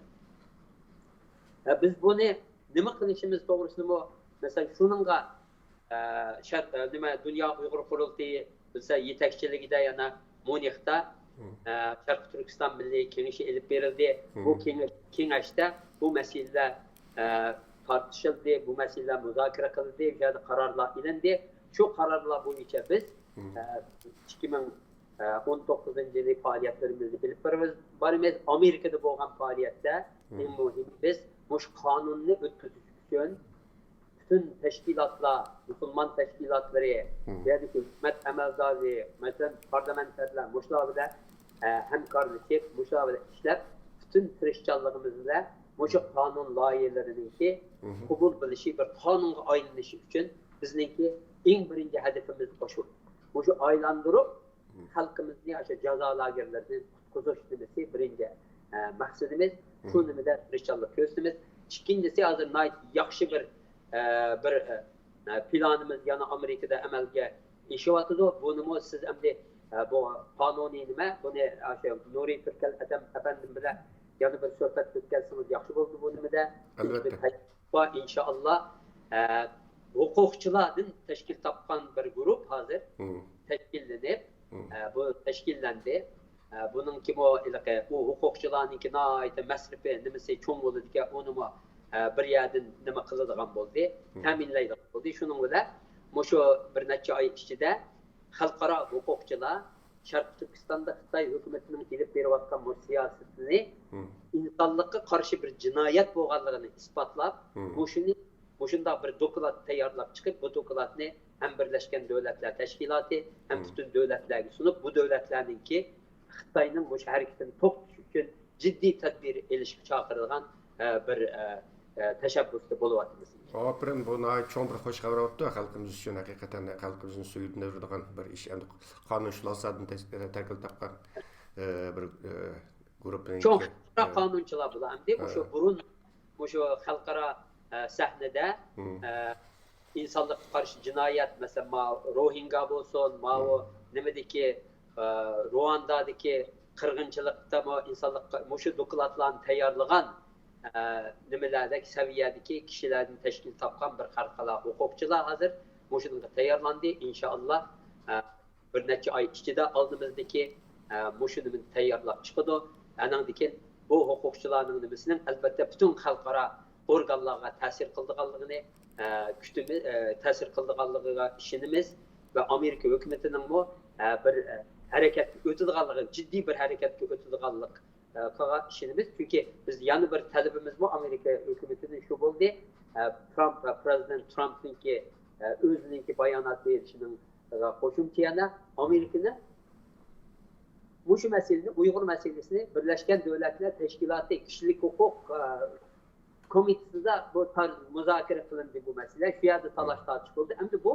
ھە، بىز بۇنى نېمە قىلىشىمىز توغرىسىدىمۇ، مەسىلەن، شۇنىڭغا، ئە، شەرق، ئە، نېمە، دۇنيا ئۇيغۇر قۇرۇلتىيى بىلسە يېتەكچىلىكىدە يەنە ميۇنختا، مم. ئە، شەرقىي تۈركىستان مىللىي كېڭىشى ئېلىپ بېرىلدى. بۇ مم. كېڭە-، كېڭەشتە بۇ مەسىلىلەر، ئە، تارتىشىلدى، بۇ مەسىلىلەر مۇزاكىرە قىلىندى، بۇ يەردە قارارلار ئېلىندى. شۇ قارارلار بويىچە بىز، مم. ئە، ئىككى مىڭ ئون توققۇزىنچى يىلى پائالىيەتلىرىمىزنى ئېلىپ بارىمىز. بارىمىز. ئامېرىكىدا بولغان پائالىيەتتە مم. ئەڭ مۇھىمى بىز مۇشۇ قانۇننى ئۆتكۈزۈش ئۈچۈن پۈتۈن تەشكىلاتلار، مۇسۇلمان تەشكىلاتلىرى، مم. بۇ يەردىكى ھۆكۈمەت ئەمەلدارى، مەسىلەن، پارلامېنتارلار مۇشۇلار بىلەن، ئە، ھەمكارلىشىپ، مۇشۇلار بىلەن ئىشلەپ، پۈتۈن تىرىشچانلىقىمىز بىلەن مۇشۇ قانۇن لايىھەلىرىنىڭكى مم. قوبۇل بولۇشى، بىر قانۇنغا ئايلىنىشى ئۈچۈن بىزنىڭكى ئەڭ بىرىنچى ھەدىپىمىز ئاشۇ. مۇشۇ ئايلاندۇرۇپ، مم. خەلقىمىزنى ئاشۇ جازا لاگېرلىرىدىن قۇتقۇزۇش نېمىسى بىرىنچى، ئە، مەقسىتىمىز. شۇ مم. نېمىدە تىرىشچانلىق كۆرسىتىمىز. ئىككىنچىسى، ھازىر ناھايىتى ياخشى بىر، ئە، بىر، ئە، پىلانىمىز يەنە ئامېرىكىدا ئەمەلگە ئېشىۋاتىدۇ. بۇنىمۇ سىز ئەمدى، ئە، بۇ قانۇنىي نېمە، بۇنى ئاشۇ نۇرى تۈركەل ئەدەم ئەپەندىم بىلەن يەنە بىر سۆھبەت ئۆتكەزسىڭىز ياخشى بولىدۇ بۇ نېمىدە. ئەلۋەتتە. بار، ئىنشائاللا، ئە، ھوقۇقچىلاردىن تەشكىل تاپقان بىر گۇرۇپ ھازىر مم. تەشكىللىنىپ، مم. ئە، بۇ تەشكىللەندى. ئە، بۇنىڭكىمۇ ھېلىقى ئۇ ھوقۇقچىلارنىڭكى ناھايىتى مەسرىپى نېمىسى چوڭ بولىدىكەن، ئۇنىمۇ، ئە، بىر يەردىن نېمە قىلىدىغان بولدى، مم. تەمىنلەيدىغان بولدى. شۇنىڭ بىلەن مۇشۇ بىر نەچچە ئاي ئىچىدە خەلقئارا ھوقۇقچىلار شەرقىي تۈركىستاندا خىتاي ھۆكۈمىتىنىڭ ئېلىپ بېرىۋاتقان بۇ سىياسىتىنى مم. ئىنسانلىققا قارشى بىر جىنايەت بولغانلىقىنى ئىسپاتلاپ، مم. مۇشۇنى، مۇشۇنداق بىر دوكلات تەييارلاپ چىقىپ، بۇ دوكلاتنى ھەم بىرلەشكەن دۆلەتلەر تەشكىلاتى ھەم مم. پۈتۈن دۆلەتلەرگە سۇنۇپ، بۇ دۆلەتلەرنىڭكى خىتاينىڭ مۇشۇ ھەرىكىتىنى توختىتىش ئۈچۈن جىددىي تەدبىر ئېلىشقا چاقىرىدىغان، ئە، بىر، ئە، ئە، تەشەببۇستا بولۇۋاتىمىز. ئاپىرىن، بۇ ناھايىتى چوڭ بىر خوش خەۋەر بوپتۇ. خەلقىمىز ئۈچۈن ھەقىقەتەن خەلقىمىزنى سۆيۈندۈرىدىغان بىر ئىش. ئەمدى قانۇنشۇناسلاردىن تەش-، تەشكىل تاپقان، ئە، بىر، ئە، گۇرۇپپىنىڭكى، چوڭ خەلقئارا ئە، قانۇنچىلار بۇلار. ئەمدى ئە. مۇشۇ بۇرۇن مۇشۇ خەلقئارا، ئە، سەھنىدە، مم. ئە، ئىنسانلىققا قارشى جىنايەت، مەسىلەن، ماۋۇ روھىنگا بولسۇن، ماۋۇ مم. نېمىدىكى، ئە، رۇئاندادىكى قىرغىنچىلىقتىمۇ ئىنسانلىققا مۇشۇ دوكلاتلارنى تەييارلىغان، ئە، نېمىلەردىكى سەۋىيەدىكى كىشىلەردىن تەشكىل تاپقان بىر خەلقئارا ھوقۇقچىلار ھازىر مۇشۇنىڭغا تەييارلاندى. ئىنشائاللا، ئە، بىر نەچچە ئاي ئىچىدە ئالدىمىزدىكى، ئە، مۇشۇ نېمىنى تەييارلاپ چىقىدۇ. ئەنىڭدىن كېيىن بۇ ھوقۇقچىلارنىڭ نېمىسىنىڭ، ئەلۋەتتە، پۈتۈن خەلقئارا ئورگانلارغا تەسىر قىلىدىغانلىقىنى، ئە، كۈتىمىز، ئە، تەسىر قىلىدىغانلىقىغا ئىشىنىمىز ۋە ئامېرىكا ھۆكۈمىتىنىڭمۇ، ئە، بىر، ئە، ھەرىكەتكە ئۆتىدىغانلىقى، جىددىي بىر ھەرىكەتكە ئۆتىدىغانلىقىغا ئىشىنىمىز. چۈنكى بىز يەنە بىر تەلىپىمىزمۇ ئامېرىكا ھۆكۈمىتىدىن شۇ بولدى. ئە، ترامپ ۋە پرېزىدېنت ترامپنىڭكى، ئە، ئۆزىنىڭكى بايانات بېرىشىنىڭ قوشۇمچە يەنە ئامېرىكىنىڭ مۇشۇ مەسىلىنى، ئۇيغۇر مەسىلىسىنى بىرلەشكەن دۆلەتلەر تەشكىلاتى كىشىلىك ھوقۇق، ئە، كومىتېتىدا بۇ تار-، مۇزاكىرە قىلىندى بۇ مەسىلە. شۇ يەردە تالاش تارتىش بولدى. ئەمدى بۇ،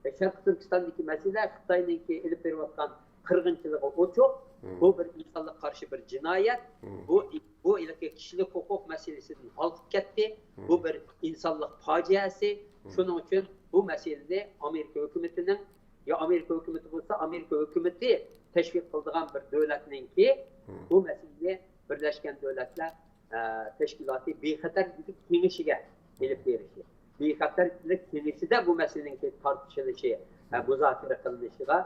ئە، شەرقىي تۈركىستاندىكى مەسىلە خىتاينىڭكى ئېلىپ بېرىۋاتقان قىرغىنچىلىقى ئوچۇق. مم. بۇ بىر ئىنسانلىققا قارشى بىر جىنايەت. مم. بۇ، بۇ ھېلىقى كىشىلىك ھوقۇق مەسىلىسىدىن ھالقىپ كەتتى. بۇ مم. بىر ئىنسانلىق پاجىئەسى. مم. شۇنىڭ ئۈچۈن بۇ مەسىلىنى ئامېرىكا ھۆكۈمىتىنىڭ يا ئامېرىكا ھۆكۈمىتى بولسا، ئامېرىكا ھۆكۈمىتى تەشۋىق قىلىدىغان بىر دۆلەتنىڭكى مم. بۇ مەسىلىنى بىرلەشكەن دۆلەتلەر، ئە، تەشكىلاتى بىخەتەرلىك كېڭىشىگە ئېلىپ بېرىشى، بىخەتەرلىك كېڭىشىدە بۇ مەسىلىنىڭكى تارتىشىلىشى، ئە، مم. مۇزاكىرە قىلىنىشىغا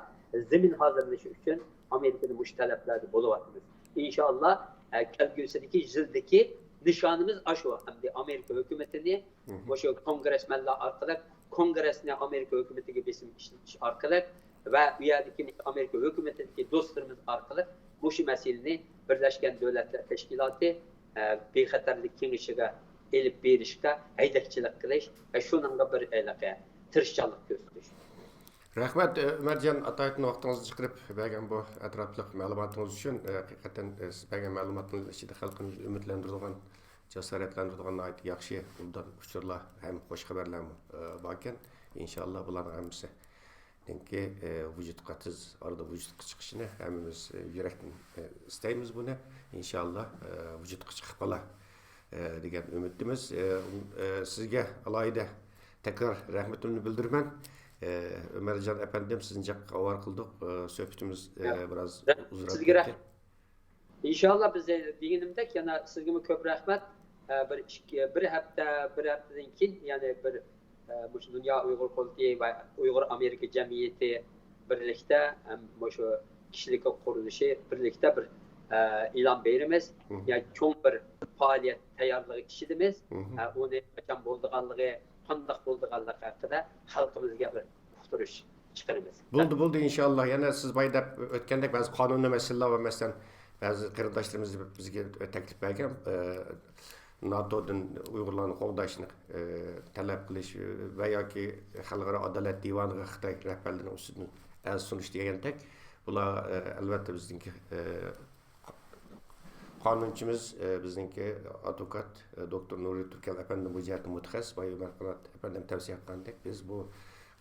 زېمىن ھازىرلىشى ئۈچۈن ئامېرىكىدىن مۇشۇ تەلەپلەردە بولۇۋاتىمىز. ئىنشائاللا، ئە، كەلگۈسىدىكى يىلدىكى نىشانىمىز ئاشۇ. ئەمدى ئامېرىكا ھۆكۈمىتىنى مم. مۇشۇ كونگرېسمېنلار ئارقىلىق، كونگرېسنى ئامېرىكا ھۆكۈمىتىگە بېسىم ئىشلىتىش ئارقىلىق ۋە ئۇ يەردىكى ئامېرىكا ھۆكۈمىتىدىكى دوستلىرىمىز ئارقىلىق مۇشۇ مەسىلىنى بىرلەشكەن دۆلەتلەر تەشكىلاتى، ئە، بىخەتەرلىك كېڭىشىگە ئېلىپ بېرىشكە ھەيدەكچىلىك قىلىش ۋە شۇنىڭغا بىر ھېلىقى تىرىشچانلىق كۆرسىتىش. رەھمەت، ئۆمەرجان ئاتايېۋ، ۋاقتىڭىزنى چىقىرىپ بەرگەن بۇ ئەتراپلىق مەلۇماتىڭىز ئۈچۈن. ھەقىقەتەن، سىز بەرگەن مەلۇماتنىڭ ئىچىدە خەلقىمىزنى ئۈمىدلەندۈرىدىغان، جاسارەتلەندۈرىدىغان ناھايىتى ياخشى، ئوبدان ئۇچۇرلار ھەم خۇش خەۋەرلەرمۇ، ئە، باركەن. ئىنشائاللا، بۇلارنىڭ ھەممىسىنىڭكى، ئە، ۋۇجۇدقا تېز ئارىدا ۋۇجۇدقا چىقىشىنى ھەممىمىز، ئە، يۈرەكتىن، ئە، ئىستەيمىز بۇنى. ئىنشائاللا، ئە، ۋۇجۇدقا چىقىپ قالار، ئە، دېگەن ئۈمىدتىمىز. ئە، ئۇن-، ئە، سىزگە ئالاھىدە تەكرار رەھمىتىمنى بىلدۈرىمەن. ئە، ئۆمەرجان ئەپەندىم، سىزنى جىق ئاۋارە قىلدۇق. ئە، سۆھبىتىمىز، ئە، ياق. بىراز ئۇزىراپ سىزگە كەتتى. رەھمەت. ئىنشاللا بىز، ئە، دېگىنىمدەك يەنە سىزگىمۇ كۆپ رەھمەت. بىر ئىككى، بىر ھەپتە، بىر ھەپتىدىن كېيىن يەنە بىر، ئە، مۇشۇ دۇنيا ئۇيغۇر قۇرۇلتىيى ۋە ئۇيغۇر ئامېرىكا جەمئىيىتى بىرلىكتە ھەم مۇشۇ كىشىلىك قۇرۇلۇشى بىرلىكتە بىر، ئە، ئېلان بېرىمىز. مم. يەنى چوڭ بىر پائالىيەت تەييارلىقى ئىچىدىمىز. مم. ئە، ئۇنى قاچان بولىدىغانلىقى، قانداق بولىدىغانلىقى ھەققىدە خەلقىمىزگە بىر ئۇقتۇرۇش چىقىرىمىز. بولدى، بولدى، ئىنشاللا. يەنە سىز بايا دەپ ئۆتكەندەك، بەزى قانۇنىي مەسىلىلەر بار، مەسىلەن، بەزى قېرىنداشلىرىمىز بىزگە تەكلىپ بەرگەن، ئە، ناتودىن ئۇيغۇرلارنى قوغداشنى، ئە، تەلەپ قىلىش ۋە ياكى خەلقئارا ئادالەت دىۋانىغا خىتاي رەھبەرلىرىنىڭ ئۈستىدىن ئەرز سۇنۇش دېگەندەك، بۇلار، ئە، ئەلۋەتتە بىزنىڭكى، ئە، قانۇنچىمىز، ئە، بىزنىڭكى ئادۋوكات، ئە، دوكتور نۇرى تۈركەل ئەپەندىم بۇ جەھەتتە مۇتەخەسسىس، بايا ئۆمەر قانات ئەپەندىم تەۋسىيە قىلغاندەك، بىز بۇ،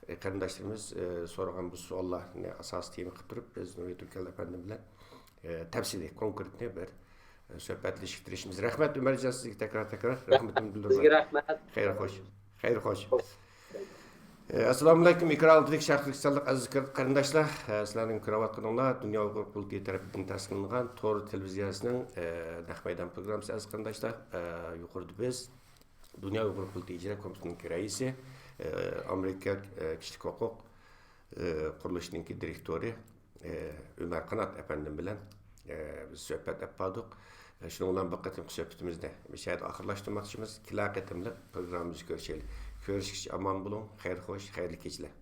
ئە، قېرىنداشلىرىمىز، ئە، سورىغان بۇ سوئاللارنى ئاساسىي تېما قىلىپ تۇرۇپ، بىز نۇرى تۈركەل ئەپەندىم بىلەن، ئە، تەپسىلىي، كونكرېتنى بىر، ئە، سۆھبەتلىشىشكە تىرىشىمىز. رەھمەت، ئۆمەرجان، سىزگە تەكرار، تەكرار رەھمىتىمنى بىلدۈرىمەن. سىزگە رەھمەت. خەير خوش. خەير خوش. خوش. ئەسسالامۇئەلەيكۇم، ئىكرام ئالدىدىكى شەرقىي تۈركىستانلىق ئەزىز قېرىنداشلار. ئە، سىلەرنىڭ كۆرۈۋاتقىنىڭلار دۇنيا ئۇيغۇر قۇرۇلتىيى تەرىپىدىن تەسىس قىلىنغان تور تېلېۋىزىيەسىنىڭ، ئە، نەق مەيدان پروگراممىسى، ئەزىز قېرىنداشلار. ئە، يۇقىرىدا بىز دۇنيا ئۇيغۇر قۇرۇلتىيى ئىجرا كومىتېتىنىڭ رەئىسى، ئە، ئامېرىكا، ئە، كىشىلىك ھوقۇق، ئە، قۇرۇلۇشىنىڭكى دىرېكتورى، ئە، ئۆمەر قانات ئەپەندىم بىلەن، ئە، بىز سۆھبەت ئېلىپ باردۇق. ئە، شۇنىڭ بىلەن بىر قېتىمقى سۆھبىتىمىزنى مۇشۇ يەردە ئاخىرلاشتۇرماقچىمىز. كېلەر قېتىملىق پروگراممىمىزدا كۆرۈشەيلى. كۆرۈشكىچە ئامان بولۇڭ. خەير خوش، خەيرلىك كېچىلەر.